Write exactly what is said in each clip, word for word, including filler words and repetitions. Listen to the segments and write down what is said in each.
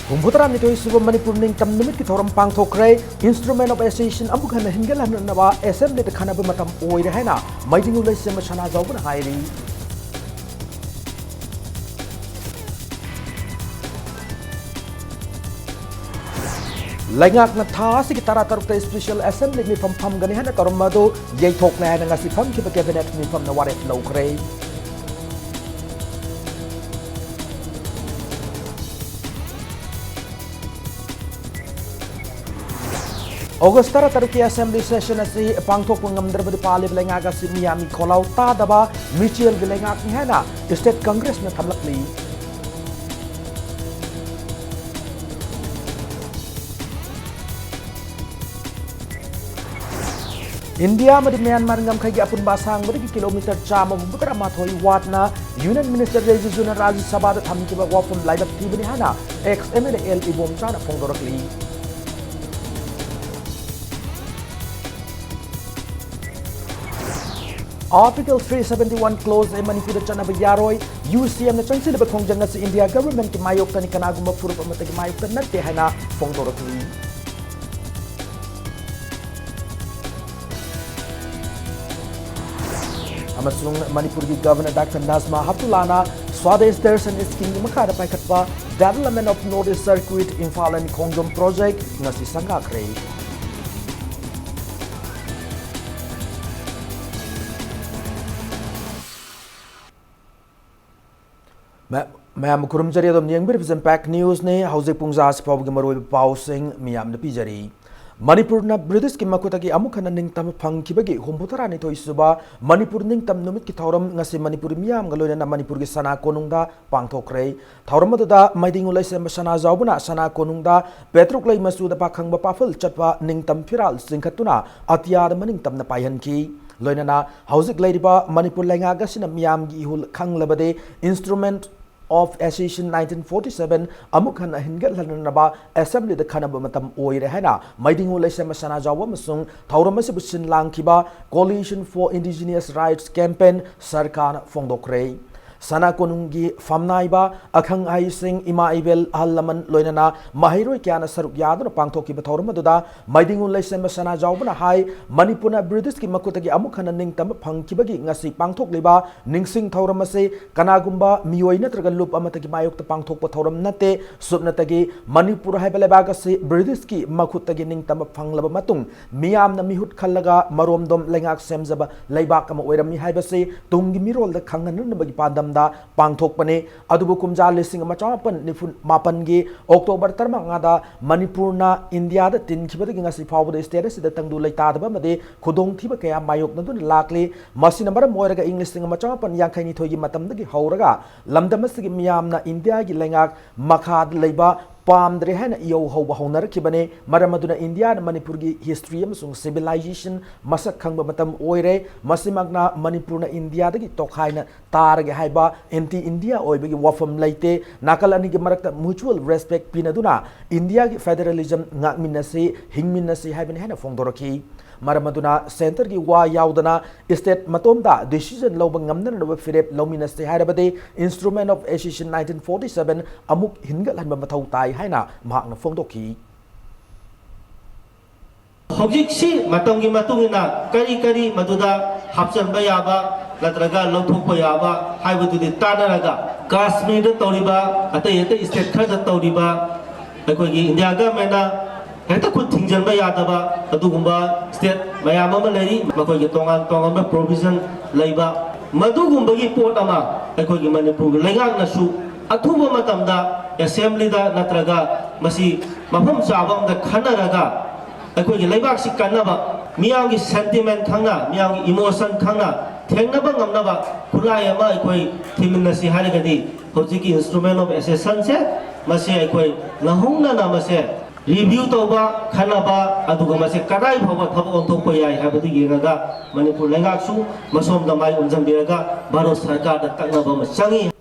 ꯍꯨꯝꯐꯨꯇꯔꯥꯅꯤꯊꯣꯏ ꯁꯨꯕ ꯃꯅꯤꯄꯨꯔ ꯅꯤꯡꯇꯝ ꯅꯨꯃꯤꯠꯀꯤ ꯊꯧꯔꯝ ꯄꯥꯡꯊꯣꯛꯈ꯭ꯔꯦ꯫ Instrument of Accession ꯑꯃꯨꯛ ꯍꯟꯅ ꯍꯤꯡꯒꯠꯍꯟꯅꯕ Assembly ꯗ ꯈꯟꯅꯕ ꯃꯇꯝ ꯑꯣꯏꯔꯦ ꯍꯥꯏꯅ ꯃꯩꯗꯤꯡꯉꯨ ꯂꯩꯁꯦꯝꯕ ꯁꯅꯥꯖꯥꯎꯕꯅ ꯍꯥꯏꯔꯤ꯫ ꯂꯩꯉꯥꯛꯅ ꯊꯥ ꯑꯁꯤꯒꯤ ꯇꯔꯥꯇꯔꯨꯛꯇ Special Assembly ꯃꯤꯐꯝ ꯐꯝꯒꯅꯤ ꯍꯥꯏꯅ ꯇꯧꯔꯝꯕ ꯑꯗꯨ ꯌꯩꯊꯣꯛꯂꯦ ꯍꯥꯏꯅ ꯉꯁꯤ ꯐꯝꯈꯤꯕ Cabinet ꯃꯤꯐꯝꯅ ꯋꯥꯔꯦꯞ ꯂꯧꯈ꯭ꯔꯦ꯫ ꯑꯣꯒꯁ ꯇꯔꯥꯇꯔꯨꯛꯀꯤ Assembly Session ꯑꯁꯤ ꯄꯥꯡꯊꯣꯛꯄ ꯉꯝꯗ꯭ꯔꯕꯗꯤ ꯄꯥꯜꯂꯤꯕ ꯂꯩꯉꯥꯛ ꯑꯁꯤ ꯃꯤꯌꯥꯝꯒꯤ ꯈꯣꯜꯂꯥꯎ ꯇꯥꯗꯕ ꯃꯤꯆꯦꯜꯒꯤ ꯂꯩꯉꯥꯛꯅꯤ ꯍꯥꯏꯅ State Congress ꯅ ꯊꯝꯂꯛꯂꯤ꯫ ꯏꯟꯗꯤꯌꯥ ꯑꯃꯗꯤ ꯃ꯭ꯌꯥꯟꯃꯥꯔ ꯉꯝꯈꯩꯒꯤ ꯑꯄꯨꯟꯕ ꯑꯁꯥꯡꯕꯗꯒꯤ ꯀꯤꯂꯣꯃꯤꯇꯔ ꯆꯥꯝꯃ ꯍꯨꯝꯐꯨꯇꯔꯥ ꯃꯥꯊꯣꯏ ꯋꯥꯠꯅ Union Minister ꯔꯤꯖꯤꯖꯨꯅ ꯔꯥꯖ꯭ꯌ ꯁꯚꯥꯗ ꯊꯝꯈꯤꯕ ꯋꯥꯐꯝ ꯂꯥꯏꯕꯛ ꯊꯤꯕꯅꯤ ꯍꯥꯏꯅ ex MLA ꯑꯦꯜ ꯏꯕꯣꯝꯆꯥꯅ ꯐꯣꯡꯗꯣꯔꯛꯂꯤ꯫ Article three seventy one clause A ꯃꯅꯤꯄꯨꯔꯗ ꯆꯠꯅꯕ ꯌꯥꯔꯣꯏ꯫ UCM ꯅ ꯆꯪꯁꯤꯜꯂꯤꯕ ꯈꯣꯡꯖꯪ ꯑꯁꯤ ꯏꯟꯗꯤꯌꯥ government ꯀꯤ ꯃꯥꯌꯣꯛꯇꯅꯤ, ꯀꯅꯥꯒꯨꯝꯕ ꯐꯨꯔꯨꯞ ꯑꯃꯠꯇꯒꯤ ꯃꯥꯌꯣꯛꯇ ꯅꯠꯇꯦ ꯍꯥꯏꯅ ꯐꯣꯡꯗꯣꯔꯛꯂꯤ꯫ ꯑꯃꯁꯨꯡ ꯃꯅꯤꯄꯨꯔꯒꯤ Governor ꯗꯥꯛꯇꯔ ꯅꯖꯃꯥ ꯍꯦꯞꯇꯨꯂꯥꯅ Swadesh Darshan Scheme ꯒꯤ ꯃꯈꯥꯗ ꯄꯥꯏꯈꯠꯄ Development of North East Circuit Imphal and Khongjom Project ꯉꯁꯤ ꯁꯪꯒꯥꯈ꯭ꯔꯦ꯫ ꯃ-, ꯃꯌꯥꯝꯕꯨ ꯈꯨꯔꯨꯝꯖꯔꯤ꯫ ꯑꯗꯣꯝꯅ ꯌꯦꯡꯕꯤꯔꯤꯕꯁꯤ Impact News ꯅꯤ꯫ ꯍꯧꯖꯤꯛ ꯄꯨꯡ ꯖꯥ ꯑꯁꯤ ꯐꯥꯎꯕꯒꯤ ꯃꯔꯨꯑꯣꯏꯕ ꯄꯥꯎꯁꯤꯡ ꯃꯤꯌꯥꯝꯗ ꯄꯤꯖꯔꯤ꯫ ꯃꯅꯤꯄꯨꯔꯅ British ꯀꯤ ꯃꯈꯨꯠꯇꯒꯤ ꯑꯃꯨꯛ ꯍꯟꯅ ꯅꯤꯡꯇꯝꯕ ꯐꯪꯈꯤꯕꯒꯤ ꯍꯨꯝꯐꯨꯇꯔꯥꯅꯤꯊꯣꯏ ꯁꯨꯕ ꯃꯅꯤꯄꯨꯔ ꯅꯤꯡꯇꯝ ꯅꯨꯃꯤꯠꯀꯤ ꯊꯧꯔꯝ ꯉꯁꯤ ꯃꯅꯤꯄꯨꯔꯤ ꯃꯤꯌꯥꯝꯒ ꯂꯣꯏꯅꯅ ꯃꯅꯤꯄꯨꯔꯒꯤ ꯁꯅꯥ ꯀꯣꯅꯨꯡꯗ ꯄꯥꯡꯊꯣꯛꯈ꯭ꯔꯦ꯫ ꯊꯧꯔꯝ ꯑꯗꯨꯗ ꯃꯩꯗꯤꯡꯉꯨ ꯂꯩꯁꯦꯝꯕ ꯁꯅꯥꯖꯥꯎꯕꯅ ꯁꯅꯥ ꯀꯣꯅꯨꯡꯗ ꯄꯦꯇ꯭ꯔꯨꯛ ꯂꯩ ꯃꯆꯨꯗ ꯄꯥꯈꯪꯕ ꯄꯥꯐꯜ ꯆꯠꯄ ꯅꯤꯡꯇꯝ ꯐꯤꯔꯥꯜ ꯆꯤꯡꯈꯠꯇꯨꯅ ꯑꯇꯤꯌꯥꯗ ꯃꯅꯤꯡ ꯇꯝꯅ ꯄꯥꯏꯍꯟꯈꯤ꯫ ꯂꯣꯏꯅꯅ ꯍꯧꯖꯤꯛ ꯂꯩꯔꯤꯕ ꯃꯅꯤꯄꯨꯔ ꯂꯩꯉꯥꯛ ꯑꯁꯤꯅ ꯃꯤꯌꯥꯝꯒꯤ ꯏꯍꯨꯜ ꯈꯪꯂꯕꯗꯤ Instrument of Accession nineteen forty seven ꯑꯃꯨꯛ ꯍꯟꯅ ꯍꯤꯡꯒꯠꯍꯟꯅꯕ Assembly ꯗ ꯈꯟꯅꯕ ꯃꯇꯝ ꯑꯣꯏꯔꯦ ꯍꯥꯏꯅ ꯃꯩꯗꯤꯡꯉꯨ ꯂꯩꯁꯦꯝꯕ ꯁꯅꯥꯖꯥꯎꯕ ꯑꯃꯁꯨꯡ ꯊꯧꯔꯝ ꯑꯁꯤꯕꯨ ꯁꯤꯟ ꯂꯥꯡꯈꯤꯕ Coalition for Indigenous Rights Campaign ꯁꯔꯀꯥꯔꯅ ꯐꯣꯡꯗꯣꯛꯈ꯭ꯔꯦ꯫ ꯁꯅꯥ ꯀꯣꯅꯨꯡꯒꯤ ꯐꯝꯅꯥꯏꯕ, ꯑꯈꯪ ꯑꯍꯩꯁꯤꯡ, ꯏꯃꯥ ꯏꯕꯦꯜ, ꯑꯍꯜ ꯂꯃꯟ, ꯂꯣꯏꯅꯅ ꯃꯍꯩꯔꯣꯏ ꯀꯌꯥꯅ ꯁꯔꯨꯛ ꯌꯥꯗꯨꯅ ꯄꯥꯡꯊꯣꯛꯈꯤꯕ ꯊꯧꯔꯝ ꯑꯗꯨꯗ ꯃꯩꯗꯤꯡꯉꯨ ꯂꯩꯁꯦꯝꯕ ꯁꯅꯥꯖꯥꯎꯕꯅ ꯍꯥꯏ, ꯃꯅꯤꯄꯨꯔꯅ ꯕ꯭ꯔꯤꯇꯤꯁꯀꯤ ꯃꯈꯨꯠꯇꯒꯤ ꯑꯃꯨꯛ ꯍꯟꯅ ꯅꯤꯡꯇꯝꯕ ꯐꯪꯈꯤꯕꯒꯤ ꯉꯁꯤ ꯄꯥꯡꯊꯣꯛꯂꯤꯕ ꯅꯤꯡꯁꯤꯡ ꯊꯧꯔꯝ ꯑꯁꯤ ꯀꯅꯥꯒꯨꯝꯕ ꯃꯤꯑꯣꯏ ꯅꯠꯇ꯭ꯔꯒ ꯂꯨꯞ ꯑꯃꯠꯇꯒꯤ ꯃꯥꯌꯣꯛꯇ ꯄꯥꯡꯊꯣꯛꯄ ꯊꯧꯔꯝ ꯅꯠꯇꯦ꯫ ꯁꯨꯞꯅꯇꯒꯤ ꯃꯅꯤꯄꯨꯔ ꯍꯥꯏꯕ ꯂꯩꯕꯥꯛ ꯑꯁꯤ ꯕ꯭ꯔꯤꯇꯤꯁꯀꯤ ꯃꯈꯨꯠꯇꯒꯤ ꯅꯤꯡꯇꯝꯕ ꯐꯪꯂꯕ ꯃꯇꯨꯡ, ꯃꯤꯌꯥꯝꯅ ꯃꯤꯍꯨꯠ ꯈꯜꯂꯒ ꯃꯔꯣꯝꯗꯣꯝ ꯂꯩꯉꯥꯛ ꯁꯦꯝꯖꯕ ꯂꯩꯕꯥꯛ ꯑꯃ ꯑꯣꯏꯔꯝꯃꯤ ꯍꯥꯏꯕꯁꯤ ꯇꯨꯡꯒꯤ ꯃꯤꯔꯣꯜꯗ ꯈꯪꯍꯟꯅꯕꯒꯤ ꯄꯥꯟꯗꯝꯗ ꯄꯥꯡꯊꯣꯛꯄꯅꯤ꯫ ꯑꯗꯨꯕꯨ ꯀꯨꯝꯖꯥ ꯂꯤꯁꯤꯡ ꯑꯃ ꯆꯃꯥꯄꯟ ꯅꯤꯐꯨ ꯃꯥꯄꯟꯒꯤ ꯑꯣꯛꯇꯣꯕꯔ ꯇꯔꯥꯃꯉꯥꯗ ꯃꯅꯤꯄꯨꯔꯅ ꯏꯟꯗꯤꯌꯥꯗ ꯇꯤꯟꯈꯤꯕꯗꯒꯤ ꯉꯁꯤ ꯐꯥꯎꯕꯗ ꯁ꯭ꯇꯦꯠ ꯑꯁꯤꯗ ꯇꯪꯗꯨ ꯂꯩꯇꯥꯗꯕ ꯑꯃꯗꯤ ꯈꯨꯗꯣꯡꯊꯤꯕ ꯀꯌꯥ ꯃꯥꯌꯣꯛꯅꯗꯨꯅ ꯂꯥꯛꯂꯤ꯫ ꯃꯁꯤꯅ ꯃꯔꯝ ꯑꯣꯏꯔꯒ ꯏꯪ ꯂꯤꯁꯤꯡ ꯑꯃ ꯆꯃꯥꯄꯟ ꯌꯥꯡꯈꯩ ꯅꯤꯊꯣꯏꯒꯤ ꯃꯇꯝꯗꯒꯤ ꯍꯧꯔꯒ ꯂꯝꯗꯝ ꯑꯁꯤꯒꯤ ꯃꯤꯌꯥꯝꯅ ꯏꯟꯗꯤꯌꯥꯒꯤ ꯂꯩꯉꯥꯛ ꯃꯈꯥꯗ ꯂꯩꯕ ꯄꯥꯝꯗ꯭ꯔꯦ ꯍꯥꯏꯅ ꯏꯍꯧ ꯍꯧꯕ ꯍꯧꯅꯔꯛꯈꯤꯕꯅꯤ꯫ ꯃꯔꯝ ꯑꯗꯨꯅ ꯏꯟꯗꯤꯌꯥꯅ ꯃꯅꯤꯄꯨꯔꯒꯤ ꯍꯤꯁꯇ꯭ꯔꯤ ꯑꯃꯁꯨꯡ ꯁꯤꯚꯤꯂꯥꯏꯖꯦꯁꯟ ꯃꯁꯛ ꯈꯪꯕ ꯃꯇꯝ ꯑꯣꯏꯔꯦ꯫ ꯃꯁꯤꯃꯛꯅ ꯃꯅꯤꯄꯨꯔꯅ ꯏꯟꯗꯤꯌꯥꯗꯒꯤ ꯇꯣꯈꯥꯏꯅ ꯇꯥꯔꯒꯦ ꯍꯥꯏꯕ ꯑꯦꯟꯇꯤ ꯏꯟꯗꯤꯌꯥ ꯑꯣꯏꯕꯒꯤ ꯋꯥꯐꯝ ꯂꯩꯇꯦ꯫ ꯅꯥꯀꯜ ꯑꯅꯤꯒꯤ ꯃꯔꯛꯇ ꯃ꯭ꯌꯨꯆꯨꯋꯦꯜ ꯔꯦꯁꯄꯦꯛ ꯄꯤꯅꯗꯨꯅ ꯏꯟꯗꯤꯌꯥꯒꯤ ꯐꯦꯗꯔꯦꯂꯤꯖꯝ ꯉꯥꯛꯃꯤꯟꯅꯁꯤ, ꯍꯤꯡꯃꯤꯟꯅꯁꯤ ꯍꯥꯏꯕꯅꯤ ꯍꯥꯏꯅ ꯐꯣꯡꯗꯣꯔꯛꯈꯤ꯫ ꯃꯔꯝ ꯑꯗꯨꯅ ꯁꯦꯟꯇꯔꯒꯤ ꯋꯥ ꯌꯥꯎꯗꯅ ꯁ꯭ꯇꯦꯠ ꯃꯇꯣꯝꯗ ꯗꯤꯁꯤꯖꯟ ꯂꯧꯕ ꯉꯝꯅꯅꯕ ꯐꯤꯔꯦꯞ ꯂꯧꯃꯤꯟꯅꯁꯤ ꯍꯥꯏꯔꯕꯗꯤ Instrument of Accession nineteen forty seven ꯑꯃꯨꯛ ꯍꯤꯟꯒꯠꯍꯟꯕ ꯃꯊꯧ ꯇꯥꯏ ꯍꯥꯏꯅ ꯃꯍꯥꯛꯅ ꯐꯣꯡꯗꯣꯛꯈꯤ꯫ ꯍꯧꯖꯤꯛꯁꯤ ꯃꯇꯝꯒꯤ ꯃꯇꯨꯡ ꯏꯟꯅ ꯀꯔꯤ ꯀꯔꯤ ꯃꯗꯨꯗ ꯍꯥꯞꯆꯤꯟꯕ ꯌꯥꯕ ꯅꯠꯇ꯭ꯔꯒ ꯂꯧꯊꯣꯛꯄ ꯌꯥꯕ ꯍꯥꯏꯕꯗꯨꯗꯤ ꯇꯥꯟꯅꯔꯒ, ꯀꯥꯁꯃꯤꯔꯗ ꯇꯧꯔꯤꯕ, ꯑꯇꯩ ꯑꯇꯩ ꯁ꯭ꯇꯦꯠ ꯈꯔꯗ ꯇꯧꯔꯤꯕ, ꯑꯩꯈꯣꯏꯒꯤ ꯏꯟꯗꯤꯌꯥ ꯒꯚꯔꯟꯃꯦꯟꯅ ꯍꯦꯛꯇ ꯈꯨꯠ ꯊꯤꯡꯖꯤꯟꯕ ꯌꯥꯗꯕ ꯑꯗꯨꯒꯨꯝꯕ ꯁ꯭ꯇꯦꯠ ꯃꯌꯥꯝ ꯑꯃ ꯂꯩꯔꯤ, ꯃꯈꯣꯏꯒꯤ ꯇꯣꯉꯥꯟ ꯇꯣꯉꯥꯟꯕ ꯄ꯭ꯔꯣꯚꯤꯖꯟ ꯂꯩꯕ꯫ ꯃꯗꯨꯒꯨꯝꯕꯒꯤ ꯄꯣꯠ ꯑꯃ ꯑꯩꯈꯣꯏꯒꯤ ꯃꯅꯤꯄꯨꯔꯒꯤ ꯂꯩꯉꯥꯛꯅꯁꯨ ꯑꯊꯨꯕ ꯃꯇꯝꯗ ꯑꯦꯁꯦꯝꯕ꯭ꯂꯤꯗ ꯅꯠꯇ꯭ꯔꯒ ꯃꯁꯤ ꯃꯐꯝ ꯆꯥꯕ ꯑꯃꯗ ꯈꯟꯅꯔꯒ ꯑꯩꯈꯣꯏꯒꯤ ꯂꯩꯕꯥꯛꯁꯤ ꯀꯟꯅꯕ, ꯃꯤꯌꯥꯝꯒꯤ ꯁꯦꯟꯇꯤꯃꯦꯟ ꯈꯪꯅ, ꯃꯤꯌꯥꯝꯒꯤ ꯏꯃꯣꯁꯟ ꯈꯪꯅ ꯊꯦꯡꯅꯕ ꯉꯝꯅꯕ ꯈꯨꯠꯂꯥꯏ ꯑꯃ ꯑꯩꯈꯣꯏ ꯊꯤꯃꯤꯟꯅꯁꯤ ꯍꯥꯏꯔꯒꯗꯤ ꯍꯧꯖꯤꯛꯀꯤ Instrument of Accessionꯁꯦ ꯃꯁꯤ ꯑꯩꯈꯣꯏ ꯉꯍꯧꯅꯅ ꯃꯁꯦ ꯔꯤꯚ꯭ꯌꯨ ꯇꯧꯕ, ꯈꯟꯅꯕ, ꯑꯗꯨꯒ ꯃꯁꯦ ꯀꯗꯥꯏ ꯐꯥꯎꯕ ꯊꯕꯛ ꯑꯣꯟꯊꯣꯛꯄ ꯌꯥꯏ ꯍꯥꯏꯕꯗꯨ ꯌꯦꯡꯉꯒ ꯃꯅꯤꯄꯨꯔ ꯂꯩꯉꯥꯛꯁꯨ ꯃꯁꯣꯝꯗ ꯃꯥꯏ ꯑꯣꯟꯁꯤꯟꯕꯤꯔꯒ ꯚꯥꯔꯠ ꯁꯔꯀꯥꯔꯗ ꯇꯛꯅꯕ ꯑꯃ ꯆꯪꯉꯤ꯫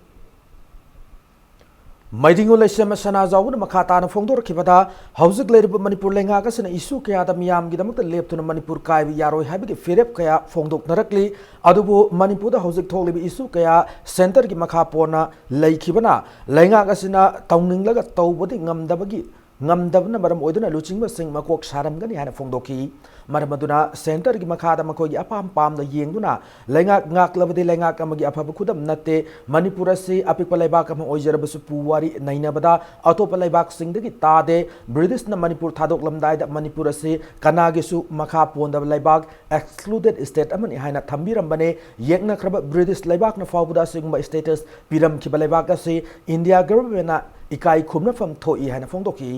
ꯃꯩꯗꯤꯉꯨ ꯂꯩꯁꯦꯝꯕ ꯁꯅꯥꯖꯥꯎꯕꯅ ꯃꯈꯥ ꯇꯥꯅ ꯐꯣꯡꯗꯣꯔꯛꯈꯤꯕꯗ, ꯍꯧꯖꯤꯛ ꯂꯩꯔꯤꯕ ꯃꯅꯤꯄꯨꯔ ꯂꯩꯉꯥꯛ ꯑꯁꯤꯅ issue ꯀꯌꯥꯗ ꯃꯤꯌꯥꯝꯒꯤꯗꯃꯛꯇ ꯂꯦꯞꯇꯨꯅ ꯃꯅꯤꯄꯨꯔ ꯀꯥꯏꯕ ꯌꯥꯔꯣꯏ ꯍꯥꯏꯕꯒꯤ ꯐꯤꯔꯦꯞ ꯀꯌꯥ ꯐꯣꯡꯗꯣꯛꯅꯔꯛꯂꯤ꯫ ꯑꯗꯨꯕꯨ ꯃꯅꯤꯄꯨꯔꯗ ꯍꯧꯖꯤꯛ ꯊꯣꯛꯂꯤꯕ issue ꯀꯌꯥ centreꯒꯤ ꯃꯈꯥ ꯄꯣꯟꯅ ꯂꯩꯈꯤꯕꯅ, ꯂꯩꯉꯥꯛ ꯑꯁꯤꯅ ꯇꯧꯅꯤꯡꯂꯒ ꯇꯧꯕꯗꯤ ꯉꯝꯗꯕꯒꯤ, ꯉꯝꯗꯕꯅ ꯃꯔꯝ ꯑꯣꯏꯗꯨꯅ ꯂꯨꯆꯤꯡꯕꯁꯤꯡ ꯃꯀꯣꯛ ꯁꯥꯔꯝꯒꯅꯤ ꯍꯥꯏꯅ ꯐꯣꯡꯗꯣꯛꯈꯤ꯫ ꯃꯔꯝ ꯑꯗꯨꯅ centreꯒꯤ ꯃꯈꯥꯗ ꯃꯈꯣꯏꯒꯤ ꯑꯄꯥꯝ ꯄꯥꯝꯗ ꯌꯦꯡꯗꯨꯅ ꯂꯩꯉꯥꯛ ꯉꯥꯛꯂꯕꯗꯤ ꯂꯩꯉꯥꯛ ꯑꯃꯒꯤ ꯑꯐꯕ ꯈꯨꯗꯝ ꯅꯠꯇꯦ꯫ ꯃꯅꯤꯄꯨꯔ ꯑꯁꯤ ꯑꯄꯤꯛꯄ ꯂꯩꯕꯥꯛ ꯑꯃ ꯑꯣꯏꯖꯔꯕꯁꯨ ꯄꯨꯋꯥꯔꯤ ꯅꯩꯅꯕꯗ ꯑꯇꯣꯞꯄ ꯂꯩꯕꯥꯛꯁꯤꯡꯗꯒꯤ ꯇꯥꯗꯦ꯫ ꯕ꯭ꯔꯤꯇꯤꯁꯅ ꯃꯅꯤꯄꯨꯔ ꯊꯥꯗꯣꯛꯂꯝꯗꯥꯏꯗ ꯃꯅꯤꯄꯨꯔ ꯑꯁꯤ ꯀꯅꯥꯒꯤꯁꯨ ꯃꯈꯥ ꯄꯣꯟꯗꯕ ꯂꯩꯕꯥꯛ, excluded state ꯑꯃꯅꯤ ꯍꯥꯏꯅ ꯊꯝꯕꯤꯔꯝꯕꯅꯦ꯫ ꯌꯦꯛꯅꯈ꯭ꯔꯕ ꯕ꯭ꯔꯤꯇꯤꯁ ꯂꯩꯕꯥꯛꯅ ꯐꯥꯎꯕꯗ ꯑꯁꯤꯒꯨꯝꯕ status ꯄꯤꯔꯝꯈꯤꯕ ꯂꯩꯕꯥꯛ ꯑꯁꯤ ꯏꯟꯗꯤꯌꯥ governmentꯅ ꯏꯀꯥꯏ ꯈꯨꯝꯅꯐꯝ ꯊꯣꯛꯏ ꯍꯥꯏꯅ ꯐꯣꯡꯗꯣꯛꯈꯤ꯫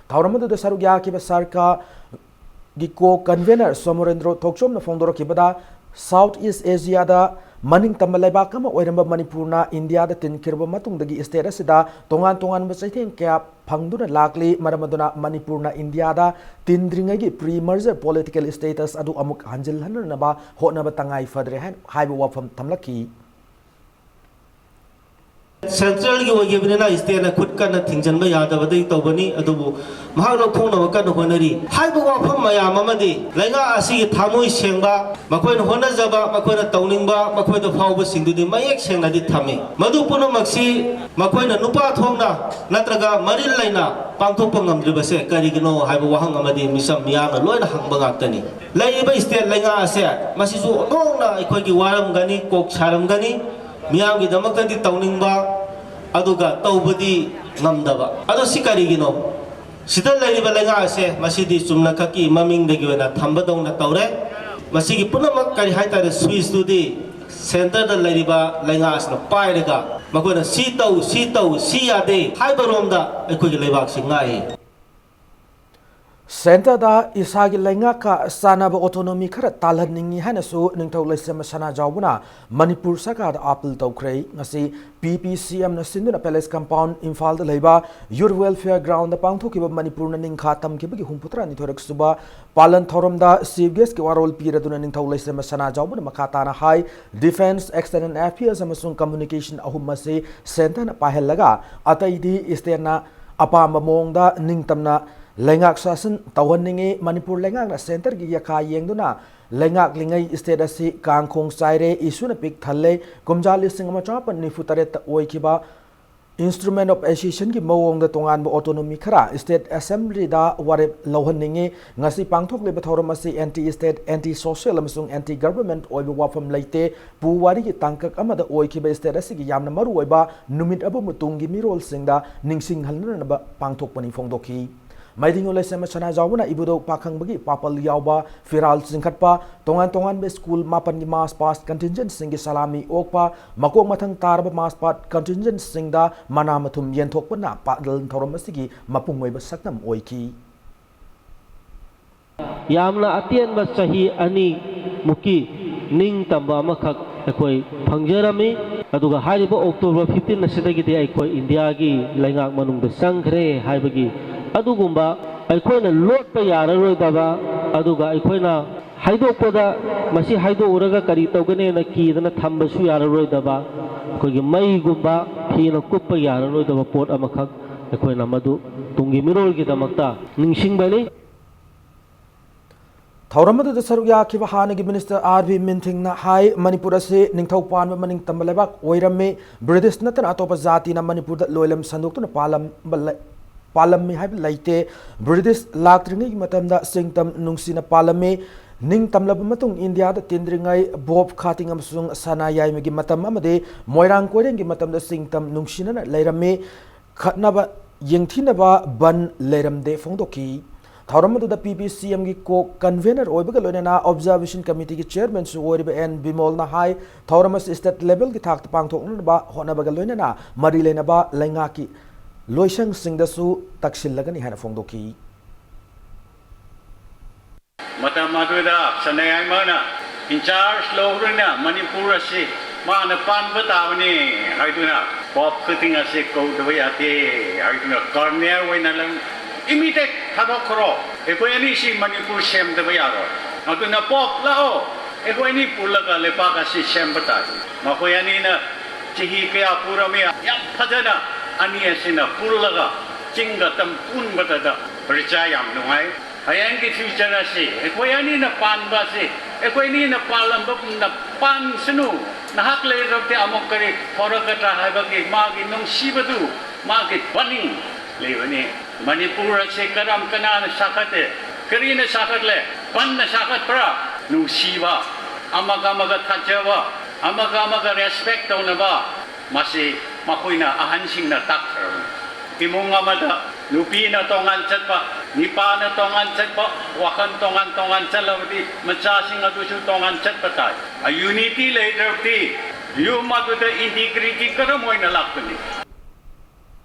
ꯊꯧꯔꯝ ꯑꯗꯨꯗ ꯁꯔꯨꯛ ꯌꯥꯈꯤꯕ ꯁꯔꯀꯥ ꯒꯤ co-convener ꯁꯣꯃꯣꯔꯦꯟꯗ꯭ꯔꯣ ꯊꯣꯛꯆꯣꯝꯅ ꯐꯣꯡꯗꯣꯔꯛꯈꯤꯕꯗ, South East Asiaꯗ ꯃꯅꯤꯡ ꯇꯝꯕ ꯂꯩꯕꯥꯛ ꯑꯃ ꯑꯣꯏꯔꯝꯕ ꯃꯅꯤꯄꯨꯔꯅ ꯏꯟꯗꯤꯌꯥꯗ ꯇꯤꯟꯈꯤꯔꯕ ꯃꯇꯨꯡꯗꯒꯤ state ꯑꯁꯤꯗ ꯇꯣꯉꯥꯟ ꯇꯣꯉꯥꯟꯕ ꯆꯩꯊꯦꯡ ꯀꯌꯥ ꯐꯪꯗꯨꯅ ꯂꯥꯛꯂꯤ꯫ ꯃꯔꯝ ꯑꯗꯨꯅ ꯃꯅꯤꯄꯨꯔꯅ ꯏꯟꯗꯤꯌꯥꯗ ꯇꯤꯟꯗ꯭ꯔꯤꯉꯩꯒꯤ pre-merger political status ꯑꯗꯨ ꯑꯃꯨꯛ ꯍꯟꯖꯤꯜꯍꯟꯅꯅꯕ ꯍꯣꯠꯅꯕ ꯇꯉꯥꯏ ꯐꯗ꯭ꯔꯦ ꯍꯥꯏꯅ ꯍꯥꯏꯕ ꯋꯥꯐꯝ ꯊꯝꯂꯛꯈꯤ꯫ Centralꯒꯤ ꯑꯣꯏꯈꯤꯕꯅꯤꯅ stateꯅ ꯈꯨꯠ ꯀꯟꯅ ꯊꯤꯡꯖꯤꯟꯕ ꯌꯥꯗꯕꯗꯒꯤ ꯇꯧꯕꯅꯤ꯫ ꯑꯗꯨꯕꯨ ꯃꯍꯥꯛ ꯂꯧꯊꯣꯛꯅꯕ ꯀꯟꯅ ꯍꯣꯠꯅꯔꯤ꯫ ꯍꯥꯏꯕ ꯋꯥꯐꯝ ꯃꯌꯥꯝ ꯑꯃꯗꯤ ꯂꯩꯉꯥꯛ ꯑꯁꯤꯒꯤ ꯊꯃꯣꯏ ꯁꯦꯡꯕ, ꯃꯈꯣꯏꯅ ꯍꯣꯠꯅꯖꯕ, ꯃꯈꯣꯏꯅ ꯇꯧꯅꯤꯡꯕ, ꯃꯈꯣꯏꯗ ꯐꯥꯎꯕꯁꯤꯡꯗꯨꯗꯤ ꯃꯌꯦꯛ ꯁꯦꯡꯅꯗꯤ ꯊꯝꯃꯤ꯫ ꯃꯗꯨ ꯄꯨꯝꯅꯃꯛꯁꯤ ꯃꯈꯣꯏꯅ ꯅꯨꯄꯥ ꯊꯣꯛꯅ ꯅꯠꯇ꯭ꯔꯒ ꯃꯔꯤꯜ ꯂꯩꯅ ꯄꯥꯡꯊꯣꯛꯄ ꯉꯝꯗ꯭ꯔꯤꯕꯁꯦ ꯀꯔꯤꯒꯤꯅꯣ ꯍꯥꯏꯕ ꯋꯥꯍꯪ ꯑꯃꯗꯤ ꯃꯤꯆꯝ ꯃꯤꯌꯥꯝꯅ ꯂꯣꯏꯅ ꯍꯪꯕ ꯉꯥꯛꯇꯅꯤ꯫ ꯂꯩꯔꯤꯕ state ꯂꯩꯉꯥꯛ ꯑꯁꯦ ꯃꯁꯤꯁꯨ ꯑꯣꯟꯊꯣꯛꯅ ꯑꯩꯈꯣꯏꯒꯤ ꯋꯥꯔꯝꯒꯅꯤ, ꯀꯣꯛ ꯁꯥꯔꯝꯒꯅꯤ꯫ ꯃꯤꯌꯥꯝꯒꯤꯗꯃꯛꯇꯗꯤ ꯇꯧꯅꯤꯡꯕ, ꯑꯗꯨꯒ ꯇꯧꯕꯗꯤ ꯉꯝꯗꯕ꯫ ꯑꯗꯣ ꯁꯤ ꯀꯔꯤꯒꯤꯅꯣ? ꯁꯤꯗ ꯂꯩꯔꯤꯕ ꯂꯩꯉꯥꯛ ꯑꯁꯦ ꯃꯁꯤꯗꯤ ꯆꯨꯝꯅꯈꯛꯀꯤ ꯃꯃꯤꯡꯗꯒꯤ ꯑꯣꯏꯅ ꯊꯝꯕꯗꯧꯅ ꯇꯧꯔꯦ꯫ ꯃꯁꯤꯒꯤ ꯄꯨꯝꯅꯃꯛ ꯀꯔꯤ ꯍꯥꯏꯇꯥꯔꯦ, switchꯇꯨꯗꯤ centreꯗ ꯂꯩꯔꯤꯕ ꯂꯩꯉꯥꯛ ꯑꯁꯤꯅ ꯄꯥꯏꯔꯒ ꯃꯈꯣꯏꯅ ꯁꯤ ꯇꯧ, ꯁꯤ ꯇꯧ, ꯁꯤ ꯌꯥꯗꯦ ꯍꯥꯏꯕꯔꯣꯝꯗ ꯑꯩꯈꯣꯏꯒꯤ ꯂꯩꯕꯥꯛꯁꯤ ꯉꯥꯛꯏ꯫ ꯁꯦꯟꯇꯔꯗ ꯏꯁꯥꯒꯤ ꯂꯩꯉꯥꯛꯀ ꯆꯥꯟꯅꯕ ꯑꯣꯇꯣꯅꯣꯃꯤ ꯈꯔ ꯇꯥꯜꯍꯟꯅꯤꯡꯏ ꯍꯥꯏꯅꯁꯨ ꯅꯤꯡꯊꯧ ꯂꯩꯁꯦꯝꯕ ꯁꯅꯥꯖꯥꯎꯕꯅ ꯃꯅꯤꯄꯨꯔ ꯁꯔꯀꯥꯔꯗ ꯑꯄꯤꯜ ꯇꯧꯈ꯭ꯔꯦ꯫ ꯉꯁꯤ ꯄꯤ ꯄꯤ ꯁꯤ ꯑꯦꯝꯅ ꯁꯤꯟꯗꯨꯅ ꯄꯦꯂꯦꯁ ꯀꯝꯄꯥꯎꯟ ꯏꯝꯐꯥꯜꯗ ꯂꯩꯕ ꯌꯨꯠ ꯋꯦꯜꯐꯤꯌꯔ ꯒ꯭ꯔꯥꯎꯟꯗ ꯄꯥꯡꯊꯣꯛꯈꯤꯕ ꯃꯅꯤꯄꯨꯔꯅ ꯅꯤꯡꯈꯥ ꯇꯝꯈꯤꯕꯒꯤ ꯍꯨꯝꯐꯨꯇꯔꯥꯅꯤꯊꯣꯏꯔꯛ ꯁꯨꯕ ꯄꯥꯂꯟ ꯊꯧꯔꯝꯗ ꯆꯤꯐ ꯒꯦꯁꯀꯤ ꯋꯥꯔꯣꯜ ꯄꯤꯔꯗꯨꯅ ꯅꯤꯡꯊꯧ ꯂꯩꯁꯦꯝꯕ ꯁꯅꯥꯖꯥꯎꯕꯅ ꯃꯈꯥ ꯇꯥꯅ ꯍꯥꯏ, ꯗꯤꯐꯦꯟꯁ, ꯑꯦꯛꯁꯇꯔꯅꯦꯜ ꯑꯦꯐꯤꯌꯔꯁ ꯑꯃꯁꯨꯡ ꯀꯝꯃꯨꯅꯤꯀꯦꯁꯟ ꯑꯍꯨꯝ ꯑꯁꯤ ꯁꯦꯟꯇꯔꯅ ꯄꯥꯏꯍꯜꯂꯒ ꯑꯇꯩꯗꯤ ꯁ꯭ꯇꯦꯠꯅ ꯑꯄꯥꯝꯕ ꯃꯑꯣꯡꯗ ꯅꯤꯡꯇꯝꯅ ꯂꯩꯉꯥꯛ ꯁꯥꯁꯟ ꯇꯧꯍꯟꯅꯤꯡꯏ꯫ ꯃꯅꯤꯄꯨꯔ ꯂꯩꯉꯥꯛꯅ ꯁꯦꯟꯇꯔꯒꯤ ꯌꯦꯈꯥ ꯌꯦꯡꯗꯨꯅ ꯂꯩꯉꯥꯛꯂꯤꯉꯩ ꯁ꯭ꯇꯦꯠ ꯑꯁꯤ ꯀꯥꯡꯈꯣꯡ ꯆꯥꯏꯔꯦ, ꯏꯁꯨꯅ ꯄꯤꯛ ꯊꯜꯂꯦ꯫ ꯀꯨꯝꯖꯥ ꯂꯤꯁꯤꯡ ꯑꯃ ꯆꯃꯥꯄꯟ ꯅꯤꯐꯨ ꯇꯔꯦꯠꯇ ꯑꯣꯏꯈꯤꯕ ꯏꯟꯁꯇ꯭ꯔꯨꯃꯦꯟ ꯑꯣꯐ ꯑꯦꯁꯤꯁꯟꯒꯤ ꯃꯑꯣꯡꯗ ꯇꯣꯉꯥꯟꯕ ꯑꯣꯇꯣꯅꯣꯃꯤ ꯈꯔ ꯁ꯭ꯇꯦꯠ ꯑꯦꯁꯦꯝꯕ꯭ꯂꯤꯗ ꯋꯥꯔꯦꯞ ꯂꯧꯍꯟꯅꯤꯡꯏ꯫ ꯉꯁꯤ ꯄꯥꯡꯊꯣꯛꯂꯤꯕ ꯊꯧꯔꯝ ꯑꯁꯤ ꯑꯦꯟꯇꯤ ꯁ꯭ꯇꯦꯠ, ꯑꯦꯟꯇꯤ ꯁꯣꯁꯤꯌꯦꯜ ꯑꯃꯁꯨꯡ ꯑꯦꯟꯇꯤ ꯒꯚꯔꯟꯃꯦꯟꯠ ꯑꯣꯏꯕ ꯋꯥꯐꯝ ꯂꯩꯇꯦ꯫ ꯄꯨꯋꯥꯔꯤꯒꯤ ꯇꯥꯡꯀꯛ ꯑꯃꯗ ꯑꯣꯏꯈꯤꯕ ꯁ꯭ꯇꯦꯠ ꯑꯁꯤꯒꯤ ꯌꯥꯝꯅ ꯃꯔꯨꯑꯣꯏꯕ ꯅꯨꯃꯤꯠ ꯑꯃꯕꯨ ꯇꯨꯡꯒꯤ ꯃꯤꯔꯣꯜꯁꯤꯡꯗ ꯅꯤꯡꯁꯤꯡꯍꯟꯅꯅꯕ ꯄꯥꯡꯊꯣꯛꯄꯅꯤ ꯐꯣꯡꯗꯣꯛꯈꯤ꯫ ꯃꯩꯗꯤꯉꯨ ꯂꯩꯁꯦꯝꯕ ꯁꯅꯥꯖꯥꯎꯕꯅ ꯏꯕꯨꯙꯧ ꯄꯥꯈꯪꯕꯒꯤ ꯄꯥꯄꯜ ꯌꯥꯎꯕ, ꯐꯤꯔꯥꯜ ꯆꯤꯡꯈꯠꯄ, ꯇꯣꯉꯥꯟ ꯇꯣꯉꯥꯟꯕ ꯁ꯭ꯀꯨꯜ ꯃꯥꯄꯟꯒꯤ ꯃꯥꯔꯆ ꯄꯥꯁ ꯀꯟꯇꯤꯟꯖꯦꯟꯠꯁꯤꯡꯒꯤ ꯁꯂꯥꯃꯤ ꯑꯣꯛꯄ, ꯃꯀꯣꯛ ꯃꯊꯪ ꯇꯥꯔꯕ ꯃꯥꯔꯆ ꯄꯥꯁ ꯀꯟꯇꯤꯟꯖꯦꯟꯠꯁꯤꯡꯗ ꯃꯅꯥ ꯃꯊꯨꯝ ꯌꯦꯟꯊꯣꯛꯄꯅ ꯄꯥꯂꯟ ꯊꯧꯔꯝ ꯑꯁꯤꯒꯤ ꯃꯄꯨꯡ ꯑꯣꯏꯕ ꯁꯛꯇꯝ ꯑꯣꯏꯈꯤ꯫ ꯌꯥꯝꯅ ꯑꯇꯦꯟꯕ ꯆꯍꯤ ꯑꯅꯤꯃꯨꯛꯀꯤ ꯅꯤꯡꯇꯝꯕ ꯑꯃꯈꯛ ꯑꯩꯈꯣꯏ ꯐꯪꯖꯔꯝꯃꯤ꯫ ꯑꯗꯨꯒ ꯍꯥꯏꯔꯤꯕ ꯑꯣꯛꯇꯣꯕꯔ ꯐꯤꯐꯇꯤꯟ ꯑꯁꯤꯗꯒꯤꯗꯤ ꯑꯩꯈꯣꯏ ꯏꯟꯗꯤꯌꯥꯒꯤ ꯂꯩꯉꯥꯛ ꯃꯅꯨꯡꯗ ꯆꯪꯈ꯭ꯔꯦ ꯍꯥꯏꯕꯒꯤ ꯑꯗꯨꯒꯨꯝꯕ ꯑꯩꯈꯣꯏꯅ ꯂꯣꯠꯄ ꯌꯥꯔꯔꯣꯏꯗꯕ, ꯑꯗꯨꯒ ꯑꯩꯈꯣꯏꯅ ꯍꯥꯏꯗꯣꯛꯄꯗ ꯃꯁꯤ ꯍꯥꯏꯗꯣꯛꯎꯔꯒ ꯀꯔꯤ ꯇꯧꯒꯅꯤꯅ ꯀꯤꯗꯅ ꯊꯝꯕꯁꯨ ꯌꯥꯔꯔꯣꯏꯗꯕ, ꯑꯩꯈꯣꯏꯒꯤ ꯃꯩꯒꯨꯝꯕ ꯐꯤꯅ ꯀꯨꯞꯄ ꯌꯥꯔꯔꯣꯏꯗꯕ ꯄꯣꯠ ꯑꯃꯈꯛ ꯑꯩꯈꯣꯏꯅ ꯃꯗꯨ ꯇꯨꯡꯒꯤ ꯃꯤꯔꯣꯜꯒꯤꯗꯃꯛꯇ ꯅꯤꯡꯁꯤꯡꯕꯅꯤ꯫ ꯊꯧꯔꯝ ꯑꯗꯨꯗ ꯁꯔꯨꯛ ꯌꯥꯈꯤꯕ ꯍꯥꯟꯅꯒꯤ ꯃꯤꯅꯤꯁꯇꯔ ꯑꯥꯔ ꯕꯤ ꯃꯤꯟꯊꯤꯡꯅ ꯍꯥꯏ, ꯃꯅꯤꯄꯨꯔ ꯑꯁꯤ ꯅꯤꯡꯊꯧ ꯄꯥꯟꯕ ꯃꯅꯤꯡ ꯇꯝꯕ ꯂꯩꯕꯥꯛ ꯑꯣꯏꯔꯝꯃꯤ꯫ ꯕ꯭ꯔꯤꯇꯤꯁ ꯅꯠꯇꯅ ꯑꯇꯣꯞꯄ ꯖꯥꯇꯤꯅ ꯃꯅꯤꯄꯨꯔꯗ ꯂꯣꯏꯂꯝ ꯁꯟꯗꯣꯛꯇꯨꯅ ꯄꯥꯜꯂꯝꯕ ꯂꯩ-, ꯄꯥꯜꯂꯝꯃꯤ ꯍꯥꯏꯕ ꯂꯩꯇꯦ꯫ ꯕ꯭ꯔꯤꯇꯤꯁ ꯂꯥꯛꯇ꯭ꯔꯤꯉꯩꯒꯤ ꯃꯇꯝꯗ ꯆꯤꯡꯇꯝ ꯅꯨꯡꯁꯤꯅ ꯄꯥꯜꯂꯝꯃꯤ꯫ ꯅꯤꯡ ꯇꯝꯂꯕ ꯃꯇꯨꯡ ꯏꯟꯗꯤꯌꯥꯗ ꯇꯤꯟꯗ꯭ꯔꯤꯉꯩ ꯕꯣꯞ ꯈꯥꯇꯤꯡ ꯑꯃꯁꯨꯡ ꯁꯅꯥ ꯌꯥꯏꯃꯒꯤ ꯃꯇꯝ ꯑꯃꯗꯤ ꯃꯣꯏꯔꯥꯡ ꯀꯣꯏꯔꯦꯡꯒꯤ ꯃꯇꯝꯗ ꯆꯤꯡꯇꯝ ꯅꯨꯡꯁꯤꯅꯅ ꯂꯩꯔꯝꯃꯤ꯫ ꯈꯠꯅꯕ, ꯌꯦꯡꯊꯤꯅꯕ ꯕꯟ ꯂꯩꯔꯝꯗꯦ ꯐꯣꯡꯗꯣꯛꯈꯤ꯫ ꯊꯧꯔꯝ ꯑꯗꯨꯗ ꯄꯤ ꯄꯤ ꯁꯤ ꯑꯦꯝꯒꯤ ꯀꯣ ꯀꯟꯚꯦꯅꯔ ꯑꯣꯏꯕꯒ ꯂꯣꯏꯅꯅ ꯑꯣꯕꯖꯥꯔꯕꯦꯁꯟ ꯀꯃꯤꯇꯤꯒꯤ ꯆꯤꯌꯔꯃꯦꯟꯁꯨ ꯑꯣꯏꯔꯤꯕ ꯑꯦꯟ ꯕꯤꯃꯣꯜꯅ ꯍꯥꯏ, ꯊꯧꯔꯝ ꯑꯁꯤ ꯁ꯭ꯇꯦꯠ ꯂꯦꯚꯦꯜꯒꯤ ꯊꯥꯛꯇ ꯄꯥꯡꯊꯣꯛꯅꯅꯕ ꯍꯣꯠꯅꯕꯒ ꯂꯣꯏꯅꯅ ꯃꯔꯤ ꯂꯩꯅꯕ ꯂꯩꯉꯥꯛꯀꯤ ꯂꯣꯏꯁꯪꯁꯤꯡꯗꯁꯨ ꯇꯛꯁꯤꯜꯂꯒꯅꯤ ꯍꯥꯏꯅ ꯐꯣꯡꯗꯣꯛꯈꯤ꯫ ꯃꯇꯝ ꯑꯗꯨꯗ ꯁꯅꯥꯌꯥꯏꯃꯅ in charge ꯂꯧꯔꯅ ꯃꯅꯤꯄꯨꯔ ꯑꯁꯤ ꯃꯥꯅ ꯄꯥꯟꯕ ꯇꯥꯕꯅꯤ ꯍꯥꯏꯗꯨꯅ ꯄꯣꯞ ꯈꯨꯗꯤꯡ ꯑꯁꯤ ꯀꯧꯗꯕ ꯌꯥꯗꯦ ꯍꯥꯏꯗꯨꯅ ꯀꯥꯔꯅꯦꯜ ꯑꯣꯏꯅ ꯂꯪ ꯏꯃꯤꯗꯦꯠ ꯊꯥꯗꯣꯛꯈ꯭ꯔꯣ꯫ ꯑꯩꯈꯣꯏ ꯑꯅꯤꯁꯤ ꯃꯅꯤꯄꯨꯔ ꯁꯦꯝꯗꯕ ꯌꯥꯔꯣꯏ꯫ ꯑꯗꯨꯅ ꯄꯣꯞ ꯂꯥꯛꯑꯣ, ꯑꯩꯈꯣꯏ ꯑꯅꯤ ꯄꯨꯜꯂꯒ ꯂꯩꯕꯥꯛ ꯑꯁꯤ ꯁꯦꯝꯕ ꯇꯥꯏ꯫ ꯃꯈꯣꯏ ꯑꯅꯤꯅ ꯆꯍꯤ ꯀꯌꯥ ꯄꯨꯔꯝꯃꯤ, ꯌꯥꯝ ꯐꯖꯅ ꯑꯅꯤ ꯑꯁꯤꯅ ꯄꯨꯜꯂꯒ ꯆꯤꯡꯒ ꯇꯝ ꯄꯨꯟꯕꯗꯗ ꯄ꯭ꯔꯖꯥ ꯌꯥꯝ ꯅꯨꯡꯉꯥꯏ꯫ ꯍꯌꯦꯡꯒꯤ ꯐ꯭ꯌꯨꯆꯔ ꯑꯁꯤ ꯑꯩꯈꯣꯏ ꯑꯅꯤꯅ ꯄꯥꯟꯕ ꯑꯁꯤ ꯑꯩꯈꯣꯏ ꯑꯅꯤꯅ ꯄꯥꯜꯂꯝꯕꯒꯨꯝꯅ ꯄꯥꯟꯁꯅꯨ꯫ ꯅꯍꯥꯛ ꯂꯩꯔꯕꯗꯤ ꯑꯃꯨꯛ ꯀꯔꯤ ꯊꯣꯔꯛꯀꯗ꯭ꯔꯥ ꯍꯥꯏꯕꯒꯤ ꯃꯥꯒꯤ ꯅꯨꯡꯁꯤꯕꯗꯨ, ꯃꯥꯒꯤ ꯄꯅꯤꯡ ꯂꯩꯕꯅꯤ꯫ ꯃꯅꯤꯄꯨꯔ ꯑꯁꯤ ꯀꯔꯝ ꯀꯅꯥꯅ ꯁꯥꯒꯠꯇꯦ? ꯀꯔꯤꯅ ꯁꯥꯒꯠꯂꯦ? ꯄꯟꯅ ꯁꯥꯒꯠꯄ꯭ꯔꯥ? ꯅꯨꯡꯁꯤꯕ, ꯑꯃꯒ ꯑꯃꯒ ꯊꯥꯖꯕ, ꯑꯃꯒ ꯑꯃꯒ ꯔꯦꯁꯄꯦꯛ ꯇꯧꯅꯕ, ꯃꯁꯤ ꯃꯈꯣꯏꯅ ꯑꯍꯟꯁꯤꯡꯅ ꯇꯥꯛꯈ꯭ꯔꯕꯅꯤ꯫ ꯏꯃꯨꯡ ꯑꯃꯗ ꯅꯨꯄꯤꯅ ꯇꯣꯉꯥꯟ ꯆꯠꯄ, ꯅꯤꯄꯥꯅ ꯇꯣꯉꯥꯟ ꯆꯠꯄ, ꯋꯥꯈꯜ ꯇꯣꯉꯥꯟ ꯇꯣꯉꯥꯟ ꯆꯠꯂꯕꯗꯤ ꯃꯆꯥꯁꯤꯡ ꯑꯗꯨꯁꯨ ꯇꯣꯉꯥꯟ ꯆꯠꯄ ꯇꯥꯏ꯫ ꯌꯨꯅꯤꯇꯤ ꯂꯩꯇ꯭ꯔꯕꯗꯤ ꯌꯨꯝ ꯑꯗꯨꯗ ꯏꯟꯇꯤꯒ꯭ꯔꯤꯇꯤ ꯀꯔꯝ ꯑꯣꯏꯅ ꯂꯥꯛꯀꯅꯤ?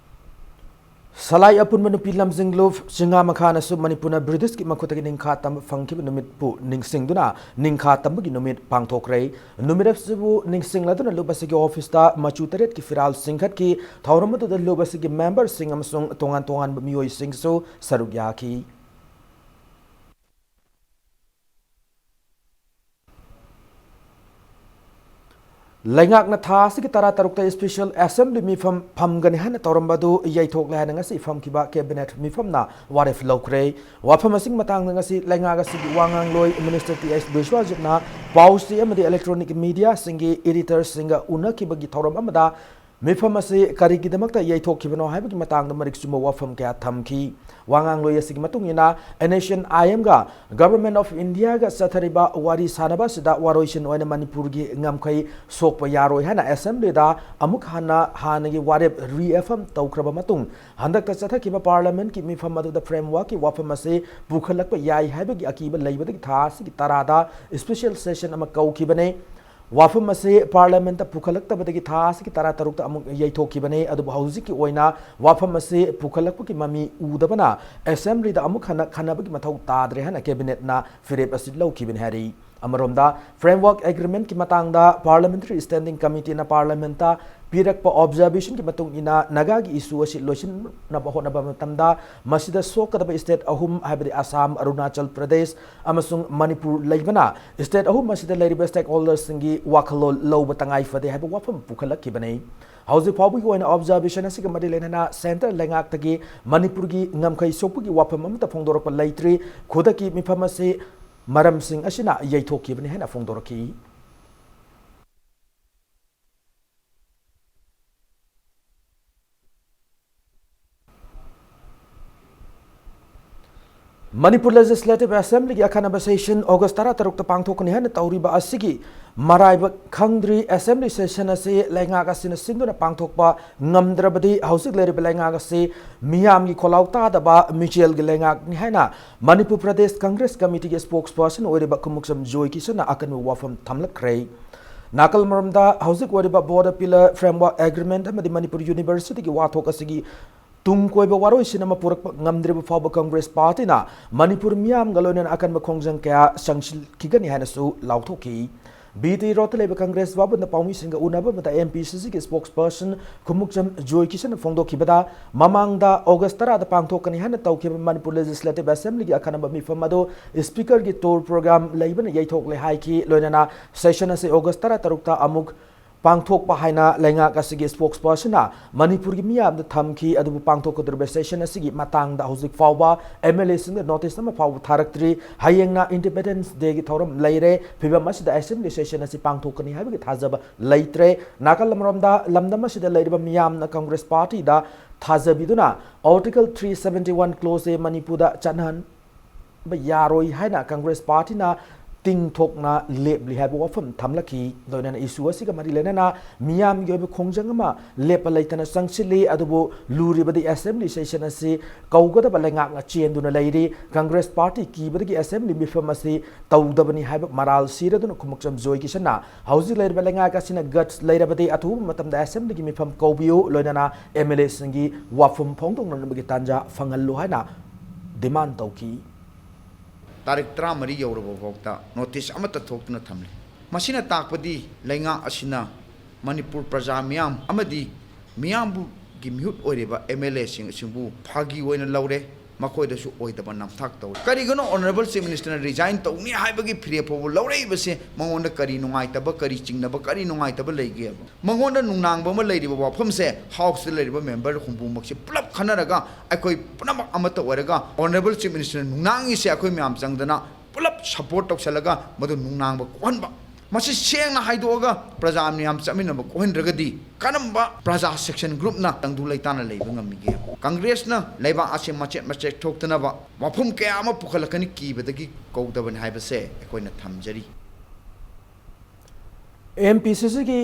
ꯁꯂꯥꯏ ꯑꯄꯨꯟꯕ ꯅꯨꯄꯤ ꯂꯝꯖꯤꯡꯂꯨꯞ ꯆꯤꯡꯉꯥ ꯃꯈꯥꯅꯁꯨ ꯃꯅꯤꯄꯨꯔꯅ ꯕ꯭ꯔꯤꯇꯤꯁꯀꯤ ꯃꯈꯨꯠꯇꯒꯤ ꯅꯤꯡꯈꯥ ꯇꯝꯕ ꯐꯪꯈꯤꯕ ꯅꯨꯃꯤꯠꯄꯨ ꯅꯤꯡꯁꯤꯡꯗꯨꯅ ꯅꯤꯡꯈꯥ ꯇꯝꯕꯒꯤ ꯅꯨꯃꯤꯠ ꯄꯥꯡꯊꯣꯛꯈ꯭ꯔꯦ꯫ ꯅꯨꯃꯤꯠ ꯑꯁꯤꯕꯨ ꯅꯤꯡꯁꯤꯡꯂꯗꯨꯅ ꯂꯨꯞ ꯑꯁꯤꯒꯤ ꯑꯣꯐꯤꯁꯇ ꯃꯆꯨ ꯇꯔꯦꯠꯀꯤ ꯐꯤꯔꯥꯜ ꯆꯤꯡꯈꯠꯈꯤ꯫ ꯊꯧꯔꯝ ꯑꯗꯨꯗ ꯂꯨꯞ ꯑꯁꯤꯒꯤ ꯃꯦꯝꯕꯔꯁꯤꯡ ꯑꯃꯁꯨꯡ ꯇꯣꯉꯥꯟ ꯇꯣꯉꯥꯟꯕ ꯃꯤꯑꯣꯏꯁꯤꯡꯁꯨ ꯁꯔꯨꯛ ꯌꯥꯈꯤ꯫ ꯂꯩꯉꯥꯛꯅ ꯊꯥ ꯑꯁꯤꯒꯤ ꯇꯔꯥ ꯇꯔꯨꯛꯇ ꯏꯁꯄꯤꯁꯦꯜ ꯑꯦꯁꯦꯝꯕ꯭ꯂꯤ ꯃꯤꯐꯝ ꯐꯝꯒꯅꯤ ꯍꯥꯏꯅ ꯇꯧꯔꯝꯕ ꯑꯗꯨ ꯌꯩꯊꯣꯛꯂꯦ ꯍꯥꯏꯅ ꯉꯁꯤ ꯐꯝꯈꯤꯕ ꯀꯦꯕꯤꯅꯦꯠ ꯃꯤꯐꯝꯅ ꯋꯥꯔꯦꯞ ꯂꯧꯈ꯭ꯔꯦ꯫ ꯋꯥꯐꯝ ꯑꯁꯤꯒꯤ ꯃꯇꯥꯡꯗ ꯉꯁꯤ ꯂꯩꯉꯥꯛ ꯑꯁꯤꯒꯤ ꯋꯥ ꯉꯥꯡꯂꯣꯏ ꯃꯤꯅꯤꯁꯇꯔ ꯇꯤ ꯑꯩꯆ ꯕꯤꯁ꯭ꯋꯖꯤꯠꯅ ꯄꯥꯎꯆꯦ ꯑꯃꯗꯤ ꯏꯂꯦꯛꯇ꯭ꯔꯣꯅꯤꯛ ꯃꯤꯗꯤꯌꯥꯁꯤꯡꯒꯤ ꯏꯗꯤꯇꯔꯁꯤꯡꯒ ꯎꯅꯈꯤꯕꯒꯤ ꯊꯧꯔꯝ ꯑꯃꯗ ꯃꯤꯐꯝ ꯑꯁꯤ ꯀꯔꯤꯒꯤꯗꯃꯛꯇ ꯌꯩꯊꯣꯛꯈꯤꯕꯅꯣ ꯍꯥꯏꯕꯒꯤ ꯃꯇꯥꯡꯗ ꯃꯔꯤꯛ ꯆꯨꯝꯕ ꯋꯥꯐꯝ ꯀꯌꯥ ꯊꯝꯈꯤ꯫ ꯋꯥ ꯉꯥꯡꯂꯣꯏ ꯑꯁꯤꯒꯤ ꯃꯇꯨꯡ ꯏꯟꯅ, ꯑꯦꯟ ꯑꯦꯁ ꯑꯦꯟ ꯑꯥꯏ ꯑꯦꯝꯒ Government of Indiaꯒ ꯆꯠꯊꯔꯤꯕ ꯋꯥꯔꯤ ꯁꯥꯟꯅꯕ ꯑꯁꯤꯗ ꯋꯥꯔꯣꯏꯁꯤꯟ ꯑꯣꯏꯅ ꯃꯅꯤꯄꯨꯔꯒꯤ ꯉꯝꯈꯩ ꯁꯣꯛꯄ ꯌꯥꯔꯣꯏ ꯍꯥꯏꯅ ꯑꯦꯁꯦꯝꯕ꯭ꯂꯤꯗ ꯑꯃꯨꯛ ꯍꯟꯅ ꯍꯥꯟꯅꯒꯤ ꯋꯥꯔꯦꯞ ꯔꯤꯑꯦꯐꯔꯝ ꯇꯧꯈ꯭ꯔꯕ ꯃꯇꯨꯡ, ꯍꯟꯗꯛꯇ ꯆꯠꯊꯈꯤꯕ ꯄꯥꯔꯂꯤꯌꯥꯃꯦꯟꯠꯀꯤ ꯃꯤꯐꯝ ꯑꯗꯨꯗ ꯐ꯭ꯔꯦꯝꯋꯥꯔꯛꯀꯤ ꯋꯥꯐꯝ ꯑꯁꯤ ꯄꯨꯈꯠꯂꯛꯄ ꯌꯥꯏ ꯍꯥꯏꯕꯒꯤ ꯑꯀꯤꯕ ꯂꯩꯕꯗꯒꯤ ꯊꯥ ꯑꯁꯤꯒꯤ ꯇꯔꯥꯗ ꯏꯁꯄꯤꯁꯦꯜ ꯁꯦꯁꯟ ꯑꯃ ꯀꯧꯈꯤꯕꯅꯤ꯫ ꯋꯥꯐꯝ ꯑꯁꯤ ꯄꯥꯔꯂꯤꯌꯥꯃꯦꯟꯠꯇ ꯄꯨꯈꯠꯂꯛꯇꯕꯗꯒꯤ ꯊꯥ ꯑꯁꯤꯒꯤ ꯇꯔꯥ ꯇꯔꯨꯛꯇ ꯑꯃꯨꯛ ꯌꯩꯊꯣꯛꯈꯤꯕꯅꯤ꯫ ꯑꯗꯨꯕꯨ ꯍꯧꯖꯤꯛꯀꯤ ꯑꯣꯏꯅ ꯋꯥꯐꯝ ꯑꯁꯤ ꯄꯨꯈꯠꯂꯛꯄꯒꯤ ꯃꯃꯤ ꯎꯗꯕꯅ ꯑꯦꯁꯦꯝꯕ꯭ꯂꯤꯗ ꯑꯃꯨꯛ ꯍꯟꯅ ꯈꯟꯅꯕꯒꯤ ꯃꯊꯧ ꯇꯥꯗ꯭ꯔꯦ ꯍꯥꯏꯅ ꯀꯦꯕꯤꯅꯦꯠꯅ ꯐꯤꯔꯦꯞ ꯑꯁꯤ ꯂꯧꯈꯤꯕꯅꯤ ꯍꯥꯏꯔꯤ꯫ ꯑꯃꯔꯣꯝꯗ, ꯐ꯭ꯔꯦꯝꯋꯥꯔꯛ ꯑꯦꯒ꯭ꯔꯤꯃꯦꯟꯠꯀꯤ ꯃꯇꯥꯡꯗ ꯄꯥꯔꯂꯤꯌꯥꯃꯦꯟꯇꯔꯤ ꯁ꯭ꯇꯦꯟꯗꯤꯡ ꯀꯃꯤꯇꯤꯅ ꯄꯥꯔꯂꯤꯌꯥꯃꯦꯟꯠꯇ ꯄꯤꯔꯛꯄ ꯑꯣꯕꯖꯔꯕꯦꯁꯟꯒꯤ ꯃꯇꯨꯡ ꯏꯟꯅ ꯅꯥꯒꯥꯒꯤ ꯏꯁꯨ ꯑꯁꯤ ꯂꯣꯏꯁꯤꯟꯅꯕ ꯍꯣꯠꯅꯕ ꯃꯇꯝꯗ ꯃꯁꯤꯗ ꯁꯣꯛꯀꯗꯕ ꯁ꯭ꯇꯦꯠ ꯑꯍꯨꯝ, ꯍꯥꯏꯕꯗꯤ ꯑꯁꯥꯝ, ꯑꯔꯨꯅꯥꯆꯜ ꯄ꯭ꯔꯗꯦꯁ ꯑꯃꯁꯨꯡ ꯃꯅꯤꯄꯨꯔ ꯂꯩꯕꯅ, ꯁ꯭ꯇꯦꯠ ꯑꯍꯨꯝ ꯑꯁꯤꯗ ꯂꯩꯔꯤꯕ ꯁ꯭ꯇꯦꯛ ꯍꯣꯜꯗꯔꯁꯤꯡꯒꯤ ꯋꯥꯈꯜꯂꯣꯟ ꯂꯧꯕ ꯇꯉꯥꯏ ꯐꯗꯦ ꯍꯥꯏꯕ ꯋꯥꯐꯝ ꯄꯨꯈꯠꯂꯛꯈꯤꯕꯅꯤ꯫ ꯍꯧꯖꯤꯛ ꯐꯥꯎꯕꯒꯤ ꯑꯣꯏꯅ ꯑꯣꯕꯖꯔꯕꯦꯁꯟ ꯑꯁꯤꯒ ꯃꯔꯤ ꯂꯩꯅꯅ ꯁꯦꯟꯇꯔ ꯂꯩꯉꯥꯛꯇꯒꯤ ꯃꯅꯤꯄꯨꯔꯒꯤ ꯉꯝꯈꯩ ꯁꯣꯛꯄꯒꯤ ꯋꯥꯐꯝ ꯑꯃꯠꯇ ꯐꯣꯡꯗꯣꯔꯛꯄ ꯂꯩꯇ꯭ꯔꯤ꯫ ꯈꯨꯗꯛꯀꯤ ꯃꯤꯐꯝ ꯑꯁꯤ ꯃꯔꯝꯁꯤꯡ ꯑꯁꯤꯅ ꯌꯩꯊꯣꯛꯈꯤꯕꯅꯤ ꯍꯥꯏꯅ ꯐꯣꯡꯗꯣꯔꯛꯈꯤ꯫ ꯃꯅꯤꯄꯨꯔ ꯂꯦꯖꯤꯁꯂꯦꯇꯤꯚ ꯑꯦꯁꯦꯝꯕ꯭ꯂꯤꯒꯤ ꯑꯈꯟꯅꯕ ꯁꯦꯁꯟ ꯑꯣꯒꯁ ꯇꯔꯥ ꯇꯔꯨꯛꯇ ꯄꯥꯡꯊꯣꯛꯀꯅꯤ ꯍꯥꯏꯅ ꯇꯧꯔꯤꯕ ꯑꯁꯤꯒꯤ ꯃꯔꯥꯏꯕꯛ ꯈꯪꯗ꯭ꯔꯤ꯫ ꯑꯦꯁꯦꯝꯕ꯭ꯂꯤ ꯁꯦꯁꯟ ꯑꯁꯤ ꯂꯩꯉꯥꯛ ꯑꯁꯤꯅ ꯁꯤꯟꯗꯨꯅ ꯄꯥꯡꯊꯣꯛꯄ ꯉꯝꯗ꯭ꯔꯕꯗꯤ ꯍꯧꯖꯤꯛ ꯂꯩꯔꯤꯕ ꯂꯩꯉꯥꯛ ꯑꯁꯤ ꯃꯤꯌꯥꯝꯒꯤ ꯈꯣꯜꯂꯥꯎ ꯇꯥꯗꯕ ꯃꯤꯆꯦꯜꯒꯤ ꯂꯩꯉꯥꯛꯅꯤ ꯍꯥꯏꯅ ꯃꯅꯤꯄꯨꯔ ꯄ꯭ꯔꯗꯦꯁ ꯀꯪꯒ꯭ꯔꯦꯁ ꯀꯃꯤꯇꯤꯒꯤ ꯁ꯭ꯄꯣꯛꯁ ꯄꯔꯁꯟ ꯑꯣꯏꯔꯤꯕ ꯈꯨꯃꯨꯛꯆꯝ ꯖꯣꯏ ꯀꯤꯁꯟꯅ ꯑꯀꯟꯕ ꯋꯥꯐꯝ ꯊꯝꯂꯛꯈ꯭ꯔꯦ꯫ ꯅꯥꯀꯜ ꯑꯃꯔꯣꯝꯗ, ꯍꯧꯖꯤꯛ ꯑꯣꯏꯔꯤꯕ ꯕꯣꯔꯗꯔ ꯄꯤꯂꯔ ꯐ꯭ꯔꯦꯝꯋꯥꯔꯛ ꯑꯦꯒ꯭ꯔꯤꯃꯦꯟꯠ ꯑꯃꯗꯤ ꯃꯅꯤꯄꯨꯔ ꯌꯨꯅꯤꯚꯔꯁꯤꯇꯤꯒꯤ ꯋꯥꯊꯣꯛ ꯑꯁꯤꯒꯤ ꯇꯨꯡ ꯀꯣꯏꯕ ꯋꯥꯔꯣꯏꯁꯤꯟ ꯑꯃ ꯄꯨꯔꯛꯄ ꯉꯝꯗ꯭ꯔꯤꯕ ꯐꯥꯎꯕ ꯀꯪꯒ꯭ꯔꯦꯁ ꯄꯥꯔꯇꯤꯅ ꯃꯅꯤꯄꯨꯔ ꯃꯤꯌꯥꯝꯒ ꯂꯣꯏꯅꯅ ꯑꯀꯟꯕ ꯈꯣꯡꯖꯪ ꯀꯌꯥ ꯆꯪꯁꯤꯜꯈꯤꯒꯅꯤ ꯍꯥꯏꯅꯁꯨ ꯂꯥꯎꯊꯣꯛꯈꯤ꯫ ꯕꯤ ꯇꯤ ꯔꯣꯗꯇ ꯂꯩꯕ ꯀꯪꯒ꯭ꯔꯦꯁ ꯚꯕꯟꯗ ꯄꯥꯎꯃꯤꯁꯤꯡꯒ ꯎꯅꯕ ꯑꯃꯗ ꯑꯦꯝ ꯄꯤ ꯁꯤ ꯁꯤꯒꯤ ꯁ꯭ꯄꯣꯛꯁ ꯄꯔꯁꯟ ꯈꯨꯃꯨꯛꯆꯝ ꯖꯣꯏ ꯀꯤꯁꯟꯅ ꯐꯣꯡꯗꯣꯛꯈꯤꯕꯗ, ꯃꯃꯥꯡꯗ ꯑꯣꯒꯁ ꯇꯔꯥꯗ ꯄꯥꯡꯊꯣꯛꯀꯅꯤ ꯍꯥꯏꯅ ꯇꯧꯈꯤꯕ ꯃꯅꯤꯄꯨꯔ ꯂꯦꯖꯤꯁꯂꯦꯇꯤꯚ ꯑꯦꯁꯦꯝꯕ꯭ꯂꯤꯒꯤ ꯑꯈꯟꯅꯕ ꯃꯤꯐꯝ ꯑꯗꯨ ꯁ꯭ꯄꯤꯀꯔꯒꯤ ꯇꯨꯔ ꯄ꯭ꯔꯣꯒ꯭ꯔꯥꯝ ꯂꯩꯕꯅ ꯌꯩꯊꯣꯛꯂꯦ ꯍꯥꯏꯈꯤ꯫ ꯂꯣꯏꯅꯅ ꯁꯦꯁꯟ ꯑꯁꯤ ꯑꯣꯒꯁ ꯇꯔꯥ ꯇꯔꯨꯛꯇ ꯑꯃꯨꯛ ꯄꯥꯡꯊꯣꯛꯄ ꯍꯥꯏꯅ ꯂꯩꯉꯥꯛ ꯑꯁꯤꯒꯤ ꯁ꯭ꯄꯣꯛꯁ ꯄꯔꯁꯟꯅ ꯃꯅꯤꯄꯨꯔꯒꯤ ꯃꯤꯌꯥꯝꯗ ꯊꯝꯈꯤ꯫ ꯑꯗꯨꯕꯨ ꯄꯥꯡꯊꯣꯛꯀꯗꯧꯔꯤꯕ ꯁꯦꯁꯟ ꯑꯁꯤꯒꯤ ꯃꯇꯥꯡꯗ ꯍꯧꯖꯤꯛ ꯐꯥꯎꯕ ꯑꯦꯝ ꯑꯦꯜ ꯑꯦꯁꯤꯡꯗ ꯅꯣꯇꯤꯁ ꯑꯃ ꯐꯥꯎꯕ ꯊꯥꯔꯛꯇ꯭ꯔꯤ꯫ ꯍꯌꯦꯡꯅ ꯏꯟꯗꯤꯄꯦꯟꯗꯦꯟꯁ ꯗꯦꯒꯤ ꯊꯧꯔꯝ ꯂꯩꯔꯦ꯫ ꯐꯤꯕꯝ ꯑꯁꯤꯗ ꯑꯦꯁꯦꯝꯕ꯭ꯂꯤ ꯁꯦꯁꯟ ꯑꯁꯤ ꯄꯥꯡꯊꯣꯛꯀꯅꯤ ꯍꯥꯏꯕꯒꯤ ꯊꯥꯖꯕ ꯂꯩꯇ꯭ꯔꯦ꯫ ꯅꯥꯀꯜ ꯑꯃꯔꯣꯝꯗ, ꯂꯝꯗꯝ ꯑꯁꯤꯗ ꯂꯩꯔꯤꯕ ꯃꯤꯌꯥꯝꯅ Congress ꯄꯥꯔꯇꯤꯗ ꯊꯥꯖꯕꯤꯗꯨꯅ Article three seventy one clause A ꯃꯅꯤꯄꯨꯔꯗ ꯆꯠꯅꯍꯟ ꯌꯥꯔꯣꯏ ꯍꯥꯏꯅ ꯀꯪꯒ꯭ꯔꯦꯁ ꯄꯥꯔꯇꯤꯅ ꯇꯤꯡꯊꯣꯛꯅ ꯂꯦꯞꯂꯤ ꯍꯥꯏꯕ ꯋꯥꯐꯝ ꯊꯝꯂꯛꯈꯤ꯫ ꯂꯣꯏꯅꯅ issue ꯑꯁꯤꯒ ꯃꯔꯤ ꯂꯩꯅꯅ ꯃꯤꯌꯥꯝꯒꯤ ꯑꯣꯏꯕ ꯈꯣꯡꯖꯪ ꯑꯃ ꯂꯦꯞꯄ ꯂꯩꯇꯅ ꯆꯪꯁꯤꯜꯂꯤ꯫ ꯑꯗꯨꯕꯨ ꯂꯨꯔꯤꯕꯗꯤ assembly session ꯑꯁꯤ ꯀꯧꯒꯗꯕ ꯂꯩꯉꯥꯛꯅ ꯆꯦꯟꯗꯨꯅ ꯂꯩꯔꯤ꯫ Congress party ꯀꯤꯕꯗꯒꯤ assembly ꯃꯤꯐꯝ ꯑꯁꯤ ꯇꯧꯗꯕꯅꯤ ꯍꯥꯏꯕ ꯃꯔꯥꯜ ꯁꯤꯔꯗꯨꯅ ꯈꯨꯃꯨꯛꯆꯝ ꯖꯣꯏ ꯀꯤꯁꯟꯅ ꯍꯧꯖꯤꯛ ꯂꯩꯔꯤꯕ ꯂꯩꯉꯥꯛ ꯑꯁꯤꯅ guts ꯂꯩꯔꯕꯗꯤ ꯑꯊꯨꯕ ꯃꯇꯝꯗ assemblyꯒꯤ ꯃꯤꯐꯝ ꯀꯧꯕꯤꯌꯨ, ꯂꯣꯏꯅꯅ MLAꯁꯤꯡꯒꯤ ꯋꯥꯐꯝ ꯐꯣꯡꯗꯣꯛꯅꯅꯕꯒꯤ ꯇꯥꯟꯖꯥ ꯐꯪꯍꯜꯂꯨ ꯍꯥꯏꯅ demand ꯇꯧꯈꯤ꯫ ꯇꯥꯔꯤꯛ ꯇꯔꯥꯃꯔꯤ ꯌꯧꯔꯕ ꯐꯥꯎꯗ notice ꯑꯃꯠꯇ ꯊꯣꯛꯇꯨꯅ ꯊꯝꯂꯤ꯫ ꯃꯁꯤꯅ ꯇꯥꯛꯄꯗꯤ ꯂꯩꯉꯥꯛ ꯑꯁꯤꯅ ꯃꯅꯤꯄꯨꯔ ꯄ꯭ꯔꯖꯥ ꯃꯤꯌꯥꯝ ꯑꯃꯗꯤ ꯃꯤꯌꯥꯝꯕꯨꯒꯤ ꯃꯤꯍꯨꯠ ꯑꯣꯏꯔꯤꯕ MLAꯁꯤꯡ ꯑꯁꯤꯕꯨ ꯐꯥꯒꯤ ꯑꯣꯏꯅ ꯂꯧꯔꯦ, ꯃꯈꯣꯏꯗꯁꯨ ꯑꯣꯏꯗꯕ ꯅꯝꯊꯥꯛ ꯇꯧꯔꯦ꯫ ꯀꯔꯤꯒꯤꯅꯣ Honourable Chief Ministerꯅ resign ꯇꯧꯅꯤ ꯍꯥꯏꯕꯒꯤ ꯐꯤꯔꯦꯞ ꯐꯥꯎꯕ ꯂꯧꯔꯛꯏꯕꯁꯦ? ꯃꯉꯣꯟꯗ ꯀꯔꯤ ꯅꯨꯡꯉꯥꯏꯇꯕ, ꯀꯔꯤ ꯆꯤꯡꯅꯕ, ꯀꯔꯤ ꯅꯨꯡꯉꯥꯏꯇꯕ ꯂꯩꯒꯦꯕ? ꯃꯉꯣꯟꯗ ꯅꯨꯡꯅꯥꯡꯕ ꯑꯃ ꯂꯩꯔꯤꯕ ꯋꯥꯐꯝꯁꯦ Houseꯇ ꯂꯩꯔꯤꯕ member ꯍꯨꯝꯐꯨꯃꯛꯁꯦ ꯄꯨꯂꯞ ꯈꯟꯅꯔꯒ ꯑꯩꯈꯣꯏ ꯄꯨꯝꯅꯃꯛ ꯑꯃꯠꯇ ꯑꯣꯏꯔꯒ Honourable Chief Ministerꯅ ꯅꯨꯡꯅꯥꯡꯉꯤꯁꯦ ꯑꯩꯈꯣꯏ ꯃꯌꯥꯝ ꯆꯪꯗꯅ ꯄꯨꯂꯞ support ꯇꯧꯁꯜꯂꯒ ꯃꯗꯨ ꯅꯨꯡꯅꯥꯡꯕ ꯀꯣꯛꯍꯟꯕ꯫ ꯃꯁꯤ ꯁꯦꯡꯅ ꯍꯥꯏꯗꯣꯛꯑꯒ ꯄ꯭ꯔꯖꯥ ꯃꯌꯥꯝ ꯆꯠꯃꯤꯟꯅꯕ ꯀꯣꯛꯍꯟꯗ꯭ꯔꯒꯗꯤ ꯀꯔꯝꯕ ꯄ꯭ꯔꯖꯥ section groupꯅ ꯇꯪꯗꯨ ꯂꯩꯇꯥꯅ ꯂꯩꯕ ꯉꯝꯃꯤꯒꯦ? Congressꯅ ꯂꯩꯕꯥꯛ ꯑꯁꯤ ꯃꯆꯦꯠ ꯃꯆꯦꯠ ꯊꯣꯛꯇꯅꯕ ꯋꯥꯐꯝ ꯀꯌꯥ ꯑꯃ ꯄꯨꯈꯠꯂꯛꯀꯅꯤ ꯀꯤꯕꯗꯒꯤ ꯀꯧꯗꯕꯅꯤ ꯍꯥꯏꯕꯁꯦ ꯑꯩꯈꯣꯏꯅ ꯊꯝꯖꯔꯤ꯫ MPCCꯒꯤ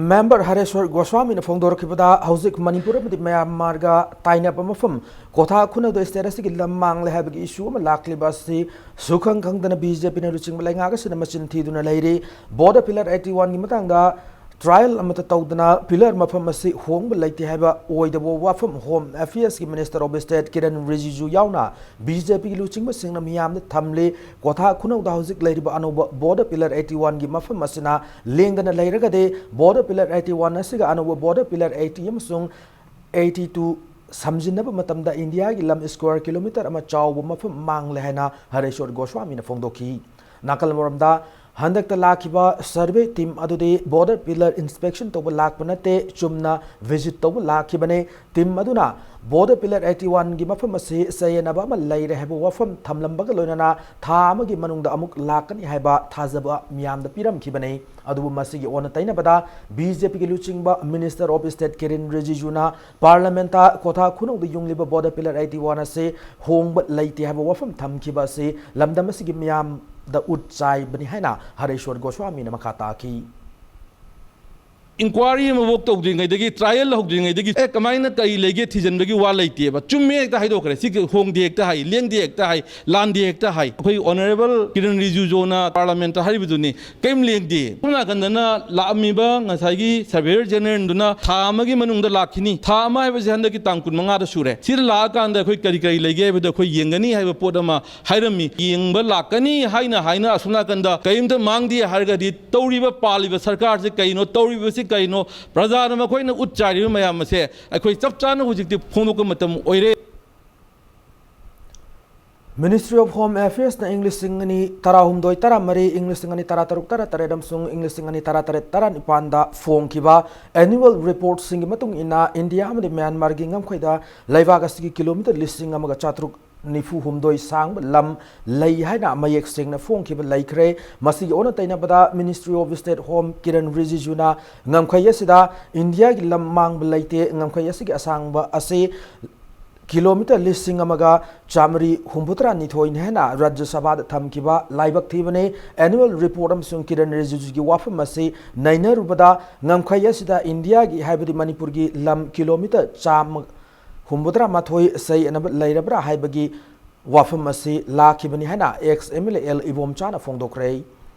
member ꯍꯔꯦꯁ꯭ꯋꯔ ꯒꯣꯁ꯭ꯋꯥꯃꯤꯅ ꯐꯣꯡꯗꯣꯔꯛꯈꯤꯕꯗ ꯍꯧꯖꯤꯛ ꯃꯅꯤꯄꯨꯔ ꯑꯃꯗꯤ ꯃ꯭ꯌꯥꯟꯃꯥꯔꯒ ꯇꯥꯏꯅꯕ ꯃꯐꯝ ꯀꯣꯊꯥ ꯈꯨꯅꯧꯗ status ꯑꯁꯤꯒꯤ ꯂꯝ ꯃꯥꯡꯂꯦ ꯍꯥꯏꯕꯒꯤ issue ꯑꯃ ꯂꯥꯛꯂꯤꯕ ꯑꯁꯤ ꯁꯨꯈꯪ ꯈꯪꯗꯅ BJPꯅ ꯂꯨꯆꯤꯡꯕ ꯂꯩꯉꯥꯛ ꯑꯁꯤꯅ ꯃꯆꯤꯟ ꯊꯤꯗꯨꯅ ꯂꯩꯔꯤ꯫ Border Pillar eighty oneꯒꯤ ꯃꯇꯥꯡꯗ trial ꯑꯃꯠꯇ ꯇꯧꯗꯅ pillar ꯃꯐꯝ ꯑꯁꯤ ꯍꯣꯡꯕ ꯂꯩꯇꯦ ꯍꯥꯏꯕ ꯑꯣꯏꯗꯕ ꯋꯥꯐꯝ Home Affairsꯀꯤ Minister of State Kiran ꯔꯤꯖꯤꯖꯨ ꯌꯥꯎꯅ BJPꯒꯤ ꯂꯨꯆꯤꯡꯕꯁꯤꯡꯅ ꯃꯤꯌꯥꯝꯗ ꯊꯝꯂꯤ꯫ ꯀꯣꯊꯥ ꯈꯨꯅꯧꯗ ꯍꯧꯖꯤꯛ ꯂꯩꯔꯤꯕ ꯑꯅꯧꯕ Border Pillar eighty oneꯒꯤ ꯃꯐꯝ ꯑꯁꯤꯅ ꯂꯦꯡꯗꯅ ꯂꯩꯔꯒꯗꯤ Border Pillar eighty one ꯑꯁꯤꯒ ꯑꯅꯧꯕ Border Pillar eighty ꯑꯃꯁꯨꯡ eighty two ꯁꯝꯖꯤꯟꯅꯕ ꯃꯇꯝꯗ ꯏꯟꯗꯤꯌꯥꯒꯤ ꯂꯝ square kilometre ꯑꯃ ꯆꯥꯎꯕ ꯃꯐꯝ ꯃꯥꯡꯂꯦ ꯍꯥꯏꯅ ꯍꯔꯦꯁ꯭ꯋꯔ ꯒꯣꯁ꯭ꯋꯥꯃꯤꯅ ꯐꯣꯡꯗꯣꯛꯈꯤ꯫ ꯅꯥꯀꯜ ꯑꯃꯔꯣꯝꯗ, ꯍꯟꯗꯛꯇ ꯂꯥꯛꯈꯤꯕ survey team ꯑꯗꯨꯗꯤ Border Pillar inspection ꯇꯧꯕ ꯂꯥꯛꯄ ꯅꯠꯇꯦ, ꯆꯨꯝꯅ visit ꯇꯧꯕ ꯂꯥꯛꯈꯤꯕꯅꯤ꯫ Team ꯑꯗꯨꯅ Border Pillar eighty oneꯒꯤ ꯃꯐꯝ ꯑꯁꯤ ꯆꯌꯦꯠꯅꯕ ꯑꯃ ꯂꯩꯔꯦ ꯍꯥꯏꯕ ꯋꯥꯐꯝ ꯊꯝꯂꯝꯕꯒ ꯂꯣꯏꯅꯅ ꯊꯥ ꯑꯃꯒꯤ ꯃꯅꯨꯡꯗ ꯑꯃꯨꯛ ꯂꯥꯛꯀꯅꯤ ꯍꯥꯏꯕ ꯊꯥꯖꯕ ꯃꯤꯌꯥꯝꯗ ꯄꯤꯔꯝꯈꯤꯕꯅꯤ꯫ ꯑꯗꯨꯕꯨ ꯃꯁꯤꯒꯤ ꯑꯣꯟꯅ ꯇꯩꯅꯕꯗ BJPꯒꯤ ꯂꯨꯆꯤꯡꯕ Minister of State Kiran ꯔꯤꯖꯤꯖꯨꯅ Parliamentꯇ ꯀꯣꯊꯥ ꯈꯨꯅꯧꯗ ꯌꯨꯡꯂꯤꯕ Border Pillar eighty one ꯑꯁꯤ ꯍꯣꯡꯕ ꯂꯩꯇꯦ ꯍꯥꯏꯕ ꯋꯥꯐꯝ ꯊꯝꯈꯤꯕ ꯑꯁꯤ ꯂꯝꯗꯝ ꯑꯁꯤꯒꯤ ꯃꯤꯌꯥꯝ ꯗ ꯎꯠ ꯆꯥꯏꯕꯅꯤ ꯍꯥꯏꯅ ꯍꯔꯦꯁ꯭ꯋꯔ ꯒꯣꯁ꯭ꯋꯥꯃꯤꯅ ꯃꯈꯥ ꯇꯥꯈꯤ꯫ ꯏꯟꯀ꯭ꯋꯥꯔꯤ ꯑꯃꯐꯥꯎ ꯇꯧꯗ꯭ꯔꯤꯉꯩꯗꯒꯤ, ꯇ꯭ꯔꯥꯏꯌꯦꯜ ꯍꯧꯗ꯭ꯔꯤꯉꯩꯗꯒꯤ ꯑꯦ ꯀꯃꯥꯏꯅ ꯀꯔꯤ ꯂꯩꯒꯦ ꯊꯤꯖꯤꯟꯕꯒꯤ ꯋꯥ ꯂꯩꯇꯦꯕ꯫ ꯆꯨꯝꯃꯦ ꯍꯦꯛꯇ ꯍꯥꯏꯗꯣꯛꯈ꯭ꯔꯦ꯫ ꯁꯤ ꯍꯣꯡꯗꯦ ꯍꯦꯛꯇ ꯍꯥꯏ, ꯂꯦꯡꯗꯦ ꯍꯦꯛꯇ ꯍꯥꯏ, ꯂꯥꯟꯗꯦ ꯍꯦꯛꯇ ꯍꯥꯏ꯫ ꯑꯩꯈꯣꯏ ꯑꯣꯅꯔꯦꯕꯜ ꯀꯤꯔꯟ ꯔꯤꯖꯤꯖꯨꯅ ꯄꯥꯔꯂꯥꯃꯦꯟꯠꯇ ꯍꯥꯏꯔꯤꯕꯗꯨꯅꯤ, ꯀꯔꯤꯝ ꯂꯦꯡꯗꯦ꯫ ꯁꯣꯝ ꯅꯥꯀꯟꯗꯅ ꯂꯥꯛꯑꯝꯃꯤꯕ ꯉꯁꯥꯏꯒꯤ ꯁꯔꯚꯦꯌꯔ ꯖꯦꯅꯔꯦꯜꯗꯨꯅ ꯊꯥ ꯑꯃꯒꯤ ꯃꯅꯨꯡꯗ ꯂꯥꯛꯈꯤꯅꯤ, ꯊꯥ ꯑꯃ ꯍꯥꯏꯕꯁꯤ ꯍꯟꯗꯛꯀꯤ ꯇꯥꯡ ꯀꯨꯟꯃꯉꯥꯗ ꯁꯨꯔꯦ꯫ ꯁꯤꯗ ꯂꯥꯛꯑꯀꯥꯟꯗ ꯑꯩꯈꯣꯏ ꯀꯔꯤ ꯀꯔꯤ ꯂꯩꯒꯦ ꯍꯥꯏꯕꯗꯣ ꯑꯩꯈꯣꯏ ꯌꯦꯡꯒꯅꯤ ꯍꯥꯏꯕ ꯄꯣꯠ ꯑꯃ ꯍꯥꯏꯔꯝꯃꯤ꯫ ꯌꯦꯡꯕ ꯂꯥꯛꯀꯅꯤ ꯍꯥꯏꯅ ꯍꯥꯏꯅ ꯑꯁꯣꯝ ꯅꯥꯀꯟꯗ ꯀꯔꯤꯝꯇ ꯃꯥꯡꯗꯦ ꯍꯥꯏꯔꯒꯗꯤ ꯇꯧꯔꯤꯕ ꯄꯥꯜꯂꯤꯕ ꯁꯔꯀꯥꯔꯁꯦ ꯀꯩꯅꯣ, ꯇꯧꯔꯤꯕꯁꯤ ꯀꯩꯅꯣ, ꯄ꯭ꯔꯖꯥꯅ ꯃꯈꯣꯏꯅ ꯎꯠ ꯆꯥꯏꯔꯤꯕ ꯃꯌꯥꯝ ꯑꯁꯦ ꯑꯩꯈꯣꯏ ꯆꯞ ꯆꯥꯅ ꯍꯧꯖꯤꯛꯇꯤ ꯐꯣꯡꯗꯣꯛꯄ ꯃꯇꯝ ꯑꯣꯏꯔꯦ꯫ Ministry of Home Affairsꯅ ꯏꯪ ꯂꯤꯁꯤꯡ ꯑꯅꯤ ꯇꯔꯥꯍꯨꯝꯗꯣꯏ ꯇꯔꯥꯃꯔꯤ, ꯏꯪ ꯂꯤꯁꯤꯡ ꯑꯅꯤ ꯇꯔꯥꯇꯔꯨꯛ ꯇꯔꯥꯇꯔꯦꯠ ꯑꯃꯁꯨꯡ ꯏꯪ ꯂꯤꯁꯤꯡ ꯑꯅꯤ ꯇꯔꯥꯇꯔꯦꯠ ꯇꯔꯥꯅꯤꯄꯥꯟꯗ ꯐꯣꯡꯈꯤꯕ annual reportꯁꯤꯡꯒꯤ ꯃꯇꯨꯡ ꯏꯟꯅ, ꯏꯟꯗꯤꯌꯥ ꯑꯃꯗꯤ ꯃ꯭ꯌꯥꯟꯃꯥꯔꯒꯤ ꯉꯝꯈꯩꯗ ꯂꯩꯕꯥꯛ ꯑꯁꯤꯒꯤ ꯀꯤꯂꯣꯃꯤꯇꯔ ꯂꯤꯁꯤꯡ ꯑꯃꯒ ꯆꯥꯇ꯭ꯔꯨꯛ ꯅꯤꯐꯨ ꯍꯨꯝꯗꯣꯏ ꯁꯥꯡꯕ ꯂꯝ ꯂꯩ ꯍꯥꯏꯅ ꯃꯌꯦꯛ ꯁꯦꯡꯅ ꯐꯣꯡꯈꯤꯕ ꯂꯩꯈ꯭ꯔꯦ꯫ ꯃꯁꯤꯒꯤ ꯑꯣꯟꯅ ꯇꯩꯅꯕꯗ, Ministry of State Home Kiran ꯔꯤꯖꯤꯖꯨꯅ ꯉꯝꯈꯩ ꯑꯁꯤꯗ ꯏꯟꯗꯤꯌꯥꯒꯤ ꯂꯝ ꯃꯥꯡꯕ ꯂꯩꯇꯦ, ꯉꯝꯈꯩ ꯑꯁꯤꯒꯤ ꯑꯁꯥꯡꯕ ꯑꯁꯤ ꯀꯤꯂꯣꯃꯤꯇꯔ ꯂꯤꯁꯤꯡ ꯑꯃꯒ ꯆꯥꯃꯔꯤ ꯍꯨꯝꯐꯨꯇꯔꯥ ꯅꯤꯊꯣꯏꯅꯤ ꯍꯥꯏꯅ ꯔꯥꯖ꯭ꯌ ꯁꯚꯥꯗ ꯊꯝꯈꯤꯕ ꯂꯥꯏꯕꯛ ꯊꯤꯕꯅꯤ꯫ Annual report ꯑꯃꯁꯨꯡ ꯀꯤꯔꯟ ꯔꯤꯖꯤꯖꯨꯒꯤ ꯋꯥꯐꯝ ꯑꯁꯤ ꯅꯩꯅꯔꯨꯕꯗ, ꯉꯝꯈꯩ ꯑꯁꯤꯗ ꯏꯟꯗꯤꯌꯥꯒꯤ, ꯍꯥꯏꯕꯗꯤ ꯃꯅꯤꯄꯨꯔꯒꯤ ꯂꯝ ꯀꯤꯂꯣꯃꯤꯇꯔ ꯆꯥꯝꯃ ꯍꯨꯝꯐꯨꯇꯔꯥ ꯃꯥꯊꯣꯏ ꯁꯩ ꯑꯅꯕ ꯂꯩꯔꯕ꯭ꯔꯥ ꯍꯥꯏꯕꯒꯤ ꯋꯥꯐꯝ ꯑꯁꯤ ꯂꯥꯛꯈꯤꯕꯅꯤ ꯍꯥꯏꯅ ex MLA ꯑꯦꯜ ꯏꯕꯣꯝꯆꯥꯅ ꯐꯣꯡꯗꯣꯛꯈ꯭ꯔꯦ꯫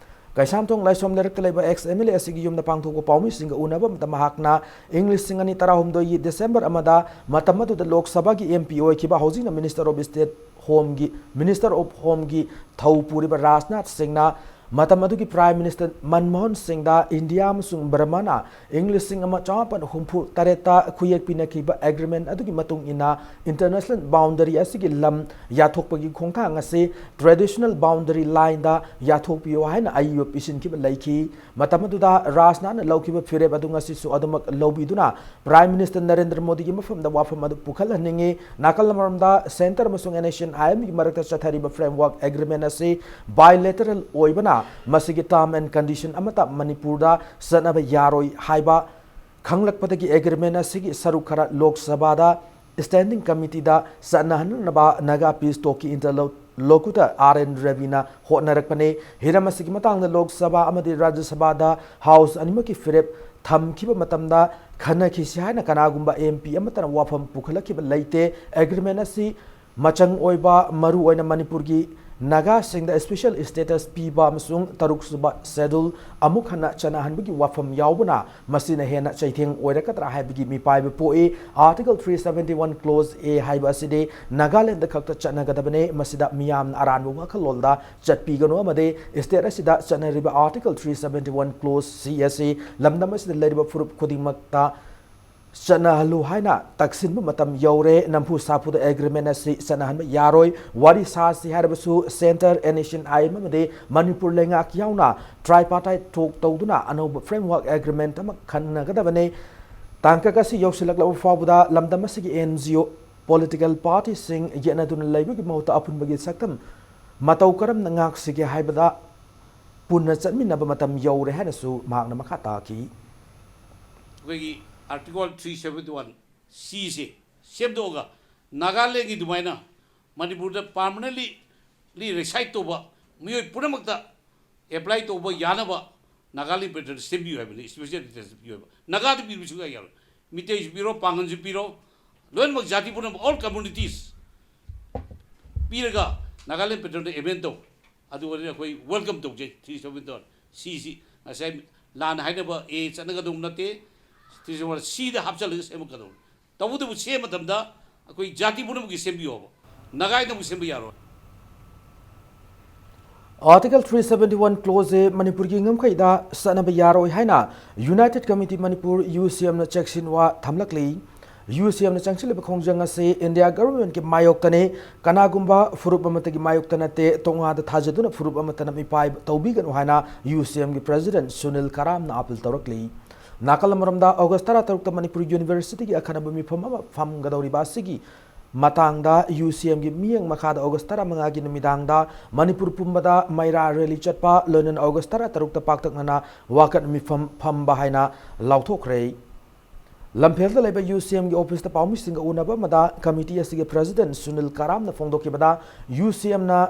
ꯀꯩꯁꯥꯝꯊꯣꯡ ꯂꯥꯏꯁ꯭ꯔꯝ ꯂꯩꯔꯛꯇ ꯂꯩꯕ ex MLA ꯑꯁꯤꯒꯤ ꯌꯨꯝꯗ ꯄꯥꯡꯊꯣꯛꯄ ꯄꯥꯎꯃꯤꯁꯤꯡꯒ ꯎꯅꯕ ꯃꯇꯝ ꯃꯍꯥꯛꯅ ꯏꯪ ꯂꯤꯁꯤꯡ ꯑꯅꯤ ꯇꯔꯥꯍꯨꯝꯗꯣꯏꯒꯤ ꯗꯤꯁꯦꯝꯕꯔ ꯑꯃꯗ, ꯃꯇꯝ ꯑꯗꯨꯗ ꯂꯣꯛ ꯁꯚꯥꯒꯤ MP ꯑꯣꯏꯈꯤꯕ, ꯍꯧꯖꯤꯛꯅ Minister of State Homeꯒꯤ, Minister of Homeꯒꯤ ꯊꯧ ꯄꯨꯔꯤꯕ ꯔꯥꯖꯅꯥꯊ ꯁꯤꯡꯅ ꯃꯇꯝ ꯑꯗꯨꯒꯤ Prime Minister ꯃꯟꯃꯣꯍꯟ ꯁꯤꯡꯗ ꯏꯟꯗꯤꯌꯥ ꯑꯃꯁꯨꯡ ꯕꯔꯃꯥꯅ ꯏꯪ ꯂꯤꯁꯤꯡ ꯑꯃ ꯆꯃꯥꯄꯟ ꯍꯨꯝꯐꯨ ꯇꯔꯦꯠꯇ ꯈꯨꯌꯦꯛ ꯄꯤꯅꯈꯤꯕ agreement ꯑꯗꯨꯒꯤ ꯃꯇꯨꯡ ꯏꯟꯅ, international boundary ꯑꯁꯤꯒꯤ ꯂꯝ ꯌꯥꯊꯣꯛꯄꯒꯤ ꯈꯣꯡꯊꯥꯡ ꯑꯁꯤ traditional boundary lineꯗ ꯌꯥꯊꯣꯛꯄꯤꯌꯨ ꯍꯥꯏꯅ ꯑꯏꯕ ꯄꯤꯁꯤꯟꯈꯤꯕ ꯂꯩꯈꯤ꯫ ꯃꯇꯝ ꯑꯗꯨꯗ ꯔꯥꯖꯅꯥꯊꯅ ꯂꯧꯈꯤꯕ ꯐꯤꯔꯦꯞ ꯑꯗꯨ ꯉꯁꯤꯁꯨ ꯑꯗꯨꯃꯛ ꯂꯧꯕꯤꯗꯨꯅ Prime Minister ꯅꯔꯦꯟꯗ꯭ꯔ ꯃꯣꯗꯤꯒꯤ ꯃꯐꯝꯗ ꯋꯥꯐꯝ ꯑꯗꯨ ꯄꯨꯈꯠꯍꯟꯅꯤꯡꯏ꯫ ꯅꯥꯀꯜ ꯑꯃꯔꯣꯝꯗ, centre ꯑꯃꯁꯨꯡ NSCN-IMꯒꯤ ꯃꯔꯛꯇ ꯆꯠꯊꯔꯤꯕ framework agreement ꯑꯁꯤ bilateral ꯑꯣꯏꯕꯅ, ꯃꯁꯤꯒꯤ term and condition ꯑꯃꯠꯇ ꯃꯅꯤꯄꯨꯔꯗ ꯆꯠꯅꯕ ꯌꯥꯔꯣꯏ ꯍꯥꯏꯕ ꯈꯪꯂꯛꯄꯗꯒꯤ agreement ꯑꯁꯤꯒꯤ ꯁꯔꯨꯛ ꯈꯔ ꯂꯣꯛ ꯁꯚꯥꯗ Standing Committeeꯗ ꯆꯠꯅꯍꯟꯅꯕ Naga Peace Talkꯀꯤ interlocutor R N Raviꯅ ꯍꯣꯠꯅꯔꯛꯄꯅꯤ꯫ ꯍꯤꯔꯝ ꯑꯁꯤꯒꯤ ꯃꯇꯥꯡꯗ ꯂꯣꯛ ꯁꯚꯥ ꯑꯃꯗꯤ ꯔꯥꯖ꯭ꯌ ꯁꯚꯥꯗ House ꯑꯅꯤꯃꯛꯀꯤ ꯐꯤꯔꯦꯞ ꯊꯝꯈꯤꯕ ꯃꯇꯝꯗ ꯈꯟꯅꯈꯤꯁꯤ ꯍꯥꯏꯅ ꯀꯅꯥꯒꯨꯝꯕ M P ꯑꯃꯠꯇꯅ ꯋꯥꯐꯝ ꯄꯨꯈꯠꯂꯛꯈꯤꯕ ꯂꯩꯇꯦ꯫ Agreement ꯑꯁꯤ ꯃꯆꯪ ꯑꯣꯏꯕ, ꯃꯔꯨ ꯑꯣꯏꯅ ꯃꯅꯤꯄꯨꯔꯒꯤ ꯅꯥꯒꯥꯁꯤꯡꯗ special status ꯄꯤꯕ ꯑꯃꯁꯨꯡ ꯇꯔꯨꯛ ꯁꯨꯕ schedule ꯑꯃꯨꯛ ꯍꯟꯅ ꯆꯠꯅꯍꯟꯕꯒꯤ ꯋꯥꯐꯝ ꯌꯥꯎꯕꯅ ꯃꯁꯤꯅ ꯍꯦꯟꯅ ꯆꯩꯊꯦꯡ ꯑꯣꯏꯔꯛꯀꯗ꯭ꯔꯥ ꯍꯥꯏꯕꯒꯤ ꯃꯤꯄꯥꯏꯕ ꯄꯣꯛꯏ꯫ Article three seventy one clause A ꯍꯥꯏꯕ ꯑꯁꯤꯗꯤ ꯅꯥꯒꯥꯂꯦꯟꯗ ꯈꯛꯇ ꯆꯠꯅꯒꯗꯕꯅꯤ꯫ ꯃꯁꯤꯗ ꯃꯤꯌꯥꯝꯅ ꯑꯔꯥꯟꯕ ꯋꯥꯈꯜꯂꯣꯟꯗ ꯆꯠꯄꯤꯒꯅꯨ ꯑꯃꯗꯤ state ꯑꯁꯤꯗ ꯆꯠꯅꯔꯤꯕ Article three seventy one clause C ꯑꯁꯤ ꯂꯝꯗꯝ ꯑꯁꯤꯗ ꯂꯩꯔꯤꯕ ꯐꯨꯔꯨꯞ ꯈꯨꯗꯤꯡꯃꯛꯇ ꯆꯠꯅꯍꯜꯂꯨ ꯍꯥꯏꯅ ꯇꯛꯁꯤꯟꯕ ꯃꯇꯝ ꯌꯧꯔꯦ꯫ ꯅꯝꯐꯨ ꯁꯥꯐꯨꯗ agreement ꯑꯁꯤ ꯆꯠꯅꯍꯟꯕ ꯌꯥꯔꯣꯏ꯫ ꯋꯥꯔꯤ ꯁꯥꯁꯤ ꯍꯥꯏꯔꯕꯁꯨ Centre, N S C N I M ꯑꯃꯗꯤ ꯃꯅꯤꯄꯨꯔ ꯂꯩꯉꯥꯛ ꯌꯥꯎꯅ tripartite talk ꯇꯧꯗꯨꯅ ꯑꯅꯧꯕ framework agreement ꯑꯃ ꯈꯟꯅꯒꯗꯕꯅꯤ꯫ ꯇꯥꯡꯀꯛ ꯑꯁꯤ ꯌꯧꯁꯤꯜꯂꯛꯂꯕ ꯐꯥꯎꯕꯗ ꯂꯝꯗꯝ ꯑꯁꯤꯒꯤ N G O, political partyꯁꯤꯡ ꯌꯦꯠꯅꯗꯨꯅ ꯂꯩꯕꯒꯤ ꯃꯍꯨꯠꯇ ꯑꯄꯨꯟꯕꯒꯤ ꯁꯛꯇꯝ ꯃꯇꯧ ꯀꯔꯝꯅ ꯉꯥꯛꯁꯤꯒꯦ ꯍꯥꯏꯕꯗ ꯄꯨꯟꯅ ꯆꯠꯃꯤꯟꯅꯕ ꯃꯇꯝ ꯌꯧꯔꯦ ꯍꯥꯏꯅꯁꯨ ꯃꯍꯥꯛꯅ ꯃꯈꯥ ꯇꯥꯈꯤ꯫ ꯑꯩꯈꯣꯏꯒꯤ Article three seventy one Cꯁꯦ ꯁꯦꯝꯗꯣꯛꯑꯒ ꯅꯥꯒꯥꯂꯦꯟꯒꯤ ꯑꯗꯨꯃꯥꯏꯅ ꯃꯅꯤꯄꯨꯔꯗ permanently reside ꯇꯧꯕ ꯃꯤꯑꯣꯏ ꯄꯨꯝꯅꯃꯛꯇ apply ꯇꯧꯕ ꯌꯥꯅꯕ ꯅꯥꯒꯥꯂꯦꯟ patternꯗ ꯁꯦꯝꯕꯤꯌꯨ ꯍꯥꯏꯕꯅꯤ꯫ Special status ꯄꯤꯌꯨ ꯍꯥꯏꯕ꯫ ꯅꯥꯒꯥꯗ ꯄꯤꯕ ꯁꯨꯡꯌꯥ ꯌꯥꯔꯣꯏ꯫ ꯃꯤꯇꯩꯁꯨ ꯄꯤꯔꯣ, ꯄꯥꯡꯒꯜꯁꯨ ꯄꯤꯔꯣ, ꯂꯣꯏꯅꯃꯛ ꯖꯥꯇꯤ ꯄꯨꯝꯅꯃꯛ, all communities ꯄꯤꯔꯒ ꯅꯥꯒꯥꯂꯦꯟ patternꯗ amend ꯇꯧ꯫ ꯑꯗꯨ ꯑꯣꯏꯔꯗꯤ ꯑꯩꯈꯣꯏ welcome ꯇꯧꯖꯩ꯫ Three seventy one Cꯁꯤ ꯉꯁꯥꯏ ꯂꯥꯟ ꯍꯥꯏꯅꯕ A ꯆꯠꯅꯒꯗꯧꯕ ꯅꯠꯇꯦ꯫ Three seventy one Cꯗ ꯍꯥꯞꯆꯤꯜꯂꯒ ꯁꯦꯝꯃꯛꯀꯗꯧꯕꯅꯤ꯫ ꯇꯧꯕꯇꯕꯨ ꯁꯦꯝꯕ ꯃꯇꯝꯗ ꯑꯩꯈꯣꯏ ꯖꯥꯇꯤ ꯄꯨꯝꯅꯃꯛꯀꯤ ꯁꯦꯝꯕꯤꯌꯣꯕ꯫ ꯅꯥꯒꯥꯒꯤꯗꯃꯛ ꯁꯦꯝꯕ ꯌꯥꯔꯣꯏ꯫ Article three seventy one clause A ꯃꯅꯤꯄꯨꯔꯒꯤ ꯉꯝꯈꯩꯗ ꯆꯠꯅꯕ ꯌꯥꯔꯣꯏ ꯍꯥꯏꯅ United Committee Manipur, UCMꯅ ꯆꯦꯛꯁꯤꯟ ꯋꯥ ꯊꯝꯂꯛꯂꯤ꯫ UCMꯅ ꯆꯪꯁꯤꯜꯂꯤꯕ ꯈꯣꯡꯖꯪ ꯑꯁꯤ India governmentꯀꯤ ꯃꯥꯌꯣꯛꯇꯅꯤ꯫ ꯀꯅꯥꯒꯨꯝꯕ ꯐꯨꯔꯨꯞ ꯑꯃꯠꯇꯒꯤ ꯃꯥꯌꯣꯛꯇ ꯅꯠꯇꯦ꯫ ꯇꯣꯉꯥꯟꯗ ꯊꯥꯖꯗꯨꯅ ꯐꯨꯔꯨꯞ ꯑꯃꯠꯇꯅ ꯃꯤꯄꯥꯏ ꯇꯧꯕꯤꯒꯅꯨ ꯍꯥꯏꯅ UCMꯒꯤ president ꯁꯨꯅꯤꯜ ꯀꯔꯥꯝꯅ appeal ꯇꯧꯔꯛꯂꯤ꯫ ꯅꯥꯀꯜ ꯑꯃꯔꯣꯝꯗ, August ꯇꯔꯥꯇꯔꯨꯛꯇ ꯃꯅꯤꯄꯨꯔ Universityꯒꯤ ꯑꯈꯟꯅꯕ ꯃꯤꯐꯝ ꯑꯃ ꯐꯝꯒꯗꯧꯔꯤꯕ ꯑꯁꯤꯒꯤ ꯃꯇꯥꯡꯗ UCMꯒꯤ ꯃꯤꯠꯌꯦꯡ ꯃꯈꯥꯗ August ꯇꯔꯥꯃꯉꯥꯒꯤ ꯅꯨꯃꯤꯗꯥꯡꯗ ꯃꯅꯤꯄꯨꯔ ꯄꯨꯝꯕꯗ ꯃꯩꯔꯥ rally ꯆꯠꯄ, ꯂꯣꯏꯅꯅ August ꯇꯔꯥꯇꯔꯨꯛꯇ ꯄꯥꯛꯇꯛꯅꯅ ꯋꯥꯀꯠ ꯃꯤꯐꯝ ꯐꯝꯕ ꯍꯥꯏꯅ ꯂꯥꯎꯊꯣꯛꯈ꯭ꯔꯦ꯫ ꯂꯝꯐꯦꯜꯗ ꯂꯩꯕ ꯌꯨ ꯁꯤ ꯑꯦꯝꯒꯤ ꯑꯣꯐꯤꯁꯇ ꯄꯥꯎꯃꯤꯁꯤꯡꯒ ꯎꯅꯕ ꯑꯃꯗ ꯀꯃꯤꯇꯤ ꯑꯁꯤꯒꯤ ꯄ꯭ꯔꯦꯁꯤꯗꯦꯟꯠ ꯁꯨꯅꯤꯜ ꯀꯥꯔꯥꯝꯅ ꯐꯣꯡꯗꯣꯛꯈꯤꯕꯗ, ꯌꯨ ꯁꯤ ꯑꯦꯝꯅ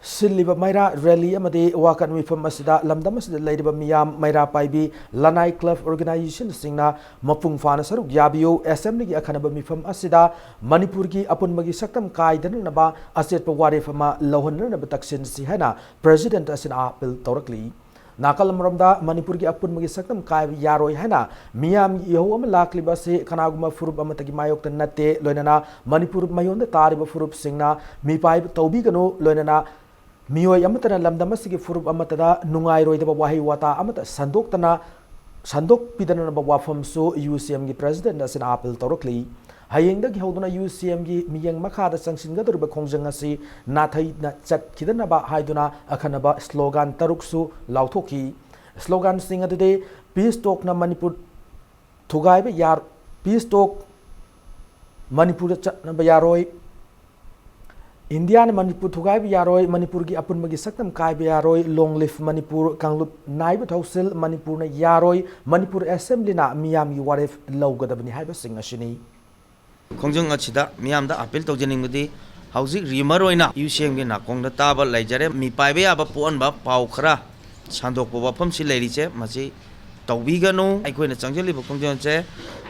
ꯁꯤꯜꯂꯤꯕ ꯃꯩꯔꯥ ꯔꯦꯂꯤ ꯑꯃꯗꯤ ꯋꯥꯀꯠ ꯃꯤꯐꯝ ꯑꯁꯤꯗ ꯂꯝꯗꯝ ꯑꯁꯤꯗ ꯂꯩꯔꯤꯕ ꯃꯤꯌꯥꯝ, ꯃꯩꯔꯥ ꯄꯥꯏꯕꯤ, ꯂꯅꯥꯏ ꯀ꯭ꯂꯕ ꯑꯣꯔꯒꯅꯥꯏꯖꯦꯁꯟꯁꯤꯡꯅ ꯃꯄꯨꯡ ꯐꯥꯅ ꯁꯔꯨꯛ ꯌꯥꯕꯤꯌꯨ, ꯑꯦꯁꯦꯝꯕ꯭ꯂꯤꯒꯤ ꯑꯈꯟꯅꯕ ꯃꯤꯐꯝ ꯑꯁꯤꯗ ꯃꯅꯤꯄꯨꯔꯒꯤ ꯑꯄꯨꯟꯕꯒꯤ ꯁꯛꯇꯝ ꯀꯥꯏꯗꯅꯅꯕ ꯑꯆꯦꯠꯄ ꯋꯥꯔꯦꯞ ꯑꯃ ꯂꯧꯍꯟꯅꯅꯕ ꯇꯛꯁꯤꯟꯁꯤ ꯍꯥꯏꯅ ꯄ꯭ꯔꯦꯁꯤꯗꯦꯟꯠ ꯑꯁꯤꯅ ꯑꯥꯄꯤꯜ ꯇꯧꯔꯛꯂꯤ꯫ ꯅꯥꯀꯜ ꯑꯃꯔꯣꯝꯗ, ꯃꯅꯤꯄꯨꯔꯒꯤ ꯑꯄꯨꯟꯕꯒꯤ ꯁꯛꯇꯝ ꯀꯥꯏꯕ ꯌꯥꯔꯣꯏ ꯍꯥꯏꯅ ꯃꯤꯌꯥꯝꯒꯤ ꯏꯍꯧ ꯑꯃ ꯂꯥꯛꯂꯤꯕ ꯑꯁꯤ ꯀꯅꯥꯒꯨꯝꯕ ꯐꯨꯔꯨꯞ ꯑꯃꯠꯇꯒꯤ ꯃꯥꯌꯣꯛꯇ ꯅꯠꯇꯦ, ꯂꯣꯏꯅꯅ ꯃꯅꯤꯄꯨꯔ ꯃꯌꯣꯟꯗ ꯇꯥꯔꯤꯕ ꯐꯨꯔꯨꯞꯁꯤꯡꯅ ꯃꯤꯄꯥꯏꯕ ꯇꯧꯕꯤꯒꯅꯨ, ꯂꯣꯏꯅꯅ ꯃꯤꯑꯣꯏ ꯑꯃꯠꯇꯅ ꯂꯝꯗꯝ ꯑꯁꯤꯒꯤ ꯐꯨꯔꯨꯞ ꯑꯃꯠꯇꯗ ꯅꯨꯡꯉꯥꯏꯔꯣꯏꯗꯕ ꯋꯥꯍꯩ ꯋꯥꯇꯥ ꯑꯃꯠꯇ ꯁꯟꯗꯣꯛꯇꯅ, ꯁꯟꯗꯣꯛꯄꯤꯗꯅꯅꯕ ꯋꯥꯐꯝꯁꯨ ꯌꯨ ꯁꯤ ꯑꯦꯝꯒꯤ ꯄ꯭ꯔꯦꯁꯤꯗꯦꯟꯠ ꯑꯁꯤꯅ ꯑꯥꯄꯤꯜ ꯇꯧꯔꯛꯂꯤ꯫ ꯍꯌꯦꯡꯗꯒꯤ ꯍꯧꯗꯨꯅ ꯌꯨ ꯁꯤ ꯑꯦꯝꯒꯤ ꯃꯤꯠꯌꯦꯡ ꯃꯈꯥꯗ ꯆꯪꯁꯤꯟꯒꯗꯧꯔꯤꯕ ꯈꯣꯡꯖꯪ ꯑꯁꯤ ꯅꯥꯊꯩꯅ ꯆꯠꯈꯤꯗꯅꯕ ꯍꯥꯏꯗꯨꯅ ꯑꯈꯟꯅꯕ ꯁ꯭ꯂꯣꯒꯥꯟ ꯇꯔꯨꯛꯁꯨ ꯂꯥꯎꯊꯣꯛꯈꯤ꯫ ꯁ꯭ꯂꯣꯒꯥꯟꯁꯤꯡ ꯑꯗꯨꯗꯤ, "ꯄꯤꯁ ꯇꯣꯛꯅ ꯃꯅꯤꯄꯨꯔ ꯊꯨꯒꯥꯏꯕ ꯌꯥꯔ-, ꯄꯤꯁ ꯇꯣꯛ ꯃꯅꯤꯄꯨꯔꯗ ꯆꯠꯅꯕ ꯌꯥꯔꯣꯏ", "ꯏꯟꯗꯤꯌꯥꯅ ꯃꯅꯤꯄꯨꯔ ꯊꯨꯒꯥꯏꯕ ꯌꯥꯔꯣꯏ", "ꯃꯅꯤꯄꯨꯔꯒꯤ ꯑꯄꯨꯟꯕꯒꯤ ꯁꯛꯇꯝ ꯀꯥꯏꯕ ꯌꯥꯔꯣꯏ", "ꯂꯣꯡ ꯂꯤꯚ ꯃꯅꯤꯄꯨꯔ", "ꯀꯥꯡꯂꯨꯞ ꯅꯥꯏꯕ ꯊꯧꯁꯤꯜ", "ꯃꯅꯤꯄꯨꯔꯅ ꯌꯥꯔꯣꯏ", "ꯃꯅꯤꯄꯨꯔ ꯑꯦꯁꯦꯝꯕ꯭ꯂꯤꯅ ꯃꯤꯌꯥꯝꯒꯤ ꯋꯥꯔꯦꯞ ꯂꯧꯒꯗꯕꯅꯤ" ꯍꯥꯏꯕꯁꯤꯡ ꯑꯁꯤꯅꯤ꯫ ꯈꯣꯡꯖꯪ ꯑꯁꯤꯗ ꯃꯤꯌꯥꯝꯗ ꯑꯥꯄꯤꯜ ꯇꯧꯖꯅꯤꯡꯕꯗꯤ, ꯍꯧꯖꯤꯛ ꯔꯤꯃꯔ ꯑꯣꯏꯅ ꯌꯨ ꯁꯤ ꯑꯦꯝꯒꯤ ꯅꯥꯀꯣꯡꯗ ꯇꯥꯕ ꯂꯩꯖꯔꯦ, ꯃꯤꯄꯥꯏꯕ ꯌꯥꯕ ꯄꯣꯛꯍꯟꯕ ꯄꯥꯎ ꯈꯔ ꯁꯟꯗꯣꯛꯄ ꯋꯥꯐꯝꯁꯤ ꯂꯩꯔꯤꯁꯦ, ꯃꯁꯤ ꯇꯧꯕꯤꯒꯅꯨ꯫ ꯑꯩꯈꯣꯏꯅ ꯆꯪꯁꯤꯜꯂꯤꯕ ꯈꯣꯡꯖꯪꯁꯦ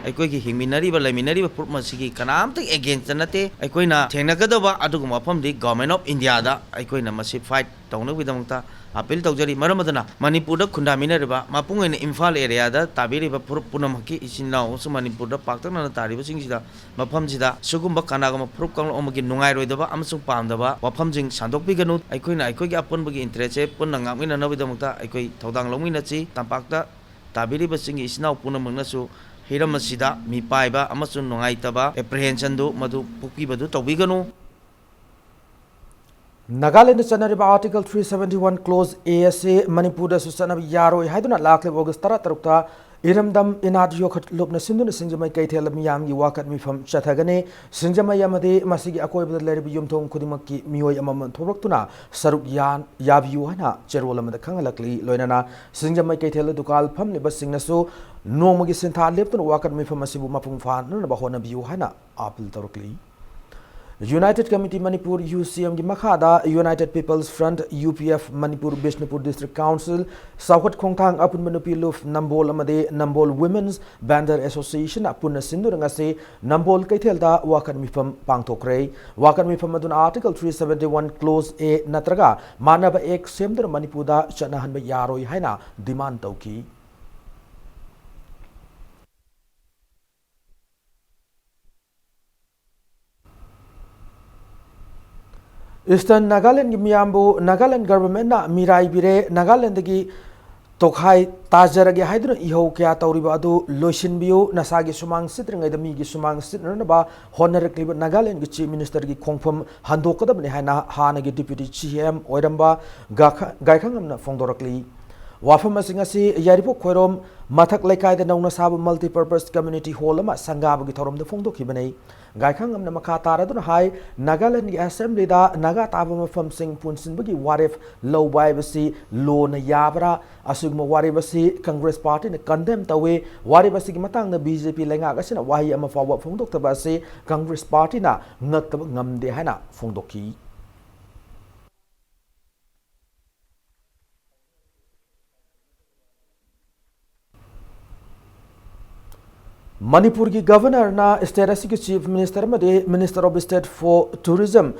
ꯑꯩꯈꯣꯏꯒꯤ ꯍꯤꯡꯃꯤꯟꯅꯔꯤꯕ, ꯂꯩꯃꯤꯟꯅꯔꯤꯕ ꯐꯨꯔꯨꯞ ꯑꯁꯤꯒꯤ ꯀꯅꯥꯝꯇ ꯑꯦꯒꯦꯟꯁꯇ ꯅꯠꯇꯦ꯫ ꯑꯩꯈꯣꯏꯅ ꯊꯦꯡꯅꯒꯗꯕ ꯑꯗꯨꯒꯨꯝꯕ ꯋꯥꯐꯝꯗꯤ Government of India ꯗ ꯑꯩꯈꯣꯏꯅ ꯃꯁꯤ ꯐꯥꯏꯠ ꯇꯧꯅꯕꯒꯤꯗꯃꯛꯇ ꯑꯥꯄꯤꯜ ꯇꯧꯖꯔꯤ꯫ ꯃꯔꯝ ꯑꯗꯨꯅ ꯃꯅꯤꯄꯨꯔꯗ ꯈꯨꯟꯗꯥꯃꯤꯟꯅꯔꯤꯕ, ꯃꯄꯨꯡ ꯑꯣꯏꯅ ꯏꯝꯐꯥꯜ ꯑꯦꯔꯤꯌꯥꯗ ꯇꯥꯕꯤꯔꯤꯕ ꯐꯨꯔꯨꯞ ꯄꯨꯝꯅꯃꯛꯀꯤ ꯏꯆꯤꯟ ꯏꯅꯥꯎ ꯑꯃꯁꯨꯡ ꯃꯅꯤꯄꯨꯔꯗ ꯄꯥꯛꯇꯛꯅꯅ ꯇꯥꯔꯤꯕꯁꯤꯡꯁꯤꯗ, ꯃꯐꯝꯁꯤꯗ ꯁꯤꯒꯨꯝꯕ ꯀꯅꯥꯒꯨꯝꯕ ꯐꯨꯔꯨꯞ ꯀꯥꯡꯂꯨꯞ ꯑꯃꯒꯤ ꯅꯨꯡꯉꯥꯏꯔꯣꯏꯗꯕ ꯑꯃꯁꯨꯡ ꯄꯥꯝꯗꯕ ꯋꯥꯐꯝꯁꯤꯡ ꯁꯟꯗꯣꯛꯄꯤꯒꯅꯨ꯫ ꯑꯩꯈꯣꯏꯅ ꯑꯩꯈꯣꯏꯒꯤ ꯑꯄꯨꯟꯕꯒꯤ ꯏꯟꯇꯔꯦꯁꯁꯦ ꯄꯨꯟꯅ ꯉꯥꯛꯃꯤꯟꯅꯅꯕꯒꯤꯗꯃꯛꯇ ꯑꯩꯈꯣꯏ ꯊꯧꯗꯥꯡ ꯂꯧꯃꯤꯟꯅꯁꯤ꯫ ꯇꯝꯄꯥꯛꯇ ꯇꯥꯕꯤꯔꯤꯕꯁꯤꯡꯒꯤ ꯏꯆꯤꯟ ꯏꯅꯥꯎ ꯄꯨꯝꯅꯃꯛꯅꯁꯨ ꯍꯤꯔꯝ ꯑꯁꯤꯗ ꯃꯤꯄꯥꯏꯕ ꯑꯃꯁꯨꯡ ꯅꯨꯡꯉꯥꯏꯇꯕ ꯑꯦꯄ꯭ꯔꯤꯍꯦꯟꯁꯟꯗꯨ ꯃꯗꯨ ꯄꯣꯛꯄꯤꯕꯗꯨ ꯇꯧꯕꯤꯒꯅꯨ꯫ ꯅꯥꯒꯥꯂꯦꯟꯗ ꯆꯠꯅꯔꯤꯕ Article three seventy one Clause A ꯑꯁꯤ ꯃꯅꯤꯄꯨꯔꯗꯁꯨ ꯆꯠꯅꯕ ꯌꯥꯔꯣꯏ ꯍꯥꯏꯗꯨꯅ ꯂꯥꯛꯂꯤꯕ ꯑꯣꯒꯁ ꯇꯔꯥꯇꯔꯨꯛꯇ ꯏꯔꯝꯗꯝ ꯏꯅꯥꯠ ꯌꯣꯛꯈꯠꯂꯨꯞꯅ ꯁꯤꯟꯗꯨꯅ ꯁꯤꯡꯖꯃꯩ ꯀꯩꯊꯦꯜꯗ ꯃꯤꯌꯥꯝꯒꯤ ꯋꯥꯀꯠ ꯃꯤꯐꯝ ꯆꯠꯊꯒꯅꯤ꯫ ꯁꯤꯡꯖꯃꯩ ꯑꯃꯗꯤ ꯃꯁꯤꯒꯤ ꯑꯀꯣꯏꯕꯗ ꯂꯩꯔꯤꯕ ꯌꯨꯝꯊꯣꯡ ꯈꯨꯗꯤꯡꯃꯛꯀꯤ ꯃꯤꯑꯣꯏ ꯑꯃꯃꯝ ꯊꯣꯛꯂꯛꯇꯨꯅ ꯁꯔꯨꯛ ꯌꯥꯟ-, ꯌꯥꯕꯤꯌꯨ ꯍꯥꯏꯅ ꯆꯦꯔꯣꯜ ꯑꯃꯗ ꯈꯪꯍꯜꯂꯛꯂꯤ꯫ ꯂꯣꯏꯅꯅ ꯁꯤꯡꯖꯃꯩ ꯀꯩꯊꯦꯜꯗ ꯗꯨꯀꯥꯟ ꯐꯝꯂꯤꯕꯁꯤꯡꯅꯁꯨ ꯅꯣꯡꯃꯒꯤ ꯁꯤꯟꯊꯥ ꯂꯦꯞꯇꯨꯅ ꯋꯥꯀꯠ ꯃꯤꯐꯝ ꯑꯁꯤꯕꯨ ꯃꯄꯨꯡ ꯐꯥꯅꯅꯕ ꯍꯣꯠꯅꯕꯤꯌꯨ ꯍꯥꯏꯅ ꯑꯥꯄꯤꯜ ꯇꯧꯔꯛꯂꯤ꯫ United Committee Manipur, U C ꯑꯦꯝꯒꯤ ꯃꯈꯥꯗ United People's Front, U P F, Manipur Bishnupur District Council, ꯆꯥꯎꯈꯠ ꯈꯣꯡꯊꯥꯡ ꯑꯄꯨꯟꯕ ꯅꯨꯄꯤ ꯂꯨꯞ ꯅꯝꯕꯣꯜ ꯑꯃꯗꯤ ꯅꯝꯕꯣꯜ Women's Vendor Association ꯄꯨꯟꯅ ꯁꯤꯟꯗꯨꯅ ꯉꯁꯤ ꯅꯝꯕꯣꯜ ꯀꯩꯊꯦꯜꯗ ꯋꯥꯀꯠ ꯃꯤꯐꯝ ꯄꯥꯡꯊꯣꯛꯈ꯭ꯔꯦ꯫ ꯋꯥꯀꯠ ꯃꯤꯐꯝ ꯑꯗꯨꯅ Article three seventy one Clause A ꯅꯠꯇ꯭ꯔꯒ ꯃꯥꯟꯅꯕ Act ꯁꯦꯝꯗꯨꯅ ꯃꯅꯤꯄꯨꯔꯗ ꯆꯠꯅꯍꯟꯕ ꯌꯥꯔꯣꯏ ꯍꯥꯏꯅ demand ꯇꯧꯈꯤ꯫ Eastern ꯅꯥꯒꯥꯂꯦꯟꯒꯤ ꯃꯤꯌꯥꯝꯕꯨ ꯅꯥꯒꯥꯂꯦꯟ governmentꯅ ꯃꯤꯔꯥꯏꯕꯤꯔꯦ, ꯅꯥꯒꯥꯂꯦꯟꯗꯒꯤ ꯇꯣꯈꯥꯏ ꯇꯥꯖꯔꯒꯦ ꯍꯥꯏꯗꯨꯅ ꯏꯍꯧ ꯀꯌꯥ ꯇꯧꯔꯤꯕ ꯑꯗꯨ ꯂꯣꯏꯁꯤꯟꯕꯤꯌꯨ, ꯅꯁꯥꯒꯤ ꯁꯨꯃꯥꯡ ꯁꯤꯠꯇ꯭ꯔꯤꯉꯩꯗ ꯃꯤꯒꯤ ꯁꯨꯃꯥꯡ ꯁꯤꯠꯅꯅꯕ ꯍꯣꯠꯅꯔꯛꯂꯤꯕ ꯅꯥꯒꯥꯂꯦꯟꯒꯤ Chief Ministerꯒꯤ ꯈꯣꯡꯐꯝ ꯍꯟꯗꯣꯛꯀꯗꯕꯅꯤ ꯍꯥꯏꯅ ꯍꯥꯟꯅꯒꯤ Deputy C M ꯑꯣꯏꯔꯝꯕ ꯒꯥꯈ-, ꯒꯥꯏꯈꯪꯉꯝꯅ ꯐꯣꯡꯗꯣꯔꯛꯂꯤ꯫ ꯋꯥꯐꯝ ꯑꯁꯤ ꯉꯁꯤ ꯌꯥꯏꯔꯤꯄꯣꯛ ꯈꯣꯏꯔꯣꯝ ꯃꯊꯛ ꯂꯩꯀꯥꯏꯗ ꯅꯧꯅ ꯁꯥꯕ Multipurpose Community Hall ꯑꯃ ꯁꯪꯒꯥꯕꯒꯤ ꯊꯧꯔꯝꯗ ꯐꯣꯡꯗꯣꯛꯈꯤꯕꯅꯤ꯫ ꯒꯥꯏꯈꯪꯉꯝꯅ ꯃꯈꯥ ꯇꯥꯔꯗꯨꯅ ꯍꯥꯏ, ꯅꯥꯒꯥꯂꯦꯟꯒꯤ Assemblyꯗ ꯅꯥꯒꯥ ꯇꯥꯕ ꯃꯐꯝꯁꯤꯡ ꯄꯨꯟꯁꯤꯟꯕꯒꯤ ꯋꯥꯔꯦꯞ ꯂꯧꯕ ꯍꯥꯏꯕꯁꯤ ꯂꯣꯅ ꯌꯥꯕ꯭ꯔꯥ? ꯑꯁꯤꯒꯨꯝꯕ ꯋꯥꯔꯦꯞ ꯑꯁꯤ Congress Partyꯅ condemn ꯇꯧꯏ꯫ ꯋꯥꯔꯦꯞ ꯑꯁꯤꯒꯤ ꯃꯇꯥꯡꯗ B J P ꯂꯩꯉꯥꯛ ꯑꯁꯤꯅ ꯋꯥꯍꯩ ꯑꯃ ꯐꯥꯎꯕ ꯐꯣꯡꯗꯣꯛꯇꯕ ꯑꯁꯤ Congress Partyꯅ ꯉꯛꯇꯕ ꯉꯝꯗꯦ ꯍꯥꯏꯅ ꯐꯣꯡꯗꯣꯛꯈꯤ꯫ ꯃꯅꯤꯄꯨꯔꯒꯤ Governorꯅ state ꯑꯁꯤꯒꯤ Chief Minister ꯑꯃꯗꯤ Minister of State for Tourism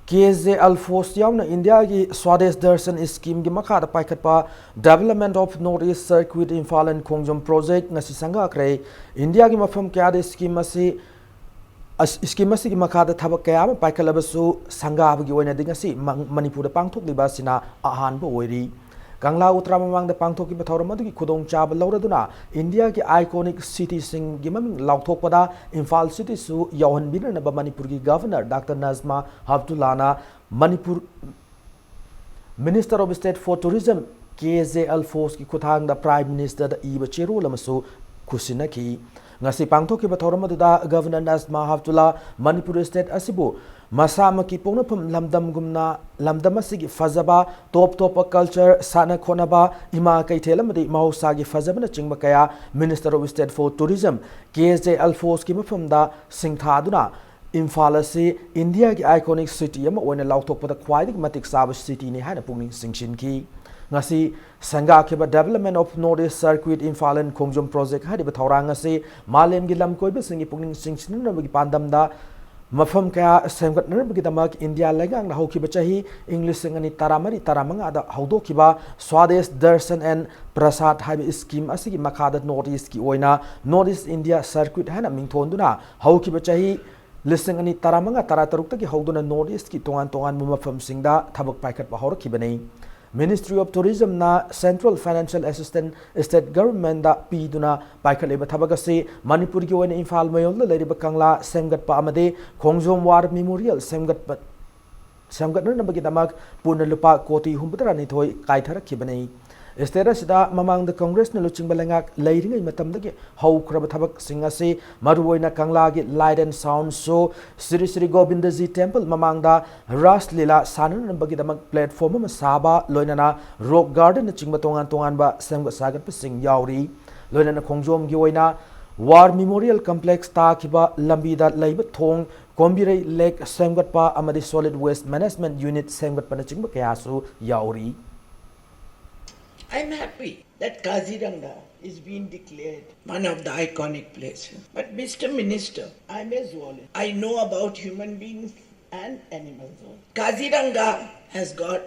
K J Alphonse ꯌꯥꯎꯅ ꯏꯟꯗꯤꯌꯥꯒꯤ Swadesh Darshan Schemeꯒꯤ ꯃꯈꯥꯗ ꯄꯥꯏꯈꯠꯄ Development of North East Circuit Imphal and Khongjom Project ꯉꯁꯤ ꯁꯪꯒꯥꯈ꯭ꯔꯦ꯫ ꯏꯟꯗꯤꯌꯥꯒꯤ ꯃꯐꯝ ꯀꯌꯥꯗ scheme ꯑꯁꯤ ꯑꯁ, scheme ꯑꯁꯤꯒꯤ ꯃꯈꯥꯗ ꯊꯕꯛ ꯀꯌꯥ ꯑꯃ ꯄꯥꯏꯈꯠꯂꯕꯁꯨ, ꯁꯪꯒꯥꯕꯒꯤ ꯑꯣꯏꯅꯗꯤ ꯉꯁꯤ ꯃꯪ-, ꯃꯅꯤꯄꯨꯔꯗ ꯄꯥꯡꯊꯣꯛꯂꯤꯕ ꯑꯁꯤꯅ ꯑꯍꯥꯟꯕ ꯑꯣꯏꯔꯤ꯫ ꯀꯪꯂꯥ ꯎꯇ꯭ꯔꯥ ꯃꯃꯥꯡꯗ ꯄꯥꯡꯊꯣꯛꯈꯤꯕ ꯊꯧꯔꯝ ꯑꯗꯨꯒꯤ ꯈꯨꯗꯣꯡꯆꯥꯕ ꯂꯧꯔꯗꯨꯅ ꯏꯟꯗꯤꯌꯥꯒꯤ iconic cityꯁꯤꯡꯒꯤ ꯃꯃꯤꯡ ꯂꯥꯎꯊꯣꯛꯄꯗ ꯏꯝꯐꯥꯜ cityꯁꯨ ꯌꯥꯎꯍꯟꯕꯤꯅꯅꯕ ꯃꯅꯤꯄꯨꯔꯒꯤ Governor Doctor ꯅꯖꯃꯥ ꯍꯦꯞꯇꯨꯜꯂꯥꯅ Manipur Minister of State for Tourism K J ꯑꯜꯐꯣꯟꯁꯀꯤ ꯈꯨꯠꯊꯥꯡꯗ Prime Ministerꯗ ꯏꯕ ꯆꯦꯔꯣꯜ ꯑꯃꯁꯨ ꯈꯨꯠꯁꯤꯟꯅꯈꯤ꯫ ꯉꯁꯤ ꯄꯥꯡꯊꯣꯛꯈꯤꯕ ꯊꯧꯔꯝ ꯑꯗꯨꯗ Governor Najma Heptulla Manipur state ꯑꯁꯤꯕꯨ ꯃꯁꯥꯃꯛꯀꯤ ꯄꯣꯛꯅꯐꯝ ꯂꯝꯗꯝꯒꯨꯝꯅ ꯂꯝꯗꯝ ꯑꯁꯤꯒꯤ ꯐꯖꯕ, ꯇꯣꯞ ꯇꯣꯞꯄ culture, ꯁꯥꯟꯅ ꯈꯣꯠꯅꯕ, ꯏꯃꯥ ꯀꯩꯊꯦꯜ ꯑꯃꯗꯤ ꯃꯍꯧꯁꯥꯒꯤ ꯐꯖꯕꯅꯆꯤꯡꯕ ꯀꯌꯥ Minister of State for Tourism K J ꯑꯜꯐꯣꯟꯁꯀꯤ ꯃꯐꯝꯗ ꯁꯤꯡꯊꯥꯗꯨꯅ ꯏꯝꯐꯥꯜ ꯑꯁꯤ ꯏꯟꯗꯤꯌꯥꯒꯤ iconic city ꯑꯃ ꯑꯣꯏꯅ ꯂꯥꯎꯊꯣꯛꯄꯗ ꯈ꯭ꯋꯥꯏꯗꯒꯤ ꯃꯇꯤꯛ ꯆꯥꯕ cityꯅꯤ ꯍꯥꯏꯅ ꯄꯨꯛꯅꯤꯡ ꯆꯤꯡꯁꯤꯟꯈꯤ꯫ ꯉꯁꯤ ꯁꯪꯒꯥꯈꯤꯕ Development of North East Circuit Imphal and Khongjom Project ꯍꯥꯏꯔꯤꯕ ꯊꯧꯔꯥꯡ ꯑꯁꯤ ꯃꯥꯂꯦꯝꯒꯤ ꯂꯝ ꯀꯣꯏꯕꯁꯤꯡꯒꯤ ꯄꯨꯛꯅꯤꯡ ꯆꯤꯡꯁꯤꯟꯅꯅꯕꯒꯤ ꯄꯥꯟꯗꯝꯗ ꯃꯐꯝ ꯀꯌꯥ ꯁꯦꯝꯒꯠꯅꯅꯕꯒꯤꯗꯃꯛ ꯏꯟꯗꯤꯌꯥ ꯂꯩꯉꯥꯛꯅ ꯍꯧꯈꯤꯕ ꯆꯍꯤ ꯏꯪ ꯂꯤꯁꯤꯡ ꯑꯅꯤ ꯇꯔꯥꯃꯔꯤ ꯇꯔꯥꯃꯉꯥꯗ ꯍꯧꯗꯣꯛꯈꯤꯕ Swadesh Darshan and Prasad ꯍꯥꯏꯕ scheme ꯑꯁꯤꯒꯤ ꯃꯈꯥꯗ North Eastꯀꯤ ꯑꯣꯏꯅ North East India Circuit ꯍꯥꯏꯅ ꯃꯤꯡꯊꯣꯟꯗꯨꯅ ꯍꯧꯈꯤꯕ ꯆꯍꯤ ꯂꯤꯁꯤꯡ ꯑꯅꯤ ꯇꯔꯥꯃꯉꯥ ꯇꯔꯥꯇꯔꯨꯛꯇꯒꯤ ꯍꯧꯗꯨꯅ North Eastꯀꯤ ꯇꯣꯉꯥꯟ ꯇꯣꯉꯥꯟꯕ ꯃꯐꯝꯁꯤꯡꯗ ꯊꯕꯛ ꯄꯥꯏꯈꯠꯄ ꯍꯧꯔꯛꯈꯤꯕꯅꯤ꯫ Ministry of Tourismꯅ Central Financial Assistance State Governmentꯗ ꯄꯤꯗꯨꯅ ꯄꯥꯏꯈꯠꯂꯤꯕ ꯊꯕꯛ ꯑꯁꯤ ꯃꯅꯤꯄꯨꯔꯒꯤ ꯑꯣꯏꯅ ꯏꯝꯐꯥꯜ ꯃꯌꯣꯜꯗ ꯂꯩꯔꯤꯕ ꯀꯪꯂꯥ ꯁꯦꯝꯒꯠꯄ ꯑꯃꯗꯤ ꯈꯣꯡꯖꯣꯝ War Memorial ꯁꯦꯝꯒꯠꯄ ꯁꯦꯝꯒꯠꯅꯅꯕꯒꯤꯗꯃꯛ ꯄꯨꯟꯅ ꯂꯨꯄꯥ ꯀꯣꯇꯤ ꯍꯨꯝꯐꯨꯇꯔꯥꯅꯤꯊꯣꯏ ꯀꯥꯏꯊꯔꯛꯈꯤꯕꯅꯤ꯫ State ꯑꯁꯤꯗ ꯃꯃꯥꯡꯗ Congressꯅ ꯂꯨꯆꯤꯡꯕ ꯂꯩꯉꯥꯛ ꯂꯩꯔꯤꯉꯩ ꯃꯇꯝꯗꯒꯤ ꯍꯧꯈ꯭ꯔꯕ ꯊꯕꯛꯁꯤꯡ ꯑꯁꯤ ꯃꯔꯨꯑꯣꯏꯅ ꯀꯪꯂꯥꯒꯤ Light and Sound Show, Shri Shri Govindaji Temple ꯃꯃꯥꯡꯗ Rasa Leela ꯁꯥꯟꯅꯅꯕꯒꯤꯗꯃꯛ platform ꯑꯃ ꯁꯥꯕ, ꯂꯣꯏꯅꯅ Rock Gardenꯅꯆꯤꯡꯕ ꯇꯣꯉꯥꯟ ꯇꯣꯉꯥꯟꯕ ꯁꯦꯝꯒꯠ ꯁꯥꯒꯠꯄꯁꯤꯡ ꯌꯥꯎꯔꯤ꯫ ꯂꯣꯏꯅꯅ ꯈꯣꯡꯖꯣꯝꯒꯤ ꯑꯣꯏꯅ War Memorial Complex ꯇꯥꯈꯤꯕ ꯂꯝꯕꯤꯗ ꯂꯩꯕ ꯊꯣꯡ, ꯀꯣꯝꯕꯤꯔꯩ Lake ꯁꯦꯝꯒꯠꯄ ꯑꯃꯗꯤ Solid Waste Management Unit ꯁꯦꯝꯒꯠꯄꯅꯆꯤꯡꯕ ꯀꯌꯥꯁꯨ ꯌꯥꯎꯔꯤ꯫ I'm happy that Kaziranga is being declared one of the iconic places. But Mister Minister, I'm a zoologist. I know about human beings and animals also. Kaziranga has got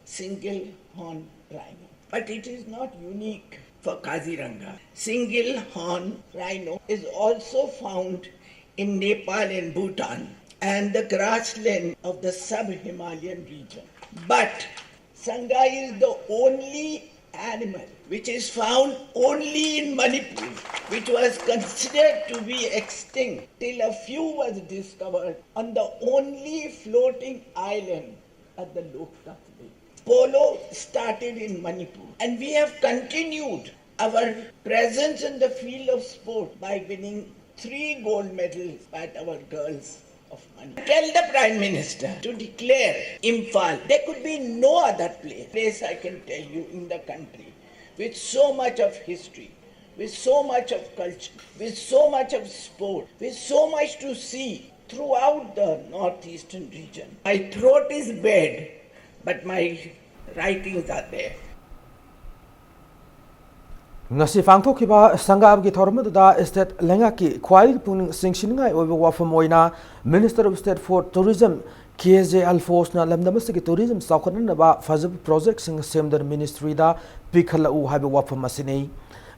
single horn rhino. But it is not unique for Kaziranga. Single horn rhino is also found in Nepal and Bhutan and the grassland of the sub-Himalayan region. But Sangay is the only animal which is found only in Manipur, which was considered to be extinct till a few was discovered on the only floating island at the Loktak Lake. Polo started in Manipur, and we have continued our presence in the field of sport by winning three gold medals at our girls of Manipur. Tell the Prime Minister to declare Imphal. There could be no other place, place I can tell you in the country with so much of history, with so much of culture, with so much of sport, with so much to see throughout the northeastern region. My throat is bad, but my writings are there. ꯉꯁꯤ ꯄꯥꯡꯊꯣꯛꯈꯤꯕ ꯁꯪꯒꯥꯕꯒꯤ ꯊꯧꯔꯝ ꯑꯗꯨꯗ state ꯂꯩꯉꯥꯛꯀꯤ ꯈ꯭ꯋꯥꯏꯗꯒꯤ ꯄꯨꯛꯅꯤꯡ ꯆꯤꯡꯁꯤꯟꯅꯤꯡꯉꯥꯏ ꯑꯣꯏꯕ ꯋꯥꯐꯝ ꯑꯣꯏꯅ Minister of State for Tourism K J ꯑꯜꯐꯣꯟꯁꯅ ꯂꯝꯗꯝ ꯑꯁꯤꯒꯤ ꯇꯨꯔꯤꯖꯝ ꯆꯥꯎꯈꯠꯅꯅꯕ ꯐꯖꯕ ꯄ꯭ꯔꯣꯖꯦꯛꯁꯤꯡ ꯁꯦꯝꯗꯨꯅ ꯃꯤꯅꯤꯁꯇ꯭ꯔꯤꯗ ꯄꯤꯈꯠꯂꯛꯎ ꯍꯥꯏꯕ ꯋꯥꯐꯝ ꯑꯁꯤꯅꯤ꯫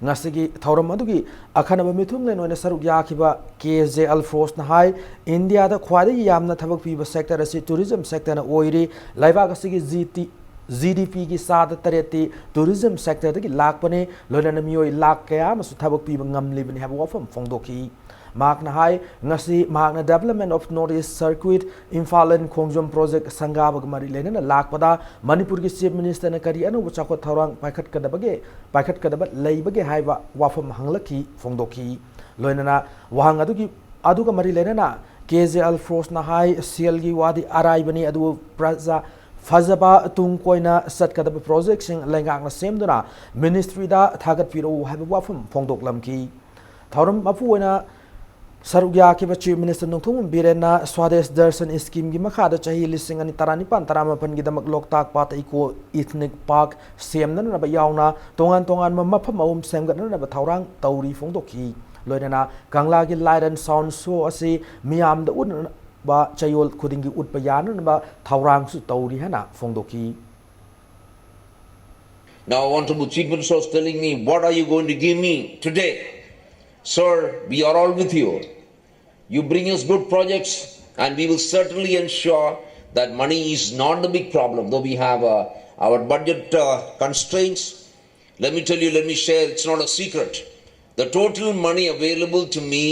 ꯉꯁꯤꯒꯤ ꯊꯧꯔꯝ ꯑꯗꯨꯒꯤ ꯑꯈꯟꯅꯕ ꯃꯤꯊꯨꯡꯂꯦꯟ ꯑꯣꯏꯅ ꯁꯔꯨꯛ ꯌꯥꯈꯤꯕ ꯀꯦ ꯖꯦ ꯑꯜꯐꯣꯟꯁꯅ ꯍꯥꯏ, ꯏꯟꯗꯤꯌꯥꯗ ꯈ꯭ꯋꯥꯏꯗꯒꯤ ꯌꯥꯝꯅ ꯊꯕꯛ ꯄꯤꯕ ꯁꯦꯛꯇꯔ ꯑꯁꯤ ꯇꯨꯔꯤꯖꯝ ꯁꯦꯛꯇꯔꯅ ꯑꯣꯏꯔꯤ꯫ ꯂꯩꯕꯥꯛ ꯑꯁꯤꯒꯤ ꯖꯤ ꯇꯤ ꯖꯤ ꯗꯤ ꯄꯤꯒꯤ ꯆꯥꯗ ꯇꯔꯦꯠꯇꯤ ꯇꯨꯔꯤꯖꯝ ꯁꯦꯛꯇꯔꯗꯒꯤ ꯂꯥꯛꯄꯅꯤ, ꯂꯣꯏꯅꯅ ꯃꯤꯑꯣꯏ ꯂꯥꯛ ꯀꯌꯥ ꯑꯃꯁꯨ ꯊꯕꯛ ꯄꯤꯕ ꯉꯝꯂꯤꯕꯅꯤ ꯍꯥꯏꯕ ꯋꯥꯐꯝ ꯐꯣꯡꯗꯣꯛꯈꯤ꯫ ꯃꯍꯥꯛꯅ ꯍꯥꯏ, ꯉꯁꯤ ꯃꯍꯥꯛꯅ Development of North East Circuit, Imphal and Khongjom Project ꯁꯪꯒꯥꯕꯒ ꯃꯔꯤ ꯂꯩꯅꯅ ꯂꯥꯛꯄꯗ ꯃꯅꯤꯄꯨꯔꯒꯤ Chief Minister ꯅ ꯀꯔꯤ ꯑꯅꯧꯕ ꯆꯥꯎꯈꯠ ꯊꯧꯔꯥꯡ ꯄꯥꯏꯈꯠꯀꯗꯕꯒꯦ, ꯄꯥꯏꯈꯠꯀꯗꯕ ꯂꯩꯕꯒꯦ ꯍꯥꯏꯕ ꯋꯥꯐꯝ ꯍꯪꯂꯛꯈꯤ, ꯐꯣꯡꯗꯣꯛꯈꯤ꯫ ꯂꯣꯏꯅꯅ ꯋꯥꯍꯪ ꯑꯗꯨꯒꯤ, ꯑꯗꯨꯒ ꯃꯔꯤ ꯂꯩꯅꯅ ꯀꯦ ꯖꯦ ꯑꯜꯐꯣꯟꯁꯅ ꯍꯥꯏ, ꯁꯦꯜꯒꯤ ꯋꯥꯗꯤ ꯑꯔꯥꯏꯕꯅꯤ, ꯑꯗꯨꯕꯨ ꯄ꯭ꯔꯖꯥ ꯐꯖꯕ ꯇꯨꯡ ꯀꯣꯏꯅ ꯆꯠꯀꯗꯕ ꯄ꯭ꯔꯣꯖꯦꯛꯁꯤꯡ ꯂꯩꯉꯥꯛꯅ ꯁꯦꯝꯗꯨꯅ ꯃꯤꯅꯤꯁꯇ꯭ꯔꯤꯗ ꯊꯥꯒꯠꯄꯤꯔꯛꯎ ꯍꯥꯏꯕ ꯋꯥꯐꯝ ꯐꯣꯡꯗꯣꯛꯂꯝꯈꯤ꯫ ꯊꯧꯔꯝ ꯃꯄꯨ ꯑꯣꯏꯅ ꯁꯔꯨꯛ ꯌꯥꯈꯤꯕ Chief Minister ꯅꯣꯡꯊꯣꯝꯕꯝ ꯕꯤꯔꯦꯟꯅ ꯁ꯭ꯋꯥꯗꯦꯁ ꯗꯔꯁꯟ ꯁ꯭ꯀꯤꯝꯒꯤ ꯃꯈꯥꯗ ꯆꯍꯤ ꯂꯤꯁꯤꯡ ꯑꯅꯤ ꯇꯔꯥꯅꯤꯄꯥꯟ ꯇꯔꯥꯃꯥꯄꯟꯒꯤꯗꯃꯛ ꯂꯣꯛꯇꯥꯛ ꯄꯥꯠꯇ ꯏꯀꯣ ꯏꯊꯅꯤꯛ ꯄꯥꯔꯛ ꯁꯦꯝꯅꯅꯕ ꯌꯥꯎꯅ ꯇꯣꯉꯥꯟ ꯇꯣꯉꯥꯟꯕ ꯃꯐꯝ ꯑꯍꯨꯝ ꯁꯦꯝꯒꯠꯅꯅꯕ ꯊꯧꯔꯥꯡ ꯇꯧꯔꯤ ꯐꯣꯡꯗꯣꯛꯈꯤ꯫ ꯂꯣꯏꯅꯅ ꯀꯪꯂꯥꯒꯤ Light and Sound Show ꯑꯁꯤ ꯃꯤꯌꯥꯝꯗ ꯎꯠꯅ ꯕ ꯆꯌꯣꯜ ꯈꯨꯗꯤꯡꯒꯤ ꯎꯠꯄ ꯌꯥꯅꯅꯕ ꯊꯧꯔꯥꯡꯁꯨ ꯇꯧꯔꯤ ꯍꯥꯏꯅ ꯐꯣꯡꯗꯣꯛꯈꯤ꯫ Now, Honorable Chief Minister was telling me, "What are you going to give me today?" Sir, we are all with you. You bring us good projects, and we will certainly ensure that money is not the big problem, though we have uh, our budget uh, constraints. Let me tell you, let me share, it's not a secret. The total money available to me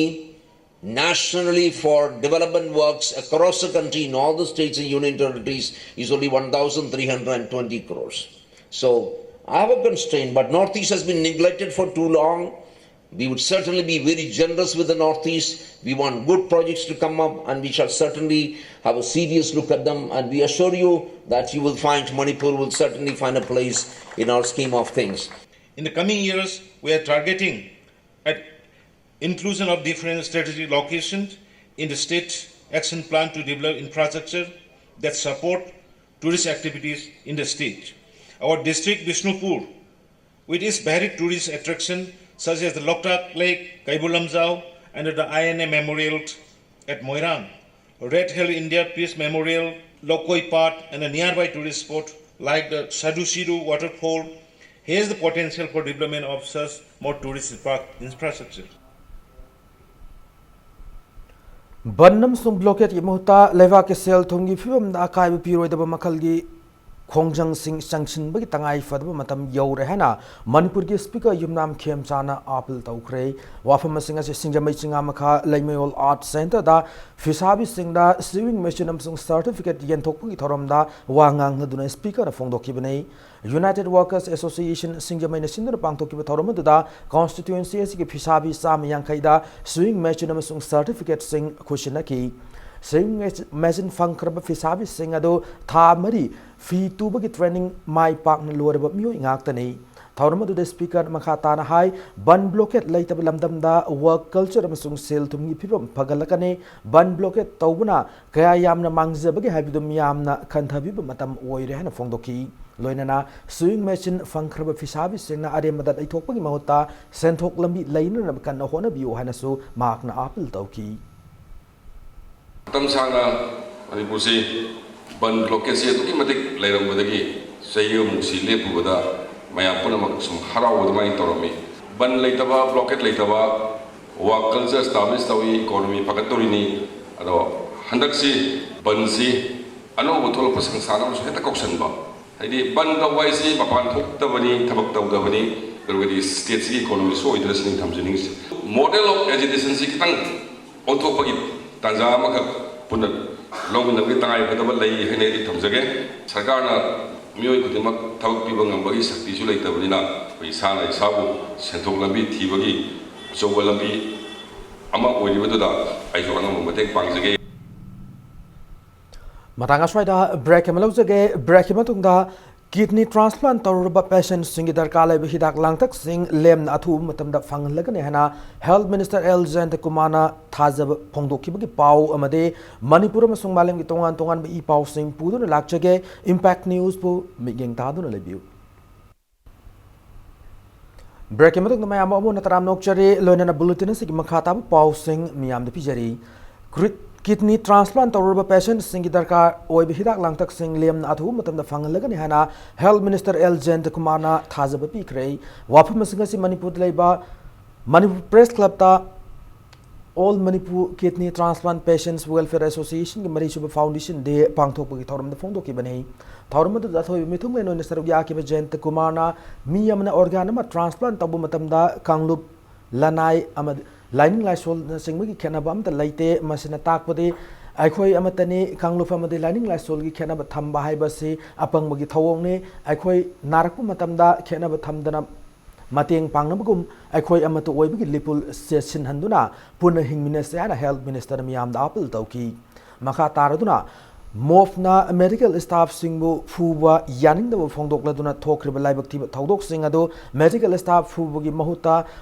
nationally for development works across the country in all the states and union territories is only one thousand three hundred twenty crores. So I have a constraint, but Northeast has been neglected for too long. We would certainly be very generous with the Northeast. We want good projects to come up, and we shall certainly have a serious look at them. And we assure you that you will find, Manipur will certainly find a place in our scheme of things. In the coming years, we are targeting at inclusion of different strategic locations in the state action plan to develop infrastructure that support tourist activities in the state. Our district, Bishnupur, with its varied tourist attraction such as the Loktak Lake, Kaibu Lamjao, and the I N A Memorial at Moirang, Red Hill India Peace Memorial, Lokoi Park, and a nearby tourist spot like the Sadhu Sidu waterfall, has the potential for development of such more tourist infra- infrastructure. ꯕꯟ ꯑꯃꯁꯨꯡ ꯕ꯭ꯂꯣꯀꯦꯠꯀꯤ ꯃꯍꯨꯠꯇ ꯂꯩꯕꯥꯛꯀꯤ ꯁꯦꯜ ꯊꯨꯝꯒꯤ ꯐꯤꯕꯝꯗ ꯑꯀꯥꯏꯕ ꯄꯤꯔꯣꯏꯗꯕ ꯃꯈꯜꯒꯤ ꯈꯣꯡꯖꯪꯁꯤꯡ ꯆꯪꯁꯤꯟꯕꯒꯤ ꯇꯉꯥꯏ ꯐꯗꯕ ꯃꯇꯝ ꯌꯧꯔꯦ ꯍꯥꯏꯅ ꯃꯅꯤꯄꯨꯔꯒꯤ ꯁ꯭ꯄꯤꯀꯔ ꯌꯨꯝꯅꯥꯝ ꯈꯦꯝꯆꯥꯅ ꯑꯥꯄꯤꯜ ꯇꯧꯈ꯭ꯔꯦ꯫ ꯋꯥꯐꯝ ꯑꯁꯤꯡ ꯑꯁꯤ ꯁꯤꯡꯖꯃꯩ ꯆꯤꯉꯥꯃꯈꯥ ꯂꯩꯃꯌꯣꯜ ꯑꯥꯔꯠ ꯁꯦꯟꯇꯔꯗ ꯐꯤꯁꯥꯕꯤꯁꯤꯡꯗ ꯁꯤꯋꯤꯡ ꯃꯦꯆꯤꯟ ꯑꯃꯁꯨꯡ ꯁꯔꯇꯤꯐꯤꯀꯦꯠ ꯌꯦꯟꯊꯣꯛꯄꯒꯤ ꯊꯧꯔꯝꯗ ꯋꯥ ꯉꯥꯡꯅꯗꯨꯅ ꯁ꯭ꯄꯤꯀꯔꯅ ꯐꯣꯡꯗꯣꯛꯈꯤꯕꯅꯤ꯫ United Workers Association ꯁꯤꯡꯖꯃꯩꯅ ꯁꯤꯟꯗꯨꯅ ꯄꯥꯡꯊꯣꯛꯈꯤꯕ ꯊꯧꯔꯝ ꯑꯗꯨꯗ ꯀꯣꯟꯁꯇꯤꯇ꯭ꯋꯦꯟꯁꯤ ꯑꯁꯤꯒꯤ ꯐꯤꯁꯥꯕꯤ ꯆꯥꯝꯃ ꯌꯥꯡꯈꯩꯗ ꯁ꯭ꯋꯤꯡ ꯃꯦꯆꯤꯟ ꯑꯃꯁꯨꯡ ꯁꯔꯇꯤꯐꯤꯀꯦꯠꯁꯤꯡ ꯈꯨꯠꯁꯤꯟꯅꯈꯤ꯫ ꯁ꯭ꯋꯤꯡ ꯃꯦꯆꯤꯟ ꯐꯪꯈ꯭ꯔꯕ ꯐꯤꯁꯥꯕꯤꯁꯤꯡ ꯑꯗꯨ ꯊꯥ ꯃꯔꯤ ꯐꯤ ꯇꯨꯕꯒꯤ ꯇ꯭ꯔꯦꯅꯤꯡ ꯃꯥꯏ ꯄꯥꯛꯅ ꯂꯣꯏꯔꯕ ꯃꯤꯑꯣꯏ ꯉꯥꯛꯇꯅꯤ꯫ ꯊꯧꯔꯝ ꯑꯗꯨꯗ ꯁ꯭ꯄꯤꯀꯔ ꯃꯈꯥ ꯇꯥꯅ ꯍꯥꯏ, ꯕꯟ ꯕ꯭ꯂꯣꯀꯦꯠ ꯂꯩꯇꯕ ꯂꯝꯗꯝꯗ ꯋꯔꯛ ꯀꯜꯆꯔ ꯑꯃꯁꯨꯡ ꯁꯦꯜ ꯊꯨꯝꯒꯤ ꯐꯤꯕꯝ ꯐꯒꯠꯂꯛꯀꯅꯤ꯫ ꯕꯟ ꯕ꯭ꯂꯣꯀꯦꯠ ꯇꯧꯕꯅ ꯀꯌꯥ ꯌꯥꯝꯅ ꯃꯥꯡꯖꯕꯒꯦ ꯍꯥꯏꯕꯗꯨ ꯃꯤꯌꯥꯝꯅ ꯈꯟꯊꯕꯤꯕ ꯃꯇꯝ ꯑꯣꯏꯔꯦ ꯍꯥꯏꯅ ꯐꯣꯡꯗꯣꯛꯈꯤ꯫ ꯂꯣꯏꯅꯅ ꯁ꯭ꯋꯤꯡ ꯃꯦꯆꯤꯟ ꯐꯪꯈ꯭ꯔꯕ ꯐꯤꯁꯥꯕꯤꯁꯤꯡꯅ ꯑꯔꯦꯝꯕꯗ ꯂꯩꯊꯣꯛꯄꯒꯤ ꯃꯍꯨꯠꯇ ꯁꯦꯟꯊꯣꯛ ꯂꯝꯕꯤ ꯂꯩꯅꯅꯕ ꯀꯟꯅ ꯍꯣꯠꯅꯕꯤꯌꯨ ꯍꯥꯏꯅꯁꯨ ꯃꯍꯥꯛꯅ ꯑꯥꯄꯤꯜ ꯇꯧꯈꯤ꯫ ꯃꯇꯝ ꯁꯥꯡꯅ ꯃꯅꯤꯄꯨꯔꯁꯤ ꯕꯟ ꯕ꯭ꯂꯣꯀꯦꯠꯁꯤ ꯑꯗꯨꯛꯀꯤ ꯃꯇꯤꯛ ꯂꯩꯔꯝꯕꯗꯒꯤ ꯆꯍꯤ ꯑꯃꯃꯨꯛꯁꯤ ꯂꯦꯞꯄꯨꯕꯗ ꯃꯌꯥꯝ ꯄꯨꯝꯅꯃꯛ ꯁꯨꯝ ꯍꯔꯥꯎꯕ ꯑꯗꯨꯃꯥꯏꯅ ꯇꯧꯔꯝꯃꯤ꯫ ꯕꯟ ꯂꯩꯇꯕ, ꯕ꯭ꯂꯣꯀꯦꯠ ꯂꯩꯇꯕ, ꯋꯥꯔꯛ ꯀꯜꯆꯔ ꯏꯁꯇꯥꯕ꯭ꯂꯤꯁ ꯇꯧꯏ, ꯏꯀꯣꯅꯣꯃꯤ ꯐꯒꯠꯇꯧꯔꯤꯅꯤ꯫ ꯑꯗꯣ ꯍꯟꯗꯛꯁꯤ ꯕꯟꯁꯤ ꯑꯅꯧꯕ ꯊꯣꯛꯂꯛꯄ ꯁꯪꯁꯊꯥꯟ ꯑꯃꯁꯨ ꯍꯦꯛꯇ ꯀꯧꯁꯟꯕ꯫ ꯍꯥꯏꯗꯤ ꯕꯟ ꯇꯧꯕ ꯍꯥꯏꯁꯤ ꯃꯄꯥꯟ ꯊꯣꯛꯇꯕꯅꯤ, ꯊꯕꯛ ꯇꯧꯗꯕꯅꯤ, ꯑꯗꯨꯒꯗꯤ ꯁ꯭ꯇꯦꯠꯁꯤꯒꯤ ꯏꯀꯣꯅꯣꯃꯤ ꯁꯣꯛꯑꯣꯏꯗ꯭ꯔꯁꯤꯅꯤ ꯊꯝꯖꯅꯤꯡꯉꯤꯁꯦ꯫ ꯃꯣꯗꯦꯜ ꯑꯣꯐ ꯑꯦꯖꯤꯇꯦꯁꯟꯁꯤ ꯈꯤꯇꯪ ꯑꯣꯟꯊꯣꯛꯄꯒꯤ ꯇꯥꯟꯖꯥ ꯑꯃꯈꯛ ꯄꯨꯟꯅ ꯂꯧꯃꯤꯟꯅꯕꯒꯤ ꯇꯉꯥꯏꯐꯗꯕ ꯂꯩ ꯍꯥꯏꯅ ꯑꯩꯗꯤ ꯊꯝꯖꯒꯦ꯫ ꯁꯔꯀꯥꯔꯅ ꯃꯤꯑꯣꯏ ꯈꯨꯗꯤꯡꯃꯛ ꯊꯕꯛ ꯄꯤꯕ ꯉꯝꯕꯒꯤ ꯁꯛꯇꯤꯁꯨ ꯂꯩꯇꯕꯅꯤꯅ, ꯑꯩꯈꯣꯏ ꯏꯁꯥꯅ ꯏꯁꯥꯕꯨ ꯁꯦꯟꯊꯣꯛ ꯂꯝꯕꯤ ꯊꯤꯕꯒꯤ ꯑꯆꯧꯕ ꯂꯝꯕꯤ ꯑꯃ ꯑꯣꯏꯔꯤꯕꯗꯨꯗ ꯑꯩꯁꯨ ꯑꯉꯝꯕ ꯃꯇꯦꯡ ꯄꯥꯡꯖꯒꯦ꯫ ꯃꯇꯥꯡ ꯑꯁ꯭ꯋꯥꯏꯗ break ꯑꯃ ꯂꯧꯖꯒꯦ꯫ Breakꯀꯤ ꯃꯇꯨꯡꯗ kidney transplant ꯇꯧꯔꯨꯔꯕ patientꯁꯤꯡꯒꯤ ꯗꯔꯀꯥꯔ ꯂꯩꯕ ꯍꯤꯗꯥꯛ ꯂꯥꯡꯊꯛꯁꯤꯡ ꯂꯦꯝꯅ ꯑꯊꯨꯕ ꯃꯇꯝꯗ ꯐꯪꯍꯜꯂꯒꯅꯤ ꯍꯥꯏꯅ Health Minister ꯑꯦꯜ ꯖꯌꯟꯇꯀꯨꯃꯥꯔꯅ ꯊꯥꯖꯕ ꯐꯣꯡꯗꯣꯛꯈꯤꯕꯒꯤ ꯄꯥꯎ ꯑꯃꯗꯤ ꯃꯅꯤꯄꯨꯔ ꯑꯃꯁꯨꯡ ꯃꯥꯂꯦꯝꯒꯤ ꯇꯣꯉꯥꯟ ꯇꯣꯉꯥꯟꯕ ꯏ ꯄꯥꯎꯁꯤꯡ ꯄꯨꯗꯨꯅ ꯂꯥꯛꯆꯒꯦ꯫ Impact Newsꯄꯨ ꯃꯤꯠꯌꯦꯡ ꯇꯥꯗꯨꯅ ꯂꯩꯕꯤꯌꯨ꯫ Breakꯀꯤ ꯃꯇꯨꯡꯗ ꯃꯌꯥꯝ ꯑꯃꯨꯛ ꯍꯟꯅ ꯇꯔꯥꯝꯅ ꯑꯣꯛꯆꯔꯤ꯫ ꯂꯣꯏꯅꯅ bulletin ꯑꯁꯤꯒꯤ ꯃꯈꯥ ꯇꯥꯕ ꯄꯥꯎꯁꯤꯡ ꯃꯤꯌꯥꯝꯗ ꯄꯤꯖꯔꯤ꯫ Kidney transplant ꯇꯧꯔꯨꯔꯕ patientꯁꯤꯡꯒꯤ ꯗꯔꯀꯥꯔ ꯑꯣꯏꯕ ꯍꯤꯗꯥꯛ ꯂꯥꯡꯊꯛꯁꯤꯡ ꯂꯦꯝꯅ ꯑꯊꯨꯕ ꯃꯇꯝꯗ ꯐꯪꯍꯜꯂꯒꯅꯤ ꯍꯥꯏꯅ Health Minister ꯑꯦꯜ ꯖꯌꯟꯇꯀꯨꯃꯥꯔꯅ ꯊꯥꯖꯕ ꯄꯤꯈ꯭ꯔꯦ꯫ ꯋꯥꯐꯝ ꯑꯁꯤꯡ ꯑꯁꯤ ꯃꯅꯤꯄꯨꯔꯗ ꯂꯩꯕ Manipur Press Clubꯇ All Manipur Kidney Transplant Patients Welfare Associationꯒꯤ ꯃꯔꯤꯁꯨꯕ Foundation Day ꯄꯥꯡꯊꯣꯛꯄꯒꯤ ꯊꯧꯔꯝꯗ ꯐꯣꯡꯗꯣꯛꯈꯤꯕꯅꯤ꯫ ꯊꯧꯔꯝ ꯑꯗꯨꯗ ꯑꯊꯣꯏꯕ ꯃꯤꯊꯨꯡꯂꯦꯟ ꯑꯣꯏꯅ ꯁꯔꯨꯛ ꯌꯥꯈꯤꯕ ꯖꯌꯟꯇꯀꯨꯃꯥꯔꯅ ꯃꯤ ꯑꯃꯅ organ ꯑꯃ transplant ꯇꯧꯕ ꯃꯇꯝꯗ ꯀꯥꯡꯂꯨꯞ, ꯂꯅꯥꯏ ꯑꯃꯗꯤ ꯂꯥꯏꯅꯤꯡ ꯂꯥꯏꯁꯣꯜꯅꯆꯤꯡꯕꯒꯤ ꯈꯦꯠꯅꯕ ꯑꯃꯠꯇ ꯂꯩꯇꯦ꯫ ꯃꯁꯤꯅ ꯇꯥꯛꯄꯗꯤ ꯑꯩꯈꯣꯏ ꯑꯃꯠꯇꯅꯤ꯫ ꯀꯥꯡꯂꯨꯞ ꯑꯃꯗꯤ ꯂꯥꯏꯅꯤꯡ ꯂꯥꯏꯁꯣꯜꯒꯤ ꯈꯦꯠꯅꯕ ꯊꯝꯕ ꯍꯥꯏꯕꯁꯤ ꯑꯄꯪꯕꯒꯤ ꯊꯧꯑꯣꯡꯅꯤ꯫ ꯑꯩꯈꯣꯏ ꯅꯥꯔꯛꯄ ꯃꯇꯝꯗ ꯈꯦꯠꯅꯕ ꯊꯝꯗꯅ ꯃꯇꯦꯡ ꯄꯥꯡꯅꯕꯒꯨꯝ ꯑꯩꯈꯣꯏ ꯑꯃꯠꯇ ꯑꯣꯏꯕꯒꯤ ꯂꯤꯄꯨꯜ ꯆꯦꯠꯁꯤꯟꯍꯟꯗꯨꯅ ꯄꯨꯟꯅ ꯍꯤꯡꯃꯤꯟꯅꯁꯤ ꯍꯥꯏꯅ Health Minister ꯃꯤꯌꯥꯝꯗ appeal ꯇꯧꯈꯤ꯫ ꯃꯈꯥ ꯇꯥꯔꯗꯨꯅ MOFꯅ medical staffꯁꯤꯡꯕꯨ ꯐꯨꯕ ꯌꯥꯅꯤꯡꯗꯕ ꯐꯣꯡꯗꯣꯛꯂꯗꯨꯅ ꯊꯣꯛꯈ꯭ꯔꯤꯕ ꯂꯥꯏꯕꯛ ꯊꯤꯕ ꯊꯧꯗꯣꯛꯁꯤꯡ ꯑꯗꯨ medical staff ꯐꯨꯕꯒꯤ ꯃꯍꯨꯠꯇ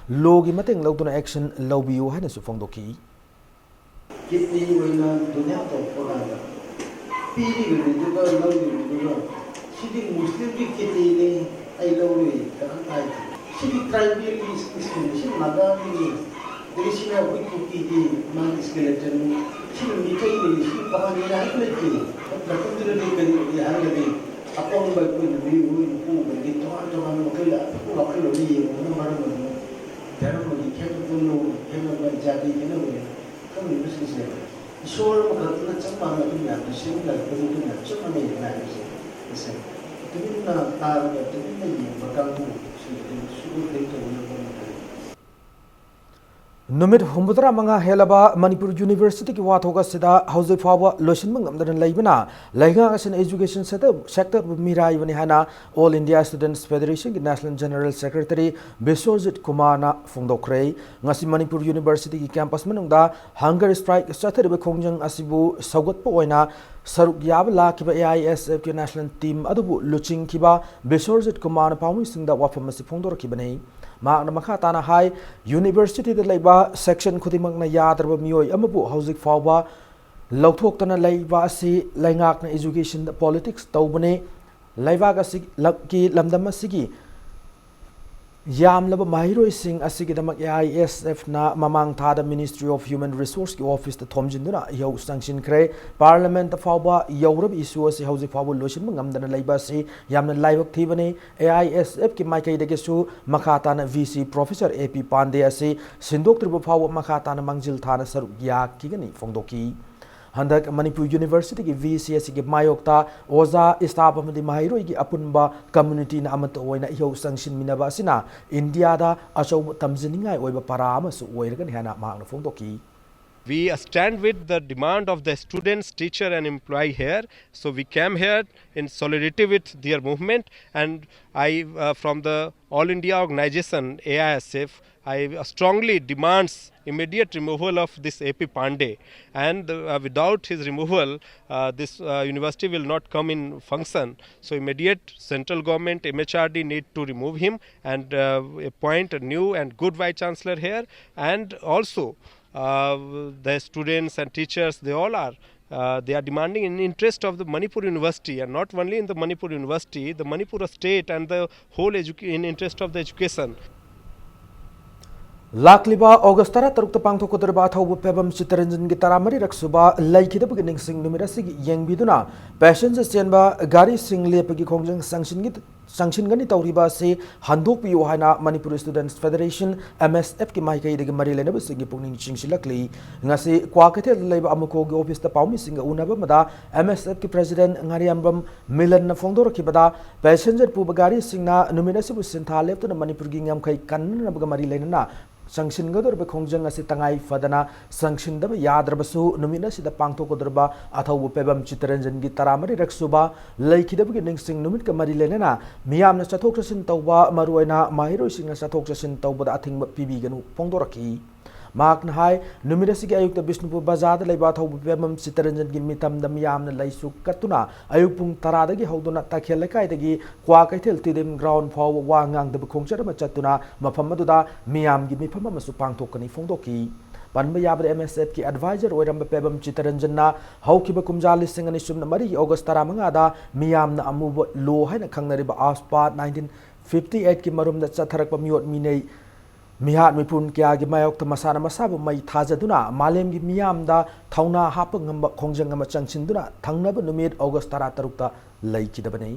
lawꯒꯤ ꯃꯇꯦꯡ ꯂꯧꯗꯨꯅ action ꯂꯧꯕꯤꯌꯨ ꯍꯥꯏꯅꯁꯨ ꯐꯣꯡꯗꯣꯛꯈꯤ꯫ Kidney ꯑꯣꯏꯅ donate ꯇꯧꯔꯛꯄ ꯀꯥꯟꯗ ꯄꯤꯔꯤꯕꯅꯤꯗꯨꯒ ꯂꯧꯔꯤꯕꯗꯨꯒ, "ꯁꯤꯗꯤ ꯃꯨꯁꯂꯤꯝꯒꯤ kidneyꯅꯤ, ꯑꯩ ꯂꯧꯔꯣꯏ" ꯀꯅꯥꯝꯇ ꯍꯥꯏꯗꯦ꯫ ꯁꯤꯗꯤ tribalꯒꯤ scheme, ꯁꯤ ꯅꯥꯒꯥꯒꯤꯅꯤ꯫ ꯑꯗꯒꯤ ꯁꯤꯅ ꯑꯩꯈꯣꯏ ꯀꯨꯀꯤꯒꯤ ꯃꯥꯒꯤ skeletonꯅꯤ, ꯁꯤꯅ ꯃꯤꯇꯩꯒꯤꯅꯤ, ꯁꯤ ꯄꯥꯉꯜꯒꯤꯅꯤ ꯍꯥꯏꯕ ꯂꯩꯇꯦ꯫ Particularly ꯀꯔꯤ ꯑꯣꯏꯒꯦ ꯍꯥꯏꯔꯒꯗꯤ, ꯑꯄꯪꯕ ꯑꯩꯈꯣꯏꯅ ꯃꯤꯑꯣꯏꯕ ꯑꯣꯏꯅ ꯄꯣꯛꯎꯕꯗꯒꯤ ꯇꯣꯉꯥꯟ ꯇꯣꯉꯥꯟꯕ ꯃꯈꯜ ꯑꯐꯕ ꯋꯥꯈꯜꯂꯣꯟꯗ ꯌꯦꯡꯕꯅ ꯃꯔꯝ ꯑꯣꯏꯗꯨꯅ ꯙꯔꯃꯒꯤ ꯈꯦꯠꯅꯕ, ꯂꯣꯟꯒꯤ ꯈꯦꯠꯅꯕ, ꯖꯥꯇꯤ ꯈꯦꯠꯅꯕ ꯈꯪꯉꯤꯕꯁꯤꯡꯁꯦ ꯏꯁꯣꯔ ꯑꯃꯈꯛꯇꯅ ꯆꯞ ꯃꯥꯟꯅꯕ ꯃꯌꯥꯝꯗꯣ ꯁꯦꯝꯅꯔꯛꯄꯗꯨ ꯑꯩꯈꯣꯏꯅ ꯆꯞ ꯃꯥꯟꯅꯩ ꯍꯥꯏꯕꯁꯦ, ꯃꯁꯦ ꯇꯨꯃꯤꯟꯅ ꯇꯥꯔꯒ ꯇꯨꯃꯤꯟꯅ ꯌꯦꯡꯕ ꯀꯥꯡꯕꯨꯁꯤꯡ ꯑꯗꯨ ꯁꯨꯛꯂꯣꯏ ꯇꯧꯅꯕ ꯃꯇꯝ꯫ ꯅꯨꯃꯤꯠ ꯍꯨꯝꯐꯨꯇꯔꯥ ꯃꯉꯥ ꯍꯦꯜꯂꯕ ꯃꯅꯤꯄꯨꯔ ꯌꯨꯅꯤꯚꯔꯁꯤꯇꯤꯒꯤ ꯋꯥꯊꯣꯛ ꯑꯁꯤꯗ ꯍꯧꯖꯤꯛ ꯐꯥꯎꯕ ꯂꯣꯏꯁꯤꯟꯕ ꯉꯝꯗꯅ ꯂꯩꯕꯅ ꯂꯩꯉꯥꯛ ꯑꯁꯤꯅ education sector, sectorꯕꯨ ꯃꯤꯔꯥꯏꯕꯅꯤ ꯍꯥꯏꯅ All India Students Federationꯒꯤ National General Secretary Biswajit ꯀꯨꯃꯥꯔꯅ ꯐꯣꯡꯗꯣꯛꯈ꯭ꯔꯦ꯫ ꯉꯁꯤ ꯃꯅꯤꯄꯨꯔ ꯌꯨꯅꯤꯚꯔꯁꯤꯇꯤꯒꯤ campus ꯃꯅꯨꯡꯗ hunger strike ꯆꯠꯊꯔꯤꯕ ꯈꯣꯡꯖꯪ ꯑꯁꯤꯕꯨ ꯁꯧꯒꯠꯄ ꯑꯣꯏꯅ ꯁꯔꯨꯛ ꯌꯥꯕ ꯂꯥꯛꯈꯤꯕ AISFꯀꯤ national team ꯑꯗꯨꯕꯨ ꯂꯨꯆꯤꯡꯈꯤꯕ ꯕꯤꯁ꯭ꯋꯖꯤꯠ ꯀꯨꯃꯥꯔꯅ ꯄꯥꯎꯃꯤꯁꯤꯡꯗ ꯋꯥꯐꯝ ꯑꯁꯤ ꯐꯣꯡꯗꯣꯔꯛꯈꯤꯕꯅꯤ꯫ ꯃꯍꯥꯛꯅ ꯃꯈꯥ ꯇꯥꯅ ꯍꯥꯏ, ꯌꯨꯅꯤꯚꯔꯁꯤꯇꯤꯗ ꯂꯩꯕ section ꯈꯨꯗꯤꯡꯃꯛꯅ ꯌꯥꯗ꯭ꯔꯕ ꯃꯤꯑꯣꯏ ꯑꯃꯕꯨ ꯍꯧꯖꯤꯛ ꯐꯥꯎꯕ ꯂꯧꯊꯣꯛꯇꯅ ꯂꯩꯕ ꯑꯁꯤ ꯂꯩꯉꯥꯛꯅ educationꯗ politics ꯇꯧꯕꯅꯤ꯫ ꯂꯩꯕꯥꯛ ꯑꯁꯤ, ꯂꯛꯀꯤ ꯂꯝꯗꯝ ꯑꯁꯤꯒꯤ ꯌꯥꯝꯂꯕ ꯃꯍꯩꯔꯣꯏꯁꯤꯡ ꯑꯁꯤꯒꯤꯗꯃꯛ AISFꯅ ꯃꯃꯥꯡ ꯊꯥꯗ Ministry of Human Resourceꯀꯤ officeꯇ ꯊꯣꯝꯖꯤꯟꯗꯨꯅ ꯏꯍꯧ ꯆꯪꯁꯤꯟꯈ꯭ꯔꯦ꯫ Parliamentꯇ ꯐꯥꯎꯕ ꯌꯧꯔꯕ issue ꯑꯁꯤ ꯍꯧꯖꯤꯛ ꯐꯥꯎꯕ ꯂꯣꯏꯁꯤꯟꯕ ꯉꯝꯗꯅ ꯂꯩꯕ ꯑꯁꯤ ꯌꯥꯝꯅ ꯂꯥꯏꯕꯛ ꯊꯤꯕꯅꯤ꯫ AISFꯀꯤ ꯃꯥꯏꯀꯩꯗꯒꯤꯁꯨ ꯃꯈꯥ ꯇꯥꯅ VC Professor A P Pandey ꯑꯁꯤ ꯁꯤꯟꯗꯣꯛꯇ꯭ꯔꯤꯕ ꯐꯥꯎꯕ ꯃꯈꯥ ꯇꯥꯅ ꯃꯥꯡꯖꯤꯜ ꯊꯥꯅ ꯁꯔꯨꯛ ꯌꯥꯈꯤꯒꯅꯤ ꯐꯣꯡꯗꯣꯛꯈꯤ꯫ ꯍꯟꯗꯛ ꯃꯅꯤꯄꯨꯔ ꯌꯨꯅꯤꯚꯔꯁꯤꯇꯤꯒꯤ VC ꯑꯁꯤꯒꯤ ꯃꯥꯌꯣꯛꯇ ꯑꯣꯖꯥ, staff ꯑꯃꯗꯤ ꯃꯍꯩꯔꯣꯏꯒꯤ ꯑꯄꯨꯟꯕ communityꯅ ꯑꯃꯠꯇ ꯑꯣꯏꯅ ꯏꯍꯧ ꯆꯪꯁꯤꯟꯃꯤꯟꯅꯕ ꯑꯁꯤꯅ ꯏꯟꯗꯤꯌꯥꯗ ꯑꯆꯧꯕ ꯇꯝꯖꯅꯤꯡꯉꯥꯏ ꯑꯣꯏꯕ ꯄꯔꯥ ꯑꯃꯁꯨ ꯑꯣꯏꯔꯒꯅꯤ ꯍꯥꯏꯅ ꯃꯍꯥꯛꯅ ꯐꯣꯡꯗꯣꯛꯈꯤ꯫ We stand with the demand of the students, teacher and employee here. So we came here in solidarity with their movement, and I, uh, from the All India Organization, AISF, I strongly demands immediate removal of this A P Pandey, and, uh, without his removal, uh, this, uh, university will not come in function. So immediate central government, MHRD need to remove him and, uh, appoint a new and good vice chancellor here, and also, uh, the students and teachers, they all are, uh, they are demanding in interest of the Manipur University, and not only in the Manipur University, the Manipur state and the whole educa-, in interest of the education. ꯂꯥꯛꯂꯤꯕ August ꯇꯔꯥꯇꯔꯨꯛꯇ ꯄꯥꯡꯊꯣꯛꯀꯗꯧꯔꯤꯕ ꯑꯊꯧꯕ ꯐꯤꯕꯝ ꯆꯤꯠꯇꯔꯟꯖꯟꯒꯤ ꯇꯔꯥꯃꯔꯤꯔꯛ ꯁꯨꯕ ꯂꯩꯈꯤꯗꯕꯒꯤ ꯅꯤꯡꯁꯤꯡ ꯅꯨꯃꯤꯠ ꯑꯁꯤꯒꯤ ꯌꯦꯡꯕꯤꯗꯨꯅ passenger ꯆꯦꯟꯕ ꯒꯥꯔꯤꯁꯤꯡ ꯂꯦꯞꯄꯒꯤ ꯈꯣꯡꯖꯪ ꯆꯪꯁꯤꯟꯒꯤ-, ꯆꯪꯁꯤꯟꯒꯅꯤ ꯇꯧꯔꯤꯕ ꯑꯁꯤ ꯍꯟꯗꯣꯛꯄꯤꯌꯨ ꯍꯥꯏꯅ Manipur Students Federation, MSFꯀꯤ ꯃꯥꯏꯀꯩꯗꯒꯤ ꯃꯔꯤ ꯂꯩꯅꯕꯁꯤꯡꯒꯤ ꯄꯨꯛꯅꯤꯡ ꯆꯤꯡꯁꯤꯜꯂꯛꯂꯤ꯫ ꯉꯁꯤ ꯀ꯭ꯋꯥꯀꯩꯊꯦꯜꯗ ꯂꯩꯕ ꯑꯃꯨꯀꯣꯒꯤ officeꯇ ꯄꯥꯎꯃꯤꯁꯤꯡꯒ ꯎꯅꯕ ꯑꯃꯗ MSFꯀꯤ president ꯉꯥꯔꯤꯌꯥꯝꯕꯝ ꯃꯤꯂꯟꯅ ꯐꯣꯡꯗꯣꯔꯛꯈꯤꯕꯗ, passenger ꯄꯨꯕ ꯒꯥꯔꯤꯁꯤꯡꯅ ꯅꯨꯃꯤꯠ ꯑꯁꯤꯕꯨ ꯁꯤꯟꯊꯥ ꯂꯦꯞꯇꯨꯅ ꯃꯅꯤꯄꯨꯔꯒꯤ ꯉꯝꯈꯩ ꯀꯟꯅꯅꯕꯒ ꯃꯔꯤ ꯂꯩꯅꯅ ꯆꯪꯁꯤꯟꯒꯗꯧꯔꯤꯕ ꯈꯣꯡꯖꯪ ꯑꯁꯤ ꯇꯉꯥꯏ ꯐꯗꯅ ꯆꯪꯁꯤꯟꯗꯕ ꯌꯥꯗ꯭ꯔꯕꯁꯨ, ꯅꯨꯃꯤꯠ ꯑꯁꯤꯗ ꯄꯥꯡꯊꯣꯛꯀꯗꯧꯔꯤꯕ ꯑꯊꯧꯕ ꯄꯦꯕꯝ ꯆꯤꯇꯔꯟꯖꯟꯒꯤ ꯇꯔꯥꯃꯔꯤꯔꯛ ꯁꯨꯕ ꯂꯩꯈꯤꯗꯕꯒꯤ ꯅꯤꯡꯁꯤꯡ ꯅꯨꯃꯤꯠꯀ ꯃꯔꯤ ꯂꯩꯅꯅ ꯃꯤꯌꯥꯝꯅ ꯆꯠꯊꯣꯛ ꯆꯠꯁꯤꯟ ꯇꯧꯕ, ꯃꯔꯨꯑꯣꯏꯅ ꯃꯍꯩꯔꯣꯏꯁꯤꯡꯅ ꯆꯠꯊꯣꯛ ꯆꯠꯁꯤꯟ ꯇꯧꯕꯗ ꯑꯊꯤꯡꯕ ꯄꯤꯕꯤꯒꯅꯨ ꯐꯣꯡꯗꯣꯔꯛꯈꯤ꯫ ꯃꯍꯥꯛꯅ ꯍꯥꯏ, ꯅꯨꯃꯤꯠ ꯑꯁꯤꯒꯤ ꯑꯌꯨꯛꯇ ꯕꯤꯁꯅꯨꯄꯨꯔ ꯕꯖꯥꯔꯗ ꯂꯩꯕ ꯑꯊꯧꯕ ꯄꯦꯕꯝ ꯆꯤꯇꯔꯟꯖꯟꯒꯤ ꯃꯤꯇꯝꯗ ꯃꯤꯌꯥꯝꯅ ꯂꯩꯁꯨ ꯀꯠꯇꯨꯅ ꯑꯌꯨꯛ ꯄꯨꯡ ꯇꯔꯥꯗꯒꯤ ꯍꯧꯗꯨꯅ ꯇꯈꯦꯜ ꯂꯩꯀꯥꯏꯗꯒꯤ ꯀ꯭ꯋꯥ ꯀꯩꯊꯦꯜ ꯇꯤꯗꯤꯝ ꯒ꯭ꯔꯥꯎꯟ ꯐꯥꯎꯕ ꯋꯥ ꯉꯥꯡꯗꯕ ꯈꯣꯡꯆꯠ ꯑꯃ ꯆꯠꯇꯨꯅ ꯃꯐꯝ ꯑꯗꯨꯗ ꯃꯤꯌꯥꯝꯒꯤ ꯃꯤꯐꯝ ꯑꯃꯁꯨ ꯄꯥꯡꯊꯣꯛꯀꯅꯤ ꯐꯣꯡꯗꯣꯛꯈꯤ꯫ ꯄꯟꯕ ꯌꯥꯕꯗ, ꯑꯦꯝ ꯑꯦꯁ ꯑꯦꯐꯀꯤ ꯑꯦꯗꯚꯥꯏꯖꯔ ꯑꯣꯏꯔꯝꯕ ꯄꯦꯕꯝ ꯆꯤꯇꯔꯟꯖꯟꯅ ꯍꯧꯈꯤꯕ ꯀꯨꯝꯖꯥ ꯂꯤꯁꯤꯡ ꯑꯅꯤ ꯁꯨꯞꯅ ꯃꯔꯤꯒꯤ ꯑꯣꯒꯁ ꯇꯔꯥꯃꯉꯥꯗ ꯃꯤꯌꯥꯝꯅ ꯑꯃꯨꯕ ꯂꯣ ꯍꯥꯏꯅ ꯈꯪꯅꯔꯤꯕ ꯑꯥꯁꯄꯥ ꯅꯥꯏꯟꯇꯤꯟ ꯐꯤꯐꯇꯤ ꯑꯩꯠꯀꯤ ꯃꯔꯨꯝꯗ ꯆꯠꯊꯔꯛꯄ ꯃꯤꯑꯣꯠ ꯃꯤꯅꯩ, ꯃꯤꯍꯥꯠ ꯃꯤꯄꯨꯟ ꯀꯌꯥꯒꯤ ꯃꯥꯌꯣꯛꯇ ꯃꯁꯥꯅ ꯃꯁꯥꯕꯨ ꯃꯩ ꯊꯥꯖꯗꯨꯅ ꯃꯥꯂꯦꯝꯒꯤ ꯃꯤꯌꯥꯝꯗ ꯊꯧꯅꯥ ꯍꯥꯞꯄ ꯉꯝꯕ ꯈꯣꯡꯖꯪ ꯑꯃ ꯆꯪꯁꯤꯟꯗꯨꯅ ꯊꯪꯅꯕ ꯅꯨꯃꯤꯠ ꯑꯣꯒꯁ ꯇꯔꯥꯇꯔꯨꯛꯇ ꯂꯩꯈꯤꯗꯕꯅꯤ꯫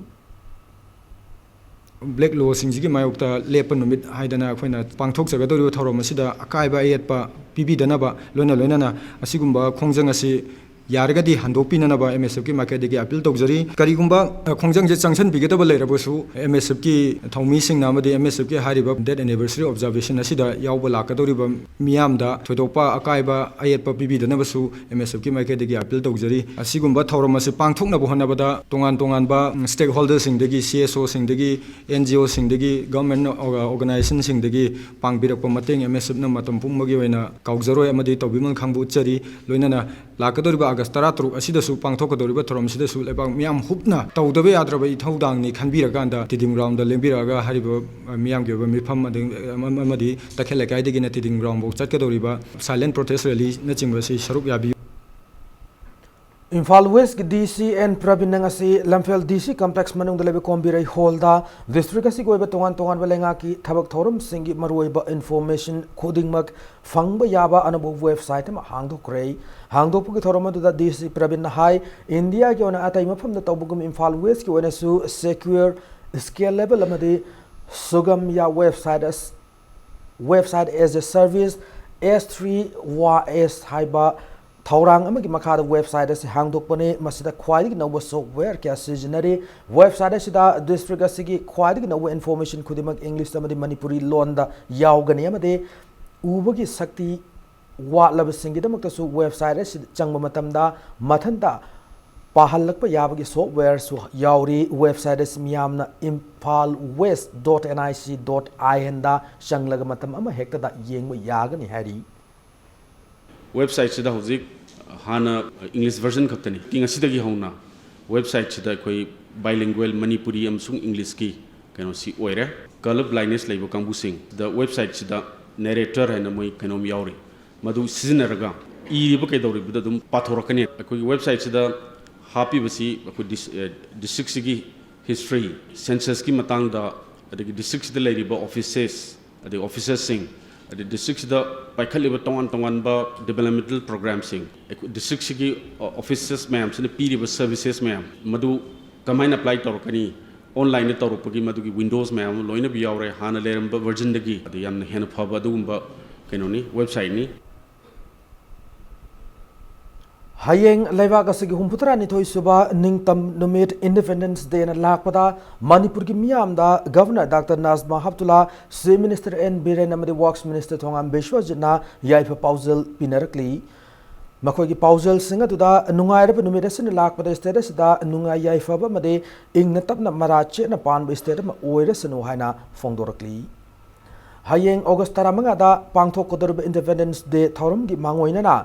ꯕ꯭ꯂꯦꯛ ꯂꯣꯁꯤꯡꯁꯤꯒꯤ ꯃꯥꯌꯣꯛꯇ ꯂꯦꯞꯄ ꯅꯨꯃꯤꯠ ꯍꯥꯏꯗꯅ ꯑꯩꯈꯣꯏꯅ ꯄꯥꯡꯊꯣꯛꯆꯒꯗꯧꯔꯤꯕ ꯊꯧꯔꯝ ꯑꯁꯤꯗ ꯑꯀꯥꯏꯕ ꯑꯌꯦꯠꯄ ꯄꯤꯕꯤꯗꯅꯕ, ꯂꯣꯏꯅ ꯂꯣꯏꯅꯅ ꯑꯁꯤꯒꯨꯝꯕ ꯈꯣꯡꯖꯪ ꯑꯁꯤ ꯌꯥꯔꯒꯗꯤ ꯍꯟꯗꯣꯛꯄꯤꯅꯅꯕ ꯑꯦꯝ ꯑꯦꯁ ꯑꯦꯐꯀꯤ ꯃꯥꯏꯀꯩꯗꯒꯤ ꯑꯄꯤꯜ ꯇꯧꯖꯔꯤ꯫ ꯀꯔꯤꯒꯨꯝꯕ, ꯑ, ꯈꯣꯡꯖꯪꯁꯦ ꯆꯪꯁꯤꯟꯕꯤꯒꯗꯕ ꯂꯩꯔꯕꯁꯨ, ꯑꯦꯝ ꯑꯦꯁ ꯑꯦꯐꯀꯤ ꯊꯧꯃꯤꯁꯤꯡꯅ ꯑꯃꯗꯤ ꯑꯦꯝ ꯑꯦꯁ ꯑꯦꯐꯀꯤ ꯍꯥꯏꯔꯤꯕ death anniversary observation ꯑꯁꯤꯗ ꯌꯥꯎꯕ ꯂꯥꯛꯀꯗꯧꯔꯤꯕ ꯃꯤꯌꯥꯝꯗ ꯊꯣꯏꯗꯣꯛꯄ ꯑꯀꯥꯏꯕ ꯑꯌꯦꯠꯄ ꯄꯤꯕꯤꯗꯅꯕꯁꯨ ꯑꯦꯝ ꯑꯦꯁ ꯑꯦꯐꯀꯤ ꯃꯥꯏꯀꯩꯗꯒꯤ ꯑꯄꯤꯜ ꯇꯧꯖꯔꯤ꯫ ꯑꯁꯤꯒꯨꯝꯕ ꯊꯧꯔꯝ ꯑꯁꯤ ꯄꯥꯡꯊꯣꯛꯅꯕ ꯍꯣꯠꯅꯕꯗ ꯇꯣꯉꯥꯟ ꯇꯣꯉꯥꯟꯕ, ꯎꯝ, stakeholderꯁꯤꯡꯗꯒꯤ, ꯁꯤ ꯑꯦꯁ ꯑꯣꯁꯤꯡꯗꯒꯤ, ꯑꯦꯟ ꯖꯤ ꯑꯣꯁꯤꯡꯗꯒꯤ, government orga-, organizationꯁꯤꯡꯗꯒꯤ ꯄꯥꯡꯕꯤꯔꯛꯄ ꯃꯇꯦꯡ ꯑꯦꯝ ꯑꯦꯁ ꯑꯦꯐꯅ ꯃꯇꯝ ꯄꯨꯝꯕꯒꯤ ꯑꯣꯏꯅ ꯀꯥꯎꯖꯔꯣꯏ ꯑꯃꯗꯤ ꯇꯧꯕꯤꯃꯜ ꯈꯪꯕ ꯎꯠꯆꯔꯤ꯫ ꯂꯣꯏꯅꯅ ꯂꯥꯛꯀꯗꯧꯔꯤꯕ ꯑꯥꯒꯁ ꯇꯔꯥꯇꯔꯨꯛ ꯑꯁꯤꯗꯁꯨ ꯄꯥꯡꯊꯣꯛꯀꯗꯧꯔꯤꯕ ꯊꯧꯔꯝ ꯑꯁꯤꯗꯁꯨ ꯂꯩꯕꯥꯛ ꯃꯤꯌꯥꯝ ꯍꯨꯞꯅ ꯇꯧꯗꯕ ꯌꯥꯗ꯭ꯔꯕ ꯏꯊꯧꯗꯥꯡꯅꯤ ꯈꯟꯕꯤꯔꯀꯥꯟꯗ ꯇꯤꯗꯤꯝ ꯒ꯭ꯔꯥꯎꯟꯗ ꯂꯦꯡꯕꯤꯔꯛꯑꯒ ꯍꯥꯏꯔꯤꯕ, ꯑ, ꯃꯤꯌꯥꯝꯒꯤ ꯑꯣꯏꯕ ꯃꯤꯐꯝ ꯑꯗꯒꯤ, ꯑ, ꯑꯃꯗꯤ ꯇꯈꯦꯜ ꯂꯩꯀꯥꯏꯗꯒꯤꯅ ꯇꯤꯗꯤꯝ ꯒ꯭ꯔꯥꯎꯟꯐꯥꯎ ꯆꯠꯀꯗꯧꯔꯤꯕ silent protest rallyꯅꯆꯤꯡꯕ ꯑꯁꯤ ꯁꯔꯨꯛ ꯌꯥꯕꯤꯌꯨ꯫ ꯏꯝꯐꯥꯜ ꯋꯦꯁꯀꯤ ꯗꯤ ꯁꯤ ꯑꯦꯟ ꯄ꯭ꯔꯕꯤꯟꯅ ꯉꯁꯤ ꯂꯝꯐꯦꯜ ꯗꯤ ꯁꯤ ꯀꯝꯄ꯭ꯂꯦꯛꯁ ꯃꯅꯨꯡꯗ ꯂꯩꯕ ꯀꯣꯝꯕꯤꯔꯩ ꯍꯣꯜꯗ ꯗꯤꯁꯇ꯭ꯔꯤꯛ ꯑꯁꯤꯒꯤ ꯑꯣꯏꯕ ꯇꯣꯉꯥꯟ ꯇꯣꯉꯥꯟꯕ ꯂꯩꯉꯥꯛꯀꯤ ꯊꯕꯛ ꯊꯧꯔꯝꯁꯤꯡꯒꯤ ꯃꯔꯨꯑꯣꯏꯕ ꯏꯟꯐꯣꯔꯃꯦꯁꯟ ꯈꯨꯗꯤꯡꯃꯛ ꯐꯪꯕ ꯌꯥꯕ ꯑꯅꯧꯕ ꯋꯦꯕꯁꯥꯏꯠ ꯑꯃ ꯍꯥꯡꯗꯣꯛꯈ꯭ꯔꯦ꯫ ꯍꯥꯡꯗꯣꯛꯄꯒꯤ ꯊꯧꯔꯝ ꯑꯗꯨꯗ ꯗꯤ ꯁꯤ ꯄ꯭ꯔꯕꯤꯟꯅ ꯍꯥꯏ, ꯏꯟꯗꯤꯌꯥꯒꯤ ꯑꯣꯏꯅ ꯑꯇꯩ ꯃꯐꯝꯗ ꯇꯧꯕꯒꯨꯝ ꯏꯝꯐꯥꯜ ꯋꯦꯁꯀꯤ ꯑꯣꯏꯅꯁꯨ secure, scalable ꯑꯃꯗꯤ ꯁꯨꯒꯝꯌꯥ website as, website as a service, S three Y S ꯍꯥꯏꯕ ꯊꯧꯔꯥꯡ ꯑꯃꯒꯤ ꯃꯈꯥꯗ ꯋꯦꯕꯁꯥꯏꯠ ꯑꯁꯤ ꯍꯥꯡꯗꯣꯛꯄꯅꯤ꯫ ꯃꯁꯤꯗ ꯈ꯭ꯋꯥꯏꯗꯒꯤ ꯅꯧꯕ ꯁꯣꯐꯋꯦꯌꯔ ꯀꯌꯥ ꯁꯤꯖꯤꯟꯅꯔꯤ꯫ ꯋꯦꯕꯁꯥꯏꯠ ꯑꯁꯤꯗ ꯗꯤꯁꯇ꯭ꯔꯤꯛ ꯑꯁꯤꯒꯤ ꯈ꯭ꯋꯥꯏꯗꯒꯤ ꯅꯧꯕ ꯏꯟꯐꯣꯔꯃꯦꯁꯟ ꯈꯨꯗꯤꯡꯃꯛ ꯏꯪꯂꯤꯁ ꯑꯃꯗꯤ ꯃꯅꯤꯄꯨꯔꯤ ꯂꯣꯟꯗ ꯌꯥꯎꯒꯅꯤ ꯑꯃꯗꯤ ꯎꯕꯒꯤ ꯁꯛꯇꯤ ꯋꯥꯠꯂꯕꯁꯤꯡꯒꯤꯗꯃꯛꯇꯁꯨ ꯋꯦꯕꯁꯥꯏꯠ ꯑꯁꯤꯗ ꯆꯪꯕ ꯃꯇꯝꯗ ꯃꯊꯟꯇ ꯄꯥꯍꯜꯂꯛꯄ ꯌꯥꯕꯒꯤ ꯁꯣꯐꯋꯦꯌꯔꯁꯨ ꯌꯥꯎꯔꯤ꯫ ꯋꯦꯕꯁꯥꯏꯠ ꯑꯁꯤ ꯃꯤꯌꯥꯝꯅ imphal west dot nic dot in ꯗ ꯆꯪꯂꯒ ꯃꯇꯝ ꯑꯃ ꯍꯦꯛꯇꯗ ꯌꯦꯡꯕ ꯌꯥꯒꯅꯤ ꯍꯥꯏꯔꯤ꯫ ꯋꯦꯕꯁꯥꯏꯠꯁꯤꯗ ꯍꯧꯖꯤꯛ ꯍꯥꯟꯅ ꯏꯪꯂꯤꯁ ꯚꯔꯖꯟ ꯈꯛꯇꯅꯤ꯫ ꯉꯁꯤꯗꯒꯤ ꯍꯧꯅ ꯋꯦꯕꯁꯥꯏꯠꯁꯤꯗ ꯑꯩꯈꯣꯏ bilingual, ꯃꯅꯤꯄꯨꯔꯤ ꯑꯃꯁꯨꯡ ꯏꯪꯂꯤꯁꯀꯤ ꯀꯩꯅꯣꯁꯤ ꯑꯣꯏꯔꯦ꯫ Colour blindness ꯂꯩꯕ ꯀꯥꯡꯕꯨꯁꯤꯡꯗ ꯋꯦꯕꯁꯥꯏꯠꯁꯤꯗ narrator ꯍꯥꯏꯅ ꯃꯣꯏ ꯀꯩꯅꯣꯝ ꯌꯥꯎꯔꯤ꯫ ꯃꯗꯨ ꯁꯤꯖꯤꯟꯅꯔꯒ ꯏꯔꯤꯕ ꯀꯩꯗꯧꯔꯤꯕꯗ ꯑꯗꯨꯝ ꯄꯥꯊꯣꯔꯛꯀꯅꯤ꯫ ꯑꯩꯈꯣꯏꯒꯤ ꯋꯦꯕꯁꯥꯏꯠꯁꯤꯗ ꯍꯥꯞꯄꯤꯕꯁꯤ ꯑꯩꯈꯣꯏ ꯗꯤꯁ-, ꯑꯦ, ꯗꯤꯁꯇ꯭ꯔꯤꯛꯁꯤꯒꯤ history, censusꯀꯤ ꯃꯇꯥꯡꯗ, ꯑꯗꯒꯤ ꯗꯤꯁꯇ꯭ꯔꯤꯛꯁꯤꯗ ꯂꯩꯔꯤꯕ offices, ꯑꯗꯒꯤ officersꯁꯤꯡ, ꯑꯗꯩ ꯗꯤꯁꯇ꯭ꯔꯤꯛꯁꯤꯗ ꯄꯥꯏꯈꯠꯂꯤꯕ ꯇꯣꯉꯥꯟ ꯇꯣꯉꯥꯟꯕ developmental programꯁꯤꯡ, ꯑꯩꯈꯣꯏ ꯗꯤꯁꯇ꯭ꯔꯤꯛꯁꯤꯒꯤ, ꯑ, offices ꯃꯌꯥꯝꯁꯤꯅ ꯄꯤꯔꯤꯕ services ꯃꯌꯥꯝ ꯃꯗꯨ ꯀꯃꯥꯏꯅ apply ꯇꯧꯔꯛꯀꯅꯤ, online ꯇꯧꯔꯛꯄꯒꯤ ꯃꯗꯨꯒꯤ windows ꯃꯌꯥꯝ ꯑꯃ ꯂꯣꯏꯅ ꯌꯥꯎꯔꯦ꯫ ꯍꯥꯟꯅ ꯂꯩꯔꯝꯕ versionꯗꯒꯤ ꯑꯗꯨ ꯌꯥꯝꯅ ꯍꯦꯟꯅ ꯐꯕ ꯑꯗꯨꯒꯨꯝꯕ ꯀꯩꯅꯣꯅꯤ, websiteꯅꯤ꯫ ꯍꯌꯦꯡ ꯂꯩꯕꯥꯛ ꯑꯁꯤꯒꯤ ꯍꯨꯝꯐꯨꯇꯔꯥꯅꯤꯊꯣꯏ ꯁꯨꯕ ꯅꯤꯡꯇꯝ ꯅꯨꯃꯤꯠ Independence Dayꯅ ꯂꯥꯛꯄꯗ ꯃꯅꯤꯄꯨꯔꯒꯤ ꯃꯤꯌꯥꯝꯗ Governor Doctor Najma Heptulla, Chief Minister N Biren ꯑꯃꯗꯤ Works Minister ꯊꯣꯉꯥꯝ ꯕꯤꯁ꯭ꯋꯖꯤꯠꯅ ꯌꯥꯏꯐ ꯄꯥꯎꯖꯦꯜ ꯄꯤꯅꯔꯛꯂꯤ꯫ ꯃꯈꯣꯏꯒꯤ ꯄꯥꯎꯖꯦꯜꯁꯤꯡ ꯑꯗꯨꯗ ꯅꯨꯡꯉꯥꯏꯔꯕ ꯅꯨꯃꯤꯠ ꯑꯁꯤꯅ ꯂꯥꯛꯄꯗ state ꯑꯁꯤꯗ ꯅꯨꯡꯉꯥꯏ ꯌꯥꯏꯐꯕ ꯑꯃꯗꯤ ꯏꯪꯅ ꯇꯞꯅ ꯃꯔꯥ ꯆꯦꯠꯅ ꯄꯥꯟꯕ state ꯑꯃ ꯑꯣꯏꯔꯁꯅꯨ ꯍꯥꯏꯅ ꯐꯣꯡꯗꯣꯔꯛꯂꯤ꯫ ꯍꯌꯦꯡ August ꯇꯔꯥꯃꯉꯥꯗ ꯄꯥꯡꯊꯣꯛꯀꯗꯧꯔꯤꯕ Independence Day ꯊꯧꯔꯝꯒꯤ ꯃꯥꯡꯑꯣꯏꯅꯅ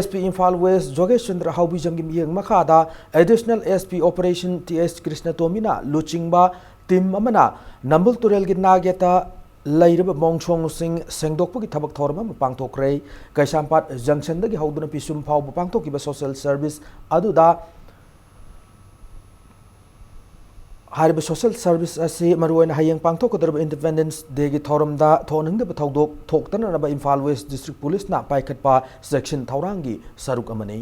SP ꯏꯝꯐꯥꯜ West ꯖꯣꯒꯦꯁ ꯆꯟꯗ꯭ꯔ ꯍꯥꯎꯕꯤꯖꯝꯒꯤ ꯃꯤꯠꯌꯦꯡ ꯃꯈꯥꯗ Additional SP Operation T S ꯀ꯭ꯔꯤꯁꯅꯇꯣꯝꯕꯤꯅ ꯂꯨꯆꯤꯡꯕ team ꯑꯃꯅ ꯅꯝꯕꯨꯜ ꯇꯨꯔꯦꯜꯒꯤ ꯅꯥꯛ ꯌꯦꯠꯇ ꯂꯩꯔꯤꯕ ꯃꯣꯡꯁꯣꯡꯁꯤꯡ ꯁꯦꯡꯗꯣꯛꯄꯒꯤ ꯊꯕꯛ ꯊꯧꯔꯝ ꯑꯃ ꯄꯥꯡꯊꯣꯛꯈ꯭ꯔꯦ꯫ ꯀꯩꯁꯥꯝꯄꯥꯠ junctionꯗꯒꯤ ꯍꯧꯗꯨꯅ ꯄꯤꯁꯨꯝ ꯐꯥꯎꯕ ꯄꯥꯡꯊꯣꯛꯈꯤꯕ social service ꯑꯗꯨꯗ ꯍꯥꯏꯔꯤꯕ social service ꯑꯁꯤ ꯃꯔꯨꯑꯣꯏꯅ ꯍꯌꯦꯡ ꯄꯥꯡꯊꯣꯛꯀꯗꯧꯔꯤꯕ Independence Dayꯒꯤ ꯊꯧꯔꯝꯗ ꯊꯣꯛꯍꯟꯅꯤꯡꯗꯕ ꯊꯧꯗꯣꯛ ꯊꯣꯛꯇꯅꯅꯕ ꯏꯝꯐꯥꯜ West District Policeꯅ ꯄꯥꯏꯈꯠꯄ ꯆꯦꯛꯁꯤꯟ ꯊꯧꯔꯥꯡꯒꯤ ꯁꯔꯨꯛ ꯑꯃꯅꯤ꯫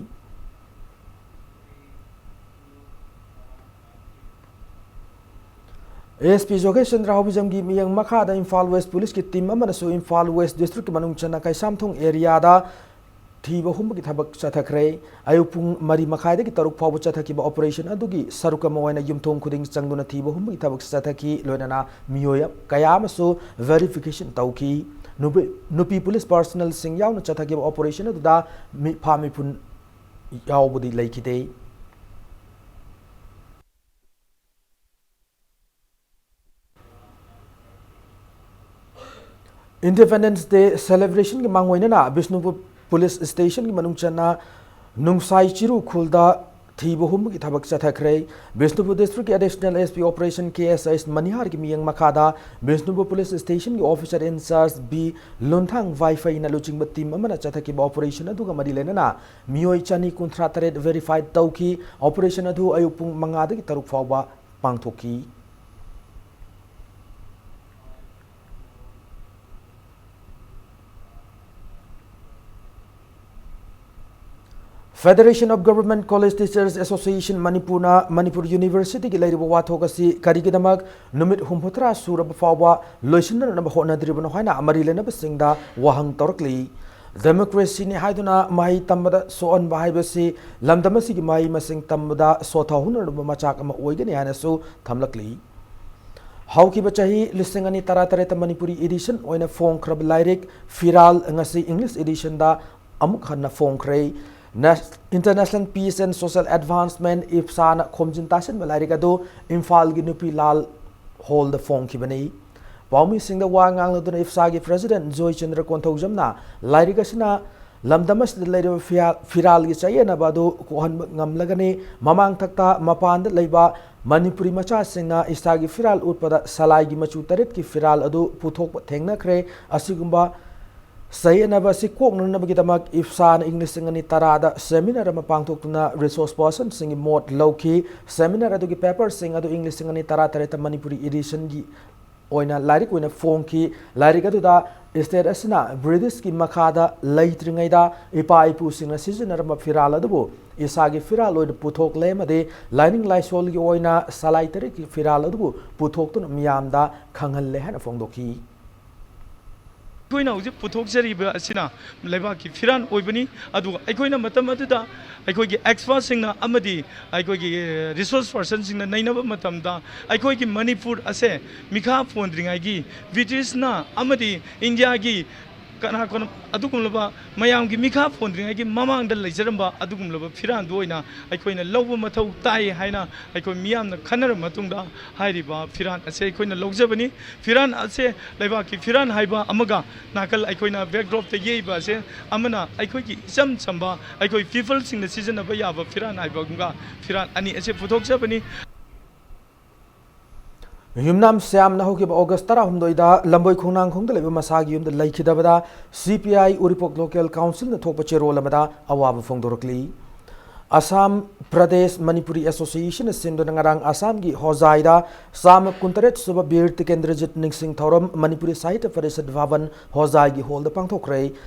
SP ꯖꯣꯒꯦꯁ ꯆꯟꯗ꯭ꯔ ꯍꯥꯎꯕꯤꯖꯝꯒꯤ ꯃꯤꯠꯌꯦꯡ ꯃꯈꯥꯗ Imphal West Policeꯀꯤ team ꯑꯃꯅꯁꯨ Imphal West Districtꯀꯤ ꯃꯅꯨꯡ ꯆꯟꯅ ꯀꯩꯁꯥꯝꯊꯣꯡ areaꯗ ꯊꯤꯕ ꯍꯨꯝꯕꯒꯤ ꯊꯕꯛ ꯆꯠꯊꯈ꯭ꯔꯦ꯫ ꯑꯌꯨꯛ ꯄꯨꯡ ꯃꯔꯤ ꯃꯈꯥꯏꯗꯒꯤ ꯇꯔꯨꯛ ꯐꯥꯎꯕ ꯆꯠꯊꯈꯤꯕ operation ꯑꯗꯨꯒꯤ ꯁꯔꯨꯛ ꯑꯃ ꯑꯣꯏꯅ ꯌꯨꯝꯊꯣꯡ ꯈꯨꯗꯤꯡ ꯆꯪꯗꯨꯅ ꯊꯤꯕ ꯍꯨꯝꯕꯒꯤ ꯊꯕꯛ ꯆꯠꯊꯈꯤ, ꯂꯣꯏꯅꯅ ꯃꯤꯑꯣꯏ ꯀꯌꯥ ꯑꯃꯁꯨ verification ꯇꯧꯈꯤ꯫ ꯅꯨꯄꯤ ꯅꯨꯄꯤ ꯄꯨꯂꯤꯁ ꯄꯥꯔꯁꯅꯦꯜꯁꯤꯡ ꯌꯥꯎꯅ ꯆꯠꯊꯈꯤꯕ ꯑꯣꯄꯔꯦꯁꯟ ꯑꯗꯨꯗ ꯃꯤꯐꯥ ꯃꯤꯄꯨꯟ ꯌꯥꯎꯕꯗꯤ ꯂꯩꯈꯤꯗꯦ꯫ ꯏꯟꯗꯤꯄꯦꯟꯗꯦꯟꯁ ꯗꯦ ꯁꯦꯂꯦꯕ꯭ꯔꯦꯁꯟꯒꯤ ꯃꯥꯡꯑꯣꯏꯅꯅ ꯕꯤꯁꯅꯨꯄꯨꯔ ꯄꯨꯂꯤꯁ ꯁ꯭ꯇꯦꯁꯟꯒꯤ ꯃꯅꯨꯡ ꯆꯟꯅ ꯅꯨꯡꯁꯥꯏ ꯆꯤꯔꯨ ꯈꯨꯜꯗ ꯊꯤꯕ ꯍꯨꯝꯕꯒꯤ ꯊꯕꯛ ꯆꯠꯊꯈ꯭ꯔꯦ꯫ ꯕꯤꯁꯅꯨꯄꯨꯔ ꯗꯤꯁꯇ꯭ꯔꯤꯛꯀꯤ ꯑꯦꯗꯤꯁꯅꯦꯜ ꯑꯦꯁ ꯄꯤ ꯑꯣꯄꯔꯦꯁꯟ ꯀꯦ ꯑꯦꯁ ꯑꯦꯁ ꯃꯅꯤꯍꯥꯔꯒꯤ ꯃꯤꯠꯌꯦꯡ ꯃꯈꯥꯗ ꯕꯤꯁꯅꯨꯄꯨꯔ ꯄꯨꯂꯤꯁ ꯁ꯭ꯇꯦꯁꯟꯒꯤ ꯑꯣꯐꯤꯁꯔ ꯏꯟꯆꯥꯔꯖ ꯕꯤ ꯂꯨꯟꯊꯥꯡ ꯋꯥꯏꯐꯩꯅ ꯂꯨꯆꯤꯡꯕ ꯇꯤꯝ ꯑꯃꯅ ꯆꯠꯊꯈꯤꯕ ꯑꯣꯄꯔꯦꯁꯟ ꯑꯗꯨꯒ ꯃꯔꯤ ꯂꯩꯅꯅ ꯃꯤꯑꯣꯏ ꯆꯅꯤ ꯀꯨꯟꯊ꯭ꯔꯥ ꯇꯔꯦꯠ ꯚꯦꯔꯤꯐꯥꯏ ꯇꯧꯈꯤ꯫ ꯑꯣꯄꯔꯦꯁꯟ ꯑꯗꯨ ꯑꯌꯨꯛ ꯄꯨꯡ ꯃꯉꯥꯗꯒꯤ ꯇꯔꯨꯛ ꯐꯥꯎꯕ ꯄꯥꯡꯊꯣꯛꯈꯤ꯫ Federation of Government College Teachers Association ꯃꯅꯤꯄꯨꯔꯅ ꯃꯅꯤꯄꯨꯔ ꯌꯨꯅꯤꯚꯔꯁꯤꯇꯤꯒꯤ ꯂꯩꯔꯤꯕ ꯋꯥꯊꯣꯛ ꯑꯁꯤ ꯀꯔꯤꯒꯤꯗꯃꯛ ꯅꯨꯃꯤꯠ ꯍꯨꯝꯐꯨꯇꯔꯥ ꯁꯨꯔꯕ ꯐꯥꯎꯕ ꯂꯣꯏꯁꯤꯟꯅꯅꯕ ꯍꯣꯠꯅꯗ꯭ꯔꯤꯕꯅꯣ ꯍꯥꯏꯅ ꯃꯔꯤ ꯂꯩꯅꯕꯁꯤꯡꯗ ꯋꯥꯍꯪ ꯇꯧꯔꯛꯂꯤ꯫ ꯗꯦꯃꯣꯀ꯭ꯔꯦꯁꯤꯅꯤ ꯍꯥꯏꯗꯨꯅ ꯃꯍꯩ ꯇꯝꯕꯗ ꯁꯣꯛꯍꯟꯕ ꯍꯥꯏꯕꯁꯤ ꯂꯝꯗꯝ ꯑꯁꯤꯒꯤ ꯃꯍꯩ ꯃꯁꯤꯡ ꯇꯝꯕꯗ ꯁꯣꯊꯍꯧꯅꯅꯕ ꯃꯆꯥꯛ ꯑꯃ ꯑꯣꯏꯒꯅꯤ ꯍꯥꯏꯅꯁꯨ ꯊꯝꯂꯛꯂꯤ꯫ ꯍꯧꯈꯤꯕ ꯆꯍꯤ ꯂꯤꯁꯤꯡ ꯑꯅꯤ ꯇꯔꯥꯇꯔꯦꯠꯇ ꯃꯅꯤꯄꯨꯔꯤ ꯏꯗꯤꯁꯟ ꯑꯣꯏꯅ ꯐꯣꯡꯈ꯭ꯔꯕ ꯂꯥꯏꯔꯤꯛ ꯐꯤꯔꯥꯜ ꯉꯁꯤ ꯏꯪꯂꯤꯁ ꯏꯗꯤꯁꯟꯗ ꯑꯃꯨꯛ ꯍꯟꯅ ꯐꯣꯡꯈ꯭ꯔꯦ꯫ ꯅꯦꯁ-, International Peace and Social Advancement, ꯏꯞꯁꯥꯅ ꯈꯣꯝꯖꯤꯟ ꯇꯥꯁꯤꯟꯕ ꯂꯥꯏꯔꯤꯛ ꯑꯗꯨ ꯏꯝꯐꯥꯜꯒꯤ ꯅꯨꯄꯤ ꯂꯥꯜ ꯍꯣꯜꯗ ꯐꯣꯡꯈꯤꯕꯅꯤ꯫ ꯄꯥꯎꯃꯤꯁꯤꯡꯗ ꯋꯥ ꯉꯥꯡꯂꯗꯨꯅ ꯏꯞꯁꯥꯒꯤ ꯄ꯭ꯔꯦꯁꯤꯗꯦꯟꯠ ꯖꯣꯏꯆꯟꯗ꯭ꯔ ꯀꯣꯟꯊꯧꯖꯝꯅ ꯂꯥꯏꯔꯤꯛ ꯑꯁꯤꯅ ꯂꯝꯗꯝ ꯑꯁꯤꯗ ꯂꯩꯔꯤꯕ ꯐꯤꯌꯥ-, ꯐꯤꯔꯥꯜꯒꯤ ꯆꯌꯦꯠꯅꯕ ꯑꯗꯨ ꯀꯣꯛꯍꯟꯕ ꯉꯝꯂꯒꯅꯤ꯫ ꯃꯃꯥꯡꯊꯛꯇ ꯃꯄꯥꯟꯗ ꯂꯩꯕ ꯃꯅꯤꯄꯨꯔꯤ ꯃꯆꯥꯁꯤꯡꯅ ꯏꯁꯥꯒꯤ ꯐꯤꯔꯥꯜ ꯎꯠꯄꯗ ꯁꯂꯥꯏꯒꯤ ꯃꯆꯨ ꯇꯔꯦꯠꯀꯤ ꯐꯤꯔꯥꯜ ꯑꯗꯨ ꯄꯨꯊꯣꯛꯄ ꯊꯦꯡꯅꯈ꯭ꯔꯦ꯫ ꯑꯁꯤꯒꯨꯝꯕ ꯆꯌꯦꯠꯅꯕ ꯑꯁꯤ ꯀꯣꯛꯅꯅꯕꯒꯤꯗꯃꯛ ꯏꯞꯁꯥꯅ ꯏꯪ ꯂꯤꯁꯤꯡ ꯑꯅꯤ ꯇꯔꯥꯗ ꯁꯦꯃꯤꯅꯥꯔ ꯑꯃ ꯄꯥꯡꯊꯣꯛꯇꯨꯅ ꯔꯤꯁꯣꯔꯁ ꯄꯔꯁꯟꯁꯤꯡꯒꯤ ꯃꯣꯠ ꯂꯧꯈꯤ꯫ ꯁꯦꯃꯤꯅꯥꯔ ꯑꯗꯨꯒꯤ ꯄꯦꯄꯔꯁꯤꯡ ꯑꯗꯨ ꯏꯪ ꯂꯤꯁꯤꯡ ꯑꯅꯤ ꯇꯔꯥꯇꯔꯦꯠꯇ ꯃꯅꯤꯄꯨꯔꯤ ꯏꯗꯤꯁꯟꯒꯤ ꯑꯣꯏꯅ ꯂꯥꯏꯔꯤꯛ ꯑꯣꯏꯅ ꯐꯣꯡꯈꯤ꯫ ꯂꯥꯏꯔꯤꯛ ꯑꯗꯨꯗ ꯏꯁꯇꯦꯠ ꯑꯁꯤꯅ ꯕ꯭ꯔꯤꯇꯤꯁꯀꯤ ꯃꯈꯥꯗ ꯂꯩꯇ꯭ꯔꯤꯉꯩꯗ ꯏꯄꯥ ꯏꯄꯨꯁꯤꯡꯅ ꯁꯤꯖꯤꯟꯅꯔꯝꯕ ꯐꯤꯔꯥꯜ ꯑꯗꯨꯕꯨ ꯏꯁꯥꯒꯤ ꯐꯤꯔꯥꯜ ꯑꯣꯏꯅ ꯄꯨꯊꯣꯛꯂꯦ ꯑꯃꯗꯤ ꯂꯥꯏꯅꯤꯡ ꯂꯥꯏꯁꯣꯜꯒꯤ ꯑꯣꯏꯅ ꯁꯂꯥꯏ ꯇꯔꯦꯠꯀꯤ ꯐꯤꯔꯥꯜ ꯑꯗꯨꯕꯨ ꯄꯨꯊꯣꯛꯇꯨꯅ ꯃꯤꯌꯥꯝꯗ ꯈꯪꯍꯜꯂꯦ ꯍꯥꯏꯅ ꯐꯣꯡꯗꯣꯛꯈꯤ꯫ ꯑꯩꯈꯣꯏꯅ ꯍꯧꯖꯤꯛ ꯄꯨꯊꯣꯛꯆꯔꯤꯕ ꯑꯁꯤꯅ ꯂꯩꯕꯥꯛꯀꯤ ꯐꯤꯔꯥꯟ ꯑꯣꯏꯕꯅꯤ꯫ ꯑꯗꯨꯒ ꯑꯩꯈꯣꯏꯅ ꯃꯇꯝ ꯑꯗꯨꯗ ꯑꯩꯈꯣꯏꯒꯤ ꯑꯦꯛꯁꯄꯔꯠꯁꯤꯡꯅ ꯑꯃꯗꯤ ꯑꯩꯈꯣꯏꯒꯤ ꯔꯤꯁꯣꯔꯁ ꯄꯔꯁꯟꯁꯤꯡꯅ ꯅꯩꯅꯕ ꯃꯇꯝꯗ, ꯑꯩꯈꯣꯏꯒꯤ ꯃꯅꯤꯄꯨꯔ ꯑꯁꯦ ꯃꯤꯈꯥ ꯄꯣꯟꯗ꯭ꯔꯤꯉꯩꯒꯤ ꯕ꯭ꯔꯤꯇꯤꯁꯅ ꯑꯃꯗꯤ ꯏꯟꯗꯤꯌꯥꯒꯤ ꯀꯅꯥ ꯀꯅꯥ ꯑꯗꯨꯒꯨꯝꯂꯕ ꯃꯌꯥꯝꯒꯤ ꯃꯤꯈꯥ ꯄꯣꯟꯗ꯭ꯔꯤꯉꯩꯒꯤ ꯃꯃꯥꯡꯗ ꯂꯩꯖꯔꯝꯕ ꯑꯗꯨꯒꯨꯝꯂꯕ ꯐꯤꯔꯥꯟꯗꯨ ꯑꯣꯏꯅ ꯑꯩꯈꯣꯏꯅ ꯂꯧꯕ ꯃꯊꯧ ꯇꯥꯏ ꯍꯥꯏꯅ ꯑꯩꯈꯣꯏ ꯃꯤꯌꯥꯝꯅ ꯈꯟꯅꯔꯕ ꯃꯇꯨꯡꯗ, ꯍꯥꯏꯔꯤꯕ ꯐꯤꯔꯥꯟ ꯑꯁꯦ ꯑꯩꯈꯣꯏꯅ ꯂꯧꯖꯕꯅꯤ꯫ ꯐꯤꯔꯥꯟ ꯑꯁꯦ ꯂꯩꯕꯥꯛꯀꯤ ꯐꯤꯔꯥꯟ ꯍꯥꯏꯕ ꯑꯃꯒ, ꯅꯥꯀꯜ ꯑꯩꯈꯣꯏꯅ ꯕꯦꯛꯗ꯭ꯔꯣꯞꯇ ꯌꯦꯛꯏꯕ ꯑꯁꯦ ꯑꯃꯅ ꯑꯩꯈꯣꯏꯒꯤ ꯏꯆꯝ ꯆꯝꯕ ꯑꯩꯈꯣꯏ ꯄꯤꯄꯜꯁꯤꯡꯅ ꯁꯤꯖꯤꯟꯅꯕ ꯌꯥꯕ ꯐꯤꯔꯥꯟ ꯍꯥꯏꯕ ꯑꯃꯒ, ꯐꯤꯔꯥꯟ ꯑꯅꯤ ꯑꯁꯦ ꯄꯨꯊꯣꯛꯆꯕꯅꯤ꯫ ꯌꯨꯝꯅꯥꯝ ꯁ꯭ꯌꯥꯝꯅ ꯍꯧꯈꯤꯕ ꯑꯣꯒꯁ ꯇꯔꯥꯍꯨꯝꯗꯣꯏꯗ ꯂꯝꯕꯣꯏ ꯈꯣꯡꯅꯥꯡꯈꯣꯡꯗ ꯂꯩꯕ ꯃꯁꯥꯒꯤ ꯌꯨꯝꯗ ꯂꯩꯈꯤꯗꯕꯗ ꯁꯤ ꯄꯤ ꯑꯥꯏ ꯎꯔꯤꯄꯣꯛ ꯂꯣꯀꯦꯜ ꯀꯥꯎꯟꯁꯤꯜꯅ ꯊꯣꯛꯄ ꯆꯦꯔꯣꯜ ꯑꯃꯗ ꯑꯋꯥꯕ ꯐꯣꯡꯗꯣꯔꯛꯂꯤ꯫ ꯑꯁꯥꯝ ꯄ꯭ꯔꯗꯦꯁ ꯃꯅꯤꯄꯨꯔꯤ ꯑꯦꯁꯣꯁꯤꯌꯦꯁꯟꯅ ꯁꯤꯟꯗꯨꯅ ꯉꯔꯥꯡ ꯑꯁꯥꯝꯒꯤ ꯍꯣꯖꯥꯏꯗ ꯆꯥꯝꯃ ꯀꯨꯟꯇꯔꯦꯠ ꯁꯨꯕ ꯕꯤꯔ ꯇꯤꯀꯦꯟꯗ꯭ꯔꯖꯤꯠ ꯅꯤꯡꯁꯤꯡ ꯊꯧꯔꯝ ꯃꯅꯤꯄꯨꯔꯤ ꯁꯥꯍꯤꯇ꯭ꯌ ꯄꯔꯤꯁꯠ ꯚꯕꯟ ꯍꯣꯖꯥꯏꯒꯤ ꯍꯣꯜꯗ ꯄꯥꯡꯊꯣꯛꯈ꯭ꯔꯦ꯫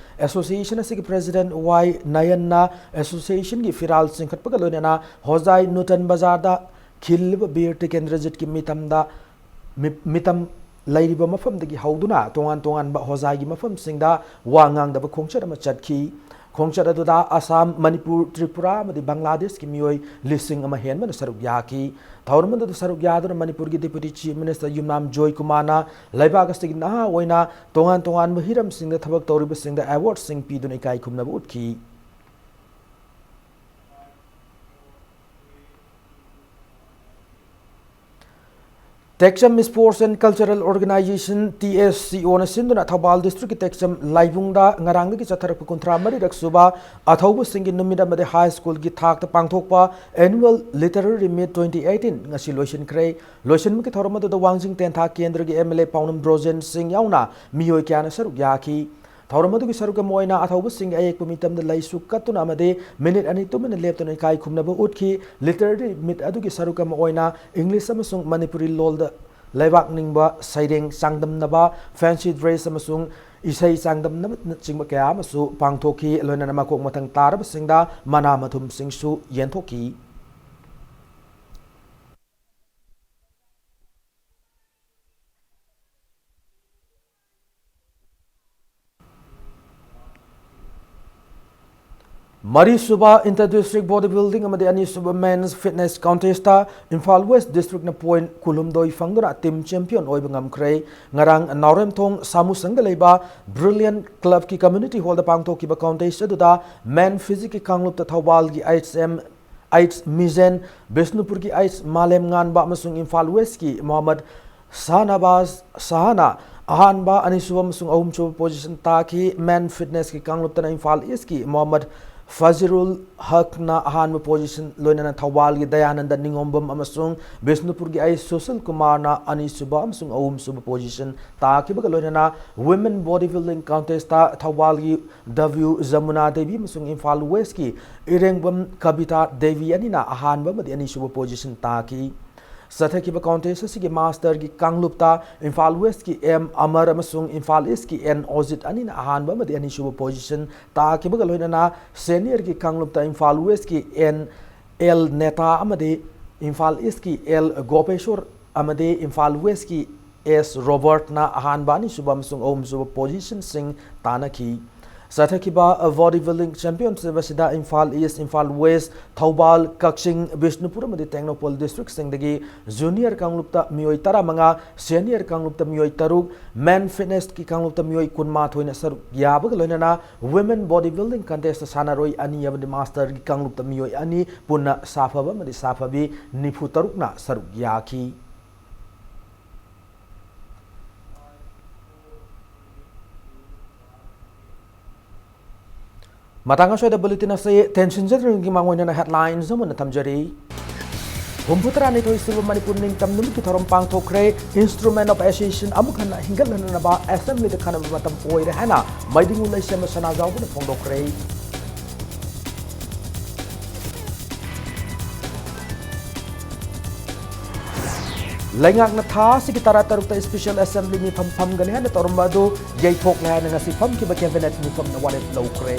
ꯑꯦꯁꯣꯁꯤꯌꯦꯁꯟ ꯑꯁꯤꯒꯤ ꯄ꯭ꯔꯦꯁꯤꯗꯦꯟꯠ ꯋꯥꯏ ꯅꯌꯟꯅ ꯑꯦꯁꯣꯁꯤꯌꯦꯁꯟꯒꯤ ꯐꯤꯔꯥꯜ ꯆꯤꯡꯈꯠꯄꯒ ꯂꯣꯏꯅꯅ ꯍꯣꯖꯥꯏ ꯅꯨꯇꯟ ꯕꯖꯥꯔꯗ ꯈꯤꯜꯂꯤꯕ ꯕꯤꯔ ꯇꯤꯀꯦꯟꯗ꯭ꯔꯖꯤꯠꯀꯤ ꯃꯤꯇꯝꯗ ꯃꯤ-, ꯃꯤꯇꯝ ꯂꯩꯔꯤꯕ ꯃꯐꯝꯗꯒꯤ ꯍꯧꯗꯨꯅ ꯇꯣꯉꯥꯟ ꯇꯣꯉꯥꯟꯕ ꯍꯣꯖꯥꯏꯒꯤ ꯃꯐꯝꯁꯤꯡꯗ ꯋꯥ ꯉꯥꯡꯗꯕ ꯈꯣꯡꯆꯠ ꯑꯃ ꯆꯠꯈꯤ꯫ ꯈꯣꯡꯆꯠ ꯑꯗꯨꯗ ꯑꯁꯥꯝ, ꯃꯅꯤꯄꯨꯔ, ꯇ꯭ꯔꯤꯄꯨꯔꯥ ꯑꯃꯗꯤ ꯕꯪꯒ꯭ꯂꯥꯗꯦꯁꯀꯤ ꯃꯤꯑꯣꯏ ꯂꯤꯁꯤꯡ ꯑꯃ ꯍꯦꯟꯕꯅ ꯁꯔꯨꯛ ꯌꯥꯈꯤ꯫ ꯊꯧꯔꯝ ꯑꯗꯨꯗ ꯁꯔꯨꯛ ꯌꯥꯗꯨꯅ ꯃꯅꯤꯄꯨꯔꯒꯤ ꯗꯤꯄ꯭ꯌꯨꯇꯤ ꯆꯤꯐ ꯃꯤꯅꯤꯁꯇꯔ ꯌꯨꯝꯅꯥꯝ ꯖꯣꯏꯀꯨꯃꯥꯔꯅ ꯂꯩꯕꯥꯛ ꯑꯁꯤꯒꯤ ꯅꯍꯥ ꯑꯣꯏꯅ ꯇꯣꯉꯥꯟ ꯇꯣꯉꯥꯟꯕ ꯍꯤꯔꯝꯁꯤꯡꯗ ꯊꯕꯛ ꯇꯧꯔꯤꯕꯁꯤꯡꯗ ꯑꯦꯋꯥꯔꯗꯁꯤꯡ ꯄꯤꯗꯨꯅ ꯏꯀꯥꯏ ꯈꯨꯝꯅꯕ ꯎꯠꯈꯤ꯫ Tekcham Sports and Cultural Organisation, T S C ꯑꯣꯅ ꯁꯤꯟꯗꯨꯅ ꯊꯧꯕꯥꯜ ꯗꯤꯁꯇ꯭ꯔꯤꯛꯀꯤ ꯇꯦꯛꯆꯝ ꯂꯥꯏꯕꯨꯡꯗ ꯉꯔꯥꯡꯗꯒꯤ ꯆꯠꯊꯔꯛꯄ ꯀꯨꯟꯊ꯭ꯔꯥ ꯃꯔꯤꯔꯛ ꯁꯨꯕ ꯑꯊꯧꯕꯁꯤꯡꯒꯤ ꯅꯨꯃꯤꯠ ꯑꯃꯗꯤ ꯍꯥꯏ ꯁ꯭ꯀꯨꯜꯒꯤ ꯊꯥꯛꯇ ꯄꯥꯡꯊꯣꯛꯄ Annual Literary Meet twenty eighteen ꯉꯁꯤ ꯂꯣꯏꯁꯤꯟꯈ꯭ꯔꯦ꯫ ꯂꯣꯏꯁꯤꯟꯕꯒꯤ ꯊꯧꯔꯝ ꯑꯗꯨꯗ ꯋꯥꯡꯖꯤꯡ ꯇꯦꯟꯊꯥ ꯀꯦꯟꯗ꯭ꯔꯒꯤ ꯑꯦꯝ ꯑꯦꯜ ꯑꯦ ꯄꯥꯎꯅꯝ ꯕ꯭ꯔꯣꯖꯦꯟ ꯁꯤꯡ ꯌꯥꯎꯅ ꯃꯤꯑꯣꯏ ꯀꯌꯥꯅ ꯁꯔꯨꯛ ꯌꯥꯈꯤ꯫ ꯊꯧꯔꯝ ꯑꯗꯨꯒꯤ ꯁꯔꯨꯛ ꯑꯃ ꯑꯣꯏꯅ ꯑꯊꯧꯕꯁꯤꯡꯒꯤ ꯑꯌꯦꯛꯄ ꯃꯤꯇꯝꯗ ꯂꯩꯁꯨ ꯀꯠꯇꯨꯅ ꯑꯃꯗꯤ ꯃꯤꯅꯤꯠ ꯑꯅꯤ ꯇꯨꯃꯤꯟꯅ ꯂꯦꯞꯇꯨꯅ ꯏꯀꯥꯏ ꯈꯨꯝꯅꯕ ꯎꯠꯈꯤ꯫ Literary Meet ꯑꯗꯨꯒꯤ ꯁꯔꯨꯛ ꯑꯃ ꯑꯣꯏꯅ English ꯑꯃꯁꯨꯡ ꯃꯅꯤꯄꯨꯔꯤ ꯂꯣꯜꯗ ꯂꯩꯕꯥꯛ ꯅꯤꯡꯕ ꯁꯩꯔꯦꯡ ꯆꯥꯡꯗꯝꯅꯕ, fancy dress ꯑꯃꯁꯨꯡ ꯏꯁꯩ ꯆꯥꯡꯗꯝꯅꯕꯅꯆꯤꯡꯕ ꯀꯌꯥ ꯑꯃꯁꯨ ꯄꯥꯡꯊꯣꯛꯈꯤ꯫ ꯂꯣꯏꯅꯅ ꯃꯀꯣꯛ ꯃꯊꯪ ꯇꯥꯔꯕꯁꯤꯡꯗ ꯃꯅꯥ ꯃꯊꯨꯝꯁꯤꯡꯁꯨ ꯌꯦꯟꯊꯣꯛꯈꯤ꯫ ꯃꯔꯤꯁꯨꯕ Inter District Body Building ꯑꯃꯗꯤ ꯑꯅꯤꯁꯨꯕ Men's Fitness Contest ꯇ ꯏꯝꯐꯥꯜ West District ꯅ point ꯀꯨꯟꯍꯨꯝꯗꯣꯏ ꯐꯪꯗꯨꯅ team champion ꯑꯣꯏꯕ ꯉꯝꯈ꯭ꯔꯦ꯫ ꯉꯔꯥꯡ ꯅꯥꯎꯔꯦꯝꯊꯣꯡ ꯁꯥꯃꯨꯁꯪꯗ ꯂꯩꯕ Brilliant Club ꯀꯤ community hall ꯗ ꯄꯥꯡꯊꯣꯛꯈꯤꯕ contest ꯑꯗꯨꯗ men physique ꯀꯤ ꯀꯥꯡꯂꯨꯞꯇ ꯊꯧꯕꯥꯜꯒꯤ H M H ꯃꯤꯖꯦꯟ, ꯕꯤꯁꯅꯨꯄꯨꯔꯒꯤ H ꯃꯥꯂꯦꯝ ꯉꯥꯟꯕ ꯑꯃꯁꯨꯡ ꯏꯝꯐꯥꯜ West ꯀꯤ ꯃꯣꯍꯝꯃꯗ ꯁꯥꯍꯅꯕꯥꯖ ꯁꯥꯍꯅ ꯑꯍꯥꯟꯕ, ꯑꯅꯤꯁꯨꯕ ꯑꯃꯁꯨꯡ ꯑꯍꯨꯝꯁꯨꯕ position ꯇꯥꯈꯤ꯫ Men fitness ꯀꯤ ꯀꯥꯡꯂꯨꯞꯇꯅ ꯏꯝꯐꯥꯜ East ꯀꯤ ꯃꯣꯍꯝꯃꯗ ꯐꯖꯤꯔꯨꯜ ꯍꯛꯅ ꯑꯍꯥꯟꯕ position, ꯂꯣꯏꯅꯅ ꯊꯧꯕꯥꯜꯒꯤ ꯗꯌꯥꯅꯟꯗ ꯅꯤꯉꯣꯝꯕꯝ ꯑꯃꯁꯨꯡ ꯕꯤꯁꯅꯨꯄꯨꯔꯒꯤ H ꯁꯨꯁꯤꯜ ꯀꯨꯃꯥꯔꯅ ꯑꯅꯤꯁꯨꯕ ꯑꯃꯁꯨꯡ ꯑꯍꯨꯝꯁꯨꯕ position ꯇꯥꯈꯤꯕꯒ ꯂꯣꯏꯅꯅ Women Body Building Contest ꯇ ꯊꯧꯕꯥꯜꯒꯤ W ꯖꯃꯨꯅꯥ ꯗꯦꯕꯤ ꯑꯃꯁꯨꯡ ꯏꯝꯐꯥꯜ West ꯀꯤ ꯏꯔꯦꯡꯕꯝ ꯀꯕꯤꯇꯥ ꯗꯦꯕꯤ ꯑꯅꯤꯅ ꯑꯍꯥꯟꯕ ꯑꯃꯗꯤ ꯑꯅꯤꯁꯨꯕ position ꯇꯥꯈꯤ꯫ ꯆꯠꯊꯈꯤꯕ contest ꯑꯁꯤꯒꯤ master ꯒꯤ ꯀꯥꯡꯂꯨꯞꯇ ꯏꯝꯐꯥꯜ West ꯀꯤ M ꯑꯃꯔ ꯑꯃꯁꯨꯡ ꯏꯝꯐꯥꯜ East ꯀꯤ N ꯑꯣꯖꯤꯠ ꯑꯅꯤꯅ ꯑꯍꯥꯟꯕ ꯑꯃꯗꯤ ꯑꯅꯤꯁꯨꯕ position ꯇꯥꯈꯤꯕꯒ ꯂꯣꯏꯅꯅ senior ꯒꯤ ꯀꯥꯡꯂꯨꯞꯇ ꯏꯝꯐꯥꯜ West ꯀꯤ N L ꯅꯦꯇꯥ ꯑꯃꯗꯤ ꯏꯝꯐꯥꯜ East ꯀꯤ L ꯒꯣꯄꯦꯁꯣꯔ ꯑꯃꯗꯤ ꯏꯝꯐꯥꯜ West ꯀꯤ S ꯔꯣꯕꯔꯠꯅ ꯑꯍꯥꯟꯕ, ꯑꯅꯤꯁꯨꯕ ꯑꯃꯁꯨꯡ ꯑꯍꯨꯝꯁꯨꯕ position ꯁꯤꯡ ꯇꯥꯟꯅꯈꯤ꯫ ꯆꯠꯊꯈꯤꯕ body building championship ꯑꯁꯤꯗ ꯏꯝꯐꯥꯜ East, ꯏꯝꯐꯥꯜ West, ꯊꯧꯕꯥꯜ, ꯀꯛꯆꯤꯡ, ꯕꯤꯁꯅꯨꯄꯨꯔ ꯑꯃꯗꯤ ꯇꯦꯡꯅꯧꯄꯜ district ꯁꯤꯡꯗꯒꯤ junior ꯀꯥꯡꯂꯨꯞꯇ ꯃꯤꯑꯣꯏ ꯇꯔꯥꯃꯉꯥ, senior ꯀꯥꯡꯂꯨꯞꯇ ꯃꯤꯑꯣꯏ ꯇꯔꯨꯛ, men fitness ꯀꯤ ꯀꯥꯡꯂꯨꯞꯇ ꯃꯤꯑꯣꯏ ꯀꯨꯟꯃꯥꯊꯣꯏꯅ ꯁꯔꯨꯛ ꯌꯥꯕꯒ ꯂꯣꯏꯅꯅ women body building contest ꯇ ꯁꯥꯟꯅꯔꯣꯏ ꯑꯅꯤ ꯑꯃꯗꯤ master ꯒꯤ ꯀꯥꯡꯂꯨꯞꯇ ꯃꯤꯑꯣꯏ ꯑꯅꯤ, ꯄꯨꯟꯅ ꯁꯥꯐꯕ ꯑꯃꯗꯤ ꯁꯥꯐꯕꯤ ꯅꯤꯐꯨ ꯇꯔꯨꯛꯅ ꯁꯔꯨꯛ ꯌꯥꯈꯤ꯫ ꯃꯇꯥꯡ ꯑꯁ꯭ꯋꯥꯏꯗ bulletin ꯑꯁꯤ ꯇꯦꯟꯁꯤꯟꯖꯗ꯭ꯔꯤꯉꯩꯒꯤ ꯃꯥꯡꯑꯣꯏꯅꯅ headlines ꯑꯃꯨꯛ ꯍꯟꯅ ꯊꯝꯖꯔꯤ꯫ ꯍꯨꯝꯐꯨ ꯇꯔꯥꯅꯤꯊꯣꯏ ꯁꯨꯕ ꯃꯅꯤꯄꯨꯔ ꯅꯤꯡꯇꯝ ꯅꯨꯃꯤꯠꯀꯤ ꯊꯧꯔꯝ ꯄꯥꯡꯊꯣꯛꯈ꯭ꯔꯦ꯫ Instrument of Association ꯑꯃꯨꯛ ꯍꯟꯅ ꯍꯤꯡꯒꯠꯍꯟꯅꯅꯕ assembly ꯗ ꯈꯟꯅꯕ ꯃꯇꯝ ꯑꯣꯏꯔꯦ ꯍꯥꯏꯅ ꯃꯩꯗꯤꯡꯉꯨ ꯂꯩꯁꯦꯝꯕ ꯁꯅꯥꯖꯥꯎꯕꯅ ꯐꯣꯡꯗꯣꯛꯈ꯭ꯔꯦ꯫ ꯂꯩꯉꯥꯛꯅ ꯊꯥ ꯑꯁꯤꯒꯤ ꯇꯔꯥꯇꯔꯨꯛꯇ special assembly ꯃꯤꯐꯝ ꯐꯝꯒꯅꯤ ꯍꯥꯏꯅ ꯇꯧꯔꯝꯕ ꯑꯗꯨ ꯌꯩꯊꯣꯛꯂꯦ ꯍꯥꯏꯅ ꯉꯁꯤ ꯐꯝꯈꯤꯕ cabinet ꯃꯤꯐꯝꯅ ꯋꯥꯔꯦꯞ ꯂꯧꯈ꯭ꯔꯦ꯫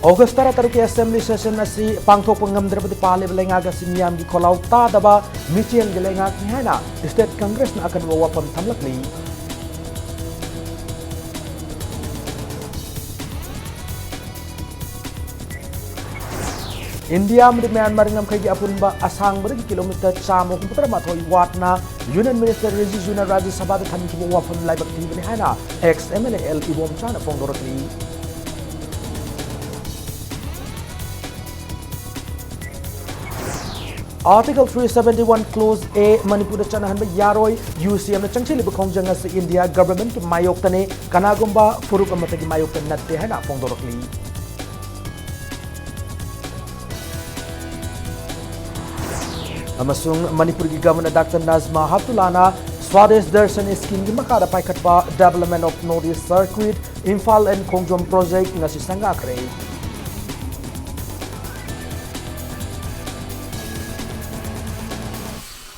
ꯑꯣꯒꯁ ꯇꯔꯥꯇꯔꯨꯛꯀꯤ Assembly session ꯑꯁꯤ ꯄꯥꯡꯊꯣꯛꯄ ꯉꯝꯗ꯭ꯔꯕꯗꯤ ꯄꯥꯜꯂꯤꯕ ꯂꯩꯉꯥꯛ ꯑꯁꯤ ꯃꯤꯌꯥꯝꯒꯤ ꯈꯣꯜꯂꯥꯎ ꯇꯥꯗꯕ ꯃꯤꯆꯦꯜꯒꯤ ꯂꯩꯉꯥꯛꯅꯤ ꯍꯥꯏꯅ State Congressꯅ ꯑꯀꯟꯕ ꯋꯥꯐꯝ ꯊꯝꯂꯛꯂꯤ꯫ ꯏꯟꯗꯤꯌꯥ ꯑꯃꯗꯤ ꯃ꯭ꯌꯥꯟꯃꯥꯔ ꯉꯝꯈꯩꯒꯤ ꯑꯄꯨꯟꯕ ꯑꯁꯥꯡꯕꯗꯒꯤ ꯀꯤꯂꯣꯃꯤꯇꯔ ꯆꯥꯝꯃ ꯍꯨꯝꯐꯨꯇꯔꯥ ꯃꯥꯊꯣꯏ ꯋꯥꯠꯅ Union Minister ꯔꯤꯖꯤꯖꯨꯅ ꯔꯥꯖ꯭ꯌ ꯁꯚꯥꯗ ꯊꯝꯈꯤꯕ ꯋꯥꯐꯝ ꯂꯥꯏꯕꯛ ꯊꯤꯕꯅꯤ ꯍꯥꯏꯅ ex MLA ꯑꯦꯜ ꯏꯕꯣꯝꯆꯥꯅ ꯐꯣꯡꯗꯣꯔꯛꯂꯤ꯫ Article three seventy one clause A ꯃꯅꯤꯄꯨꯔꯗ ꯆꯠꯅꯍꯟꯕ ꯌꯥꯔꯣꯏ, UCMꯅ ꯆꯪꯁꯤꯜꯂꯤꯕ ꯈꯣꯡꯖꯪ ꯑꯁꯤ ꯏꯟꯗꯤꯌꯥ governmentꯀꯤ ꯃꯥꯌꯣꯛꯇꯅꯤ, ꯀꯅꯥꯒꯨꯝꯕ ꯐꯨꯔꯨꯞ ꯑꯃꯠꯇꯒꯤ ꯃꯥꯌꯣꯛꯇ ꯅꯠꯇꯦ ꯍꯥꯏꯅ ꯐꯣꯡꯗꯣꯔꯛꯂꯤ꯫ ꯑꯃꯁꯨꯡ ꯃꯅꯤꯄꯨꯔꯒꯤ Governor Doctor ꯅꯖꯃꯥ ꯍꯦꯞꯇꯨꯂꯥꯅ Swadesh Darshan Schemeꯒꯤ ꯃꯈꯥꯗ ꯄꯥꯏꯈꯠꯄ Development of North East Circuit, Imphal and Khongjom Project ꯉꯁꯤ ꯁꯪꯒꯥꯈ꯭ꯔꯦ꯫